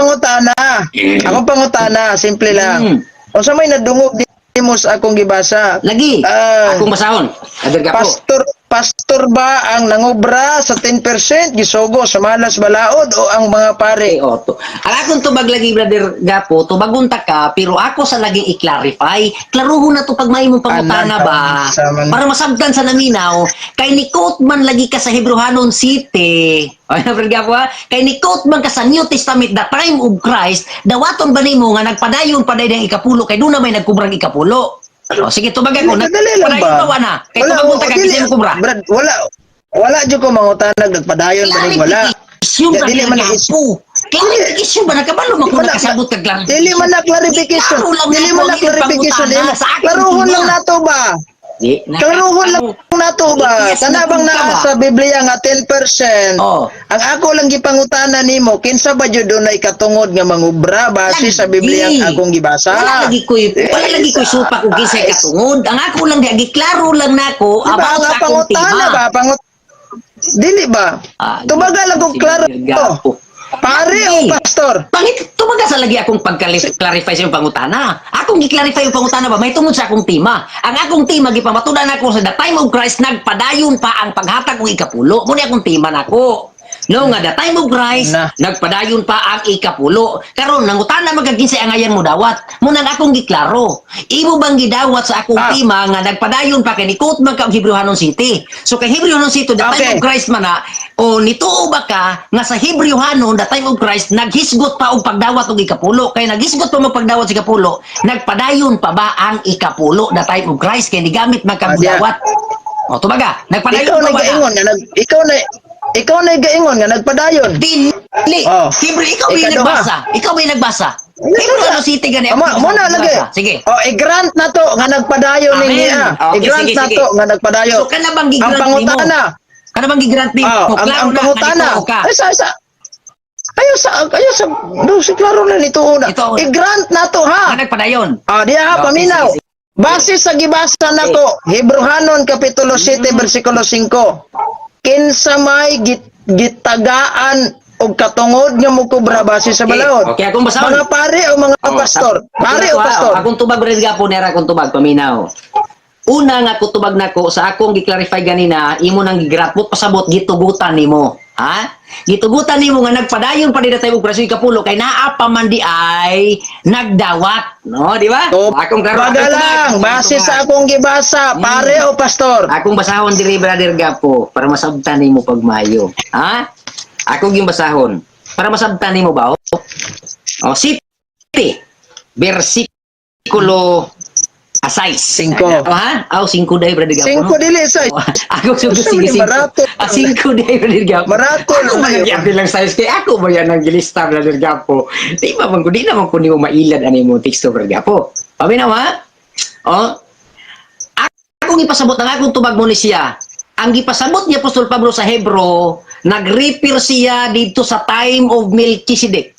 pangutana, simple lang. Unsa may nadungog nimo sa akong gibasa? Lagi. Ah. Akong basahon. Brother Gapo. Pastor pastor ba ang nangobra sa 10% gisugo sa malas balaod o ang mga pare? Okay, o, to. Ang akong tubag lagi, brother Gapo, tubagon ta ka, pero ako sa laging i-clarify. Klaruhon na to pag may mong pangutana Anak, ba, sa man- para masabtan sa naminaw, kay ni quote man lagi ka sa Hebrehanon City. O, brother Gapo, ha? Kay ni quote man ka sa New Testament, the time of Christ, dawaton ba nimo nga nagpadayon pa ang ikapulo, kay doon na may nagkubrang ikapulo. O, sige, tubagan ko. Dali lang Nagpadayon ba? ba wa na? Kay tubagon ta ka, dili, kasi mo kubra. Brad, wala wala jud ko mangutanag nagpadayon ba ning wala. Clarification, Dili brother man Gapo. Clarification ba? Nakabalo mo Di kung man na- nakasabot ka clarification. Dili man na clarification. Klaro lang Dili nato man na ang clarification pangutana nimo. sa akong Klaruhon lang tingnan. nato ba? Di, Klaruhon lang nato ba? Yes, Kana bang napunta naa ba? sa Biblia nga 10%? Oh. Ang ako lang gipangutana nimo, kinsa ba jud dunay katungod nga mangubra base sa Biblia ang akong gibasa? Wala lagi ko'y supak kung kinsay katungod. Ang ako lang di giklaro lang nako Di ba about ang sa akong pangutana tema. ba? Dili ba? Ah, Tubaga lang kung si klaro. Gapo. Pare o Lagi. pastor? Pangit, tumaga sa lagi akong pag-clarify sa iyong pangutana. Akong gi-clarify yung pangutana ba, may tungod sa akong tema. Ang akong tema, gipamatudan ako sa the time of Christ, nagpadayon pa ang paghatag og ikapulo. Muna akong tema nako. No nga the time of Christ, Na. nagpadayon pa ang ikapulo. Karon nangutana magaginsay ang ayan mo dawat. Muna ang akong giklaro. Imo bang gidawat sa akong tema nga nagpadayon pa kay ni quote man ka og Hebreohanon City. So kay Hebreohanon City the time Okay. of Christ man na o nituo ba ka nga sa Hebreohanon the time of Christ naghisgot pa og pagdawat og ikapulo, kay naghisgot pa magpagdawat sa ikapulo, nagpadayon pa ba ang ikapulo the time of Christ kay nigamit man kag dawat? O tubaga, nagpadayon Ikaw pa na ba na? gaingon nga nag ikaw na gaingon nga nagpadayon. Dili. Oh. Siyempre, ikaw may Ikaduha. nagbasa. Ikaw may nagbasa. Hebreohanon City gani. Amo mo na lagi. Sige. Oh, i-grant na to nga nagpadayon Amen. ni niya. Okay, I-grant sige, na sige. to nga nagpadayon. So kana bang Ang gi-grant nimo? pangutana. Kana bang gi-grant nimo? Oh, ang, Klaro ang na, pangutana. nalito ka. Ay sa Ayaw sa ayaw sa do si klaro na nito una. Ito una. I-grant na to ha. Nga nagpadayon. Ah, diha ha, Okay, paminaw. sige, sige. Base sa gibasa nako, Hebreohanon kapitulo 7 bersikulo 5. Kinsa may gitagaan og katungod nga mukubra base sa balaod? Okay, akong basahon. Mga pare o mga Oh, pastor? Pare o ah, pastor? Akong tubag rin gapon nera akong tubag paminaw. Una nga kutubag nako sa akong gi-clarify ganina, imo nang gigratbot pasabot gitugutan nimo. Ha? Gitugutan nimo nga nagpadayon pa di tayo og preso ikapulo kay naa pa man di ay nagdawat, no, di ba? So, Akong klaro, baga akong tubag, lang, akong base tubag. sa akong gibasa, pare o pastor? Akong basahon diri, brother Gapo, para masabtan nimo pagmayo. Ha? Ako gyung basahon para masabtan nimo ba? O, city versikulo 6. Singko. O, ha? Aw, 5 dai, brother Gapo. Singko no? dili sa O, ako Sa sige, ni 5. Marato. Ah, 5 dai, brother Gapo. Marato Ako lang man kayo. ang lang size kay ako ba yan ang gilista, brother Gapo. Di ba man ko di naman ko nimo mailad ani mo teksto, brother Gapo. Paminaw ha? O, akong ipasabot ang akong tubag mo ni siya. Ang gipasabot ni Apostol Pablo sa Hebro, nag-repair siya dito sa time of Melchizedek.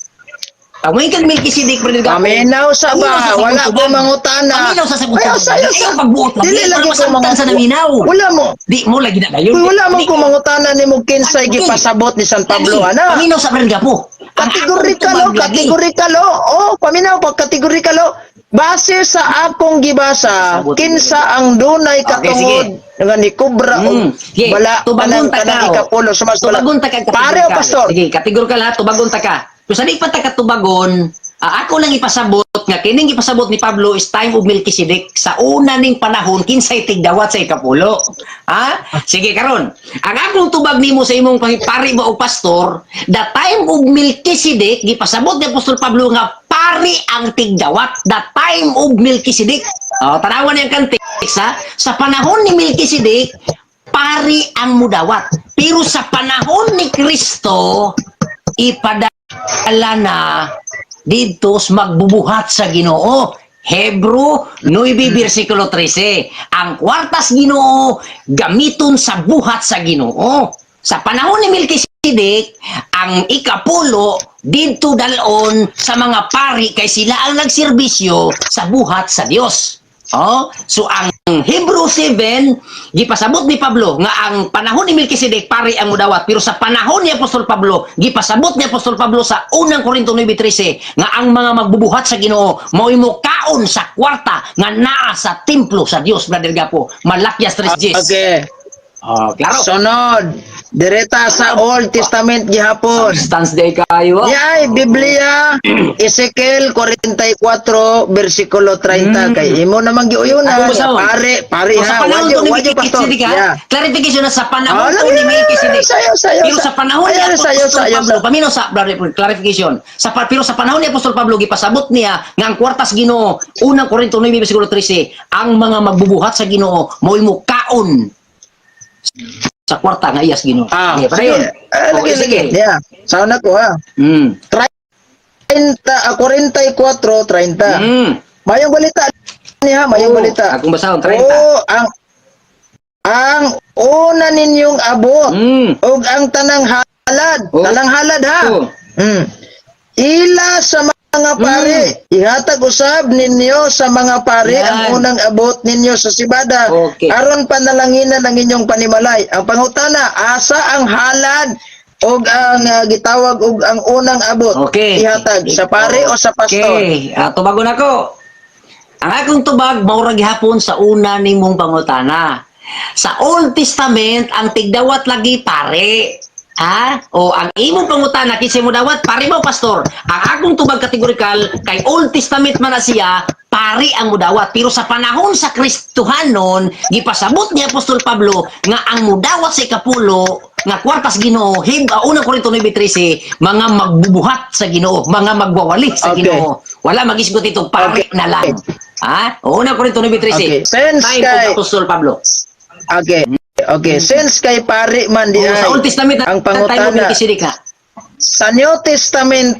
Ang kag Melchizedek, brother Gapo. Paminaw sa Una ba? sa sakong Wala ko tubag. mangutana. Paminaw sa sakong Ayaw tubag. sa ayaw sa. Ayaw pagbuot lang. Dili Para lagi ko masabtan mangutana. sa naminaw. Wala mo. Di mo lagi na dayon. Uy, wala man Di ko mangutana nimo kinsay Lagi. gipasabot ni San Pablo Lagi. ana. Paminaw sa brother Gapo. Ang akong Kategorikalo, tubag lagi. kategorikalo. Oh, paminaw pag kategorikalo. Base sa akong gibasa, Sabot. kinsa ang dunay katungod nga nikubra og Sige, bala tubagon kanang ta ka, kanang oh. ikapulo sumas bala. Tubagon ta ka. Pare o pastor? Sige, kategorikal ha, tubagon ta ka. Kung sa di pa ta ka tubagon, ako lang ipasabot nga kining ipasabot ni Pablo is time of Melchizedek, sa una ning panahon kinsay tigdawat sa ikapulo. Ha? Sige karon. Ang akong tubag nimo sa imong pari ba o pastor, the time of Melchizedek gipasabot ni Apostol Pablo nga pari ang tigdawat, the time of Melchizedek. Oh, tanawan niyang context ha. Sa panahon ni Melchizedek, pari ang mudawat. Pero sa panahon ni Kristo, ipadala na didto sa magbubuhat sa Ginoo. Hebrew 9 versikulo 13. Ang kwartas Ginoo gamiton sa buhat sa Ginoo. Sa panahon ni Melchizedek, ang ikapulo didto dalon sa mga pari kay sila ang nagserbisyo sa buhat sa Dios. Oh, so ang Hebrew 7 gipasabot ni Pablo nga ang panahon ni Melchizedek, pari ang mudawat, pero sa panahon ni Apostol Pablo, gipasabot ni Apostol Pablo sa unang Korinto 9:13 nga ang mga magbubuhat sa Ginoo mao'y mokaon sa kwarta nga naa sa templo sa Dios, Brother Gapo. Malakias 3:10. Okay. Oh, klaro. Sunod, direta sa Old Testament gihapon. Substance day kayo. Ah. Yay, Biblia, Ezekiel 44 versikulo 30 kay imo namang giuyunan. Ako basahon. Pare, pare O, sa ha, panahon wadyo, to ni wadyo pastor. Melchizedek ha. Clarification na sa panahon Ah, to ni lagi, Melchizedek. sayo, sayo, Pero sa panahon ni Ayan, Apostol sayo, sayo, Pablo, paminaw sa brother, clarification. Pero sa panahon ni Apostol Pablo, gipasabot niya nga ang kwartas Ginoo, unang Korinto 9 versikulo 13, ang mga magbubuhat sa Ginoo mao'y mukaon sa kwarta nga iyas Ginoo. Ah, Sige, sige. padayon. Ah, O, lagi, sige. lagi. Yeah. Sa una ko ha. 30, 44, 30. Mayong balita niya, mayong Oo, balita. akong basahon, 30. Oo, ang una ninyong abot ug ang tanang halad, tanang halad ha. Ila sa mga pare, ihatag usab ninyo sa mga pare Yan. ang unang abot ninyo sa sibada. Aron panalanginan ang inyong panimalay. Ang pangutana, asa ang halad og ang gitawag og ang unang abot ihatag sa pare o sa pastor? Okay, tubagon ako. Ang akong tubag maura gihapon sa una nimong pangutana. Sa Old Testament, ang tigdawat lagi pare. Ha? O ang imong pangutana kinsa mo dawat, pare mo pastor? Ang akong tubag kategorikal kay Old Testament man na siya, pari ang mudawat. Pero sa panahon sa Kristohanon, gipasabot ni Apostol Pablo nga ang mudawat sa ikapulo nga kwartas Ginoo, unang Korinto 9:13, mga magbubuhat sa Ginoo, mga magwawali sa Ginoo. Wala magisgot ito, pari na lang. Ha? Unang Korinto 9:13. Okay. Since Time of Apostol Pablo. Okay. Okay, since kay pare man di Oh, ay sa Old Testament ang time of pangutana Melchizedek na. sa New Testament,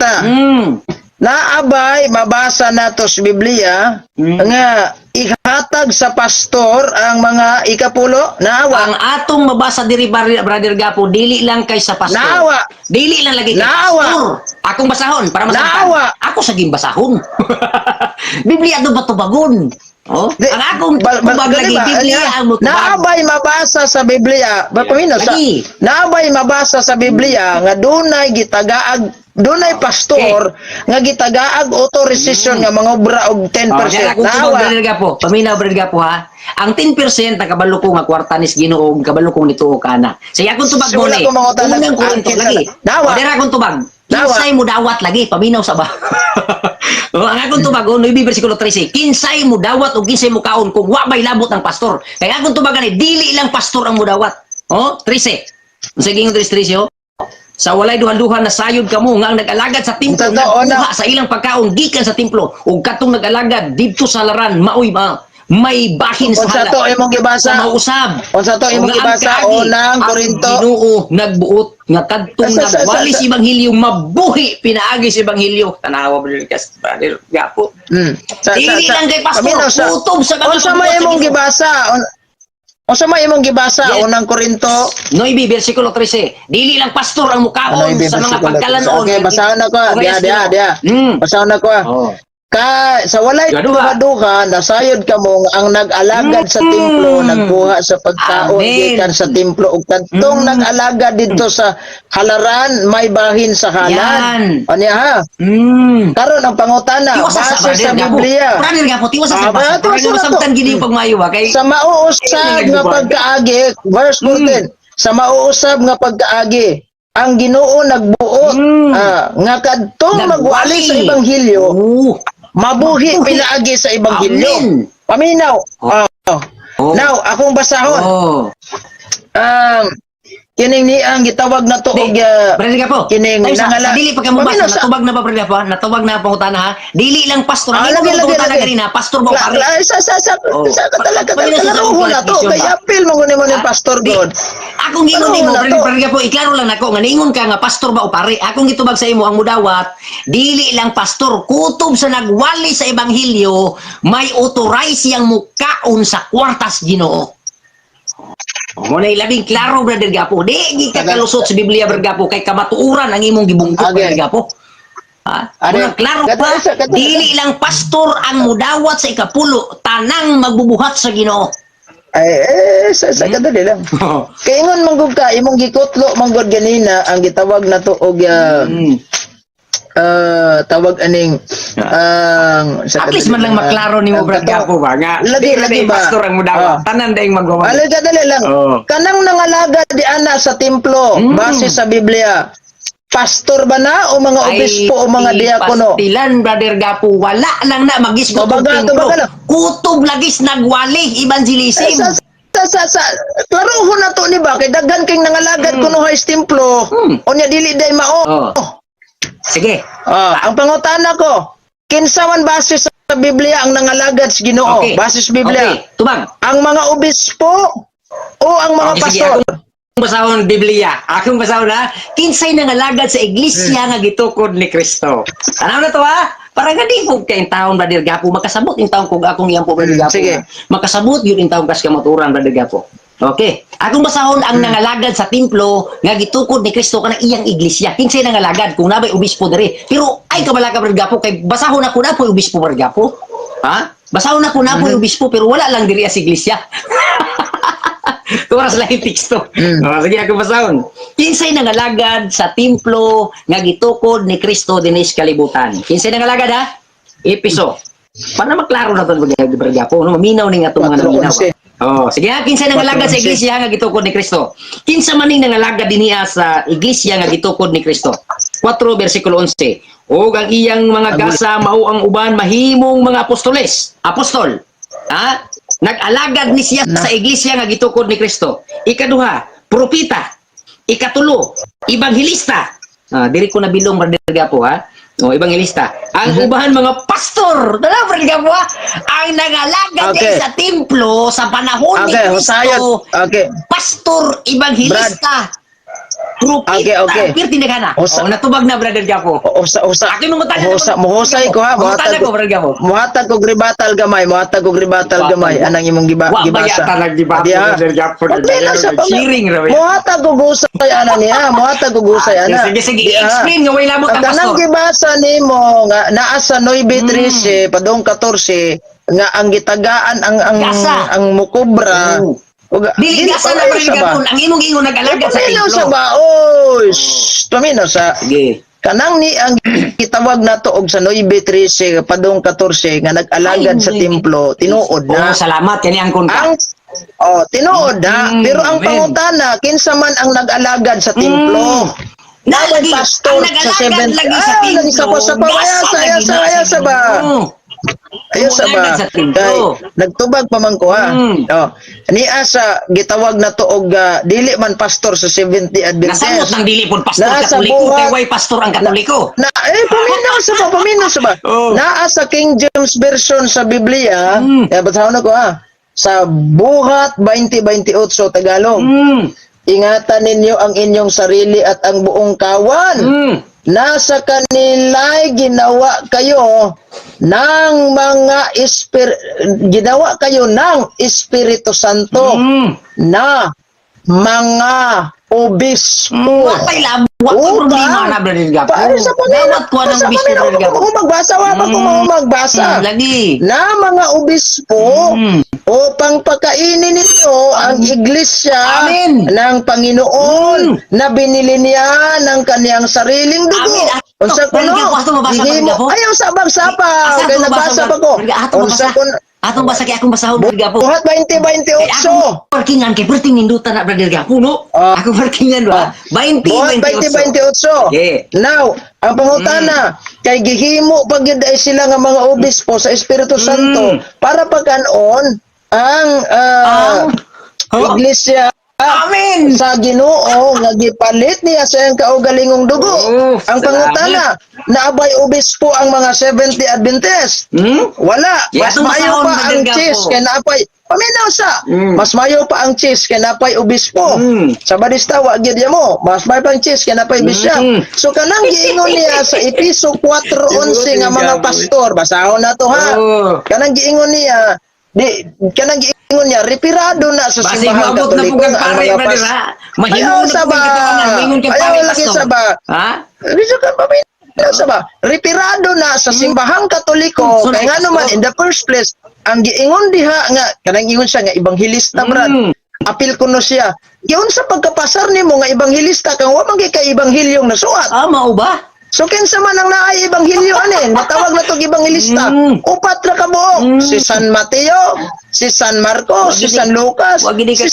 naabay mabasa nato sa Biblia nga ihatag sa pastor ang mga ikapulo? Naawa? Ang atong mabasa diri, Brother Gapo, dili lang kay sa pastor. Naawa. Dili lang lagi kay Naawa. pastor. Akong basahon para masaktan. Naawa. Ako sa basahon. Biblia do ba tubagon? Oh, Di- ang akong tubag gani lagi ba? Biblia Ano, ang motubag. Naabay mabasa sa Biblia. Ba pamino sa Lagi. naabay mabasa sa Biblia nga dunay gitagaag, dunay pastor nga gitagaag authorization nga mangobra og 10%? Oh, kaya akong tubag, Naawa. Brother Gapo. Paminaw, Brother Gapo ha. Ang 10% nakabalo ko nga kwarta nis Ginoo, kabalo kong nituo kana. Sige, akong tubag So, mo wala ni. ko mangutana. Unang Korinto Ah, kinsa lagi. na? Naawa. O, dira akong tubag. Naawa. Kinsay mo dawat lagi, paminaw sa ba. O, ang akong tubag, oh, 9 versikulo 13. Kinsay mo dawat o kinsay mo kaon kung wa bay labot ang pastor. Kaya akong tubagan ni dili lang pastor ang mudawat. Oh, 13. Unsa gingon 13, oh? Sa walay duhan-duhan na sayod kamo nga ang nag-alagad sa templo Totoo nagkuha na. sa ilang pagkaon gikan sa templo ug katong nag-alagad didto sa laran maoy ma may bahin sa Unsa halad. to imong gibasa? Sa mausab. Unsa to imong Nga ang gibasa? kaagi, Unang ang Korinto. Ginoo nagbuot nga kadtong nagwali sa ebanghelyo mabuhi pinaagi sa ebanghelyo. Tanawa, brother Kas, Brother Gapo. Dili lang kay pastor, Paminaw kutob sa mga Unsa may pagbuhat sa imong Ginoo. gibasa? Unsa may imong gibasa? Yes. Unang Korinto 9 versikulo 13. Dili lang pastor ang mukaon Ano, sa mga versikulo pagkalanon. 13? Okay, basahon ako. Okay, Diya, diya, diya. Basahon ako. Oh. Ka sa walay Duha-duha. Duha-duha, nasayod kamo nga ang nag-alagad sa templo nagkuha sa pagkaon Amen. gikan sa templo ug kadtong nag-alagad didto sa halaran may bahin sa halad. Yan. Unya ha. Karon ang pangutana, Tiwasa sa base sa brother Gapo. Biblia. Brother Gapo, tiwasa sa Ah, basa. tiwasa Para na to. masabtan gini yung pagmayo ba kay Sa mauusab nga pagkaagi, verse 14, sa mauusab nga pagkaagi, ang Ginoo nagbuot nga kadtong magwali sa ebanghelyo, mabuhi Mabuhi. pinaagi sa ebanghelyo. Amen. Paminaw. Oh. Oh. Oh. Now, akong basahon. Oh. Kining ni ang gitawag na to og Di, Brother Gapo. Kining Tayo sa dili pa ka mo Paminaw basa, natubag na ba, Brother Gapo, ha? Natubag na ang pangutana ha. Dili lang pastor. Ah, Ang lagi, imong lagi, pangutana lagi. kanina, pastor ba o pare? Sa Oh. sa talaga Paminaw sa kalaruho na to qualification kay ba? apil mo guni mo ni pastor Di, god. akong gingon Ano nimo, na brother, to? brother po, iklaro lang nako nga ningon ka nga pastor ba o pare. Akong gitubag sa imo ang mudawat, dili lang pastor, kutob sa nagwali sa ebanghelyo, may authorize yang mukaon sa kwartas Ginoo. Mo na labing klaro, Brother Gapo. Di gi ka kalusot sa Biblia, Brother Gapo, kay kamatuoran ang imong gibungkot, Okay. Brother Gapo. Ha? Ano? Muna klaro pa, dili lang pastor ang mudawat sa ikapulo, tanang magbubuhat sa Ginoo. Ay, eh, sa kadali lang. Kay ingon man gud ka imong gikutlo man gud ganina ang gitawag na to og tawag aning ang sa At least man lang maklaro nimo, ang Brad Gapo ba nga. Lagi, Di lagi lagi ba? pastor ang mudawat. Tanan daing magwawali. Alay, kadali lang. Oh. Kanang nangalaga di ana sa templo base sa Biblia. Pastor ba na o mga obispo o mga diakono? Pastilan, Brother Gapo, wala lang na magisgot og Tubaga, templo. tubaga lang. Kutob lagis nagwali evangelism. Eh, sa klarohon na to ni ba kay daghan kay nangalagad kuno sa templo. Unya dili day mao. Oh. Sige. Ah, ang pangutana ko, kinsa man base sa Biblia ang nangalagad sa Ginoo? Okay. Base sa Biblia. Okay, tubag. Ang mga obispo o ang mga Okay, sige, pastor? akong basahon Biblia. Akong basahon ha. Kinsay nangalagad sa iglesia nga gitukod ni Kristo. Tanaw na to ha. Para nga di po kay taon, Brother Gapo, makasabot yung taon kung akong iyang po, Brother Gapo. Sige. Ha? Makasabot yun yung taon kas kamaturan, Brother Gapo. Okay. Akong basahon ang nangalagad sa templo nga gitukod ni Kristo kanang iyang iglesia. Kinsay nangalagad kung nabay obispo diri. Pero ay kabalaka, Brother Gapo, kay basahon ako na po obispo, Brother Gapo. Ha? Basahon ako na po obispo pero wala lang diri sa iglesia. Turas lang yung teksto. Oh, sige, ako basahon. Kinsay nangalagad sa templo nga gitukod ni Kristo dinis kalibutan? Kinsay nangalagad ha? Episo. Para maklaro na ito, Brother Gapo. No? Maminaw ni nga itong mga naminaw. 4:11. Oh, sige ha, kinsay nangalagad sa 4:11. iglesia nga gitukod ni Kristo? Kinsa man ning nangalagad dinhiya sa iglesia nga gitukod ni Kristo? 4 versikulo 11. Og ang iyang mga gasa mao ang uban mahimong mga apostoles. Apostol. Ha? Nag-alagad ni siya sa iglesia nga gitukod ni Kristo. Ikaduha, propeta. Ikatulo, ebanghelista. Ah, diri ko nabilong, Brother Gapo ha. O, ebanghelista. Ang uban mga pastor. Tala, Brother Gapo ha. Ang nangalagad sa templo sa panahon ni Okay, Kristo. husayon. Okay. Pastor, ebanghelista, propeta. Okay. Pirti na kana. Oh, natubag na, Brother Gapo. Usa usa. Akin mo mutana. Usa mohusay ko ha, Mutana muhatag ko, Brother Gapo. Muhatag og ribatal gamay, muhatag og ribatal gamay anang imong Wa ba gibasa. yata naggibato, Di, ha? Brother Gapo? Pagpila sa pang- Cheering ra ba yan? Muhatag og husay ana niya, muhatag og husay ana. Sige, sige, Di, ha? explain nga way lamot Ang ang kanang pastor. gibasa nimo nga naa sa 9:13 padong 14 nga ang gitagaan ang Gasa. ang mukobra. Oo. Dili gasa na, paminaw Brother sa ba? Gapo. Ang imong ingon nag-alagad sa Paminaw templo. sa ba? Oy, shh, paminaw sa Sige. kanang ni ang gitawag nato og sa 9:13 padong 14 nga nag-alagad Ay, sa templo, tinuod Oh, na. salamat kani ang kon ka. Ang oh, tinuod na, pero ang amen. pangutana, kinsa man ang nag-alagad sa templo? Na Naway lagi, pastor ang sa nag-alagad seven lagi sa Ah, templo. lagi sa pa, Gasa ayasa, lagi ayasa, na sa ayasa ba? Ginoo. Ayun sa ba? Nag-alagad sa templo. Kay nagtubag pa man ko ha. Oh. Niya sa gitawag na to og dili man pastor sa Seventh-day Nasamot Adventist. ng dili pod pastor Nasa Katoliko buhat. kay way pastor ang Katoliko. Na eh paminaw sa ba, paminaw sa ba. Oh. Naa sa King James Version sa Biblia, eh, basahon ako ha. Sa Buhat 20:28 Tagalog. Ingatan ninyo ang inyong sarili at ang buong kawan. Nasa kanila'y ginawa kayo ng mga ginawa kayo ng Espiritu Santo na mga Obispo. Wa pa'y lab, wa pa'y problema na, Brother Gapo. Paano sa Panginoon? Dawat ko ng Sa obispo, Panginoon, Brother Gapo. kung magbasa, wa pa kung magbasa. Lagi. Na mga obispo upang pakainin ninyo ang iglesia Amen. ng Panginoon na binili niya ng kaniyang sariling dugo. Amen. Ato, Unsa kuno? Brother Gapo, ato mabasa, Brother Gihimo- Gapo? Ayaw sa bagsapa. Asa Kay ato nagbasa mabasa, pa ko. Brother, ato Unsa mabasa. kun Atong basa kay akong basahon, Brother Gapo. Buhat Kay 20:28. akong parkingan kay perting nindutan na, Brother Gapo, no? Ako parkingan ba? 20 Buhat 28. 20:28. Okay. Now, ang pangutana, kay gihimo pag gyud ay sila nga mga obispo sa Espiritu Santo para pagkanon ang Ang iglesia Amen. sa Ginoo nga gipalit niya sa iyang kaugalingong dugo. Oh, Ang pangutana, naabay obispo ang mga 70 Adventist? Wala. Yeah, Mas mayo tumasahon, pa ang Brother Gapo. cheese kay naapay. Paminaw sa. Mas mayo pa ang cheese kay napay obispo. Sa barista wa gyud mo. Mas mayo pa ang cheese kay napay bishop. So kanang giingon niya sa Episo 4:11 nga mga pastor, basahon na to ha. Oh. Kanang giingon niya di kanang giingon niya reperado na sa Basig simbahan maabot na Katoliko po kang nga ang pare, mga brother, ha? Mahimo Ayaw na sa po ba? kang katuangan, maingon kang Ayaw pare, lagi pastor. sa ba? Ha? Bisa ka pa sa ba? Reperado na sa simbahang Katoliko So, kay na- nga naman in the first place ang giingon diha nga kanang ingon siya nga ebanghelista, brad. Apil kuno siya. Giun sa pagkapasar nimo nga ebanghelista kang wa man gyud kay ebanghilyong nasuat. Ah, mao ba? So kinsa man ang naay ebanghelyo ani, matawag na tog ebanghelista. Upat ra ka buok. Si San Mateo, si San Marcos, Wag si gini- San Lucas, wag gini si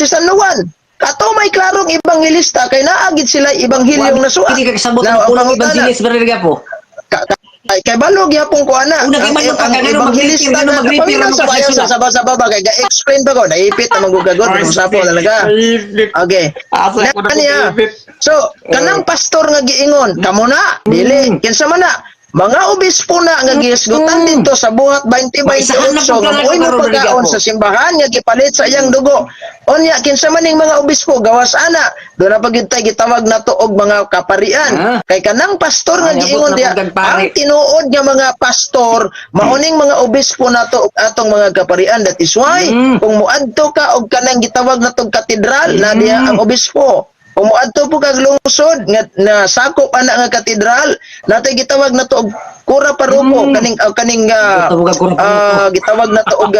San Juan. Kato may klarong ebanghelista kay naagid sila ebanghilyong nasuat. Hindi ka kasabot Now, ng ang pulong pangutana, evangelist, Brother Gapo. Kay balog yapon ko ana. Una, kay Ang, balog ka, ang kay ganun ebanghelista mag-repair, ganun na mag-repair, paminaw ano sa bayo kasi sa sila. saba sa baba kay ga-explain pa ko naipit na manggugagod usapo talaga. Okay. Asa ko na Na niya. ipit. So, kanang pastor nga giingon, kamo na, dili, kinsa man na. Mga obispo na nga gihisgutan dito sa Buhat 20:28 Maisahan na po nga ka na mo'y karon, mapagkaon Brother Gapo. sa simbahan nga gipalit sa iyang dugo. Unya kinsa man ning mga obispo gawas ana, doon na pag tay gitawag nato og mga kaparian. Kay kanang pastor nga Ay, abot giingon na diha, pud kag pare. ang tinuod nga mga pastor maoning mga obispo nato ug atong mga kaparian. That is why kung moadto ka og kanang gitawag natong katedral na diha ang obispo. Kung moadto po kag lungsod nga na sakop ana nga katedral, natay gitawag nato og kura paroko kaning Gitawag og kura paroko. Gitawag nato og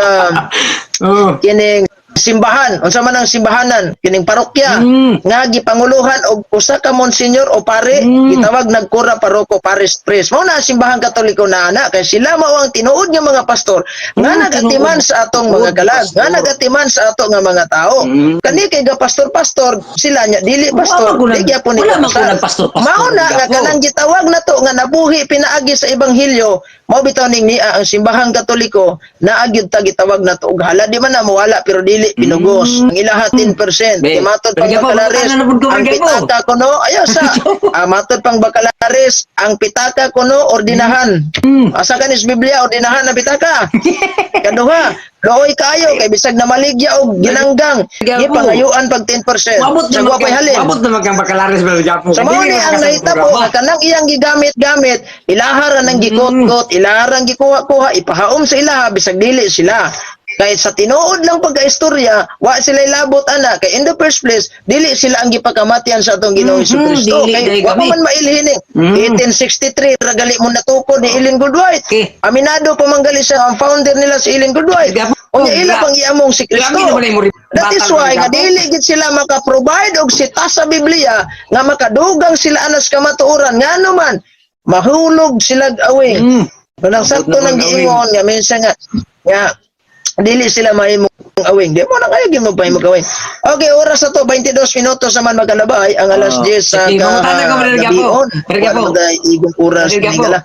kining simbahan, unsa man ang simbahanan kining parokya nga gipanguluhan og usa ka monsenyor o pare, gitawag nagkura paroko, parish priest. Mao na ang simbahan Katoliko na ana kay sila mao ang tinuod nga mga pastor nga nagatiman tinuod. sa atong mga Tinuod, kalag, nga pastor. nagatiman sa ato nga mga tao. Kani kay ga pastor-pastor sila nya dili Wala pastor, man ko di gyapon ni wala man ko kapasar. nagpastor-pastor, Mao na nga Gapo. kanang gitawag nato nga nabuhi pinaagi sa ebanghelyo, mao bitaw ning niya ang simbahang Katoliko naa gyud ta gitawag nato og hala di man na mawala pero dili pinugos. Ang ilaha 10%. Be, Kay matod pang Gapo, Bacalares, magkano na pud ko, ang Gapo? pitaka kuno ayaw sa matod pang Bacalares, ang pitaka kuno ordinahan. Asa kanis Biblia ordinahan ang pitaka? Kaduha, looy kaayo kay bisag na maligya og ginanggang, Gapo. gipangayuan pag 10%. Maabot Sa na wapay halin. Maabot na kang Bacalares, Brother Gapo. Sa mao ni ang nahitabo nga kanang iyang gigamit-gamit, ilahara nang gikot-kot, ilahara ang gikuha-kuha, ipahaom sa ilaha bisag dili sila. Kay sa tinuod lang pagkaistorya, wa sila labot ana kay in the first place dili sila ang gipakamatian sa atong Ginoong Kristo. Dili Kay dahil wa pa kami. man mailhin eh. 1863 ra gali mo natukod ni Ellen Goodwhite. Aminado pa man gali siya ang founder nila si Ellen Goodwhite. Gapo, Unya ila pang iamong si Kristo. Grabe naman ay mo That is batal, why nga Gapo. dili gid sila maka-provide og sita sa Biblia nga makadugang sila anas kamatuoran ngano man mahulog sila awing. Kanang Abot sakto na nang pag awing. giingon nga minsan nga nga dili sila mahimong awing. Di mo na kayo gid mo pahimong awing. Okay, oras na to, 22 minutos naman magkalabay ang alas Oh. 10 sa Sige, mangutana ko, Brother Gapo. gabion. Brother Gapo. Wala man tayo igong oras Brother Gapo. ni gala.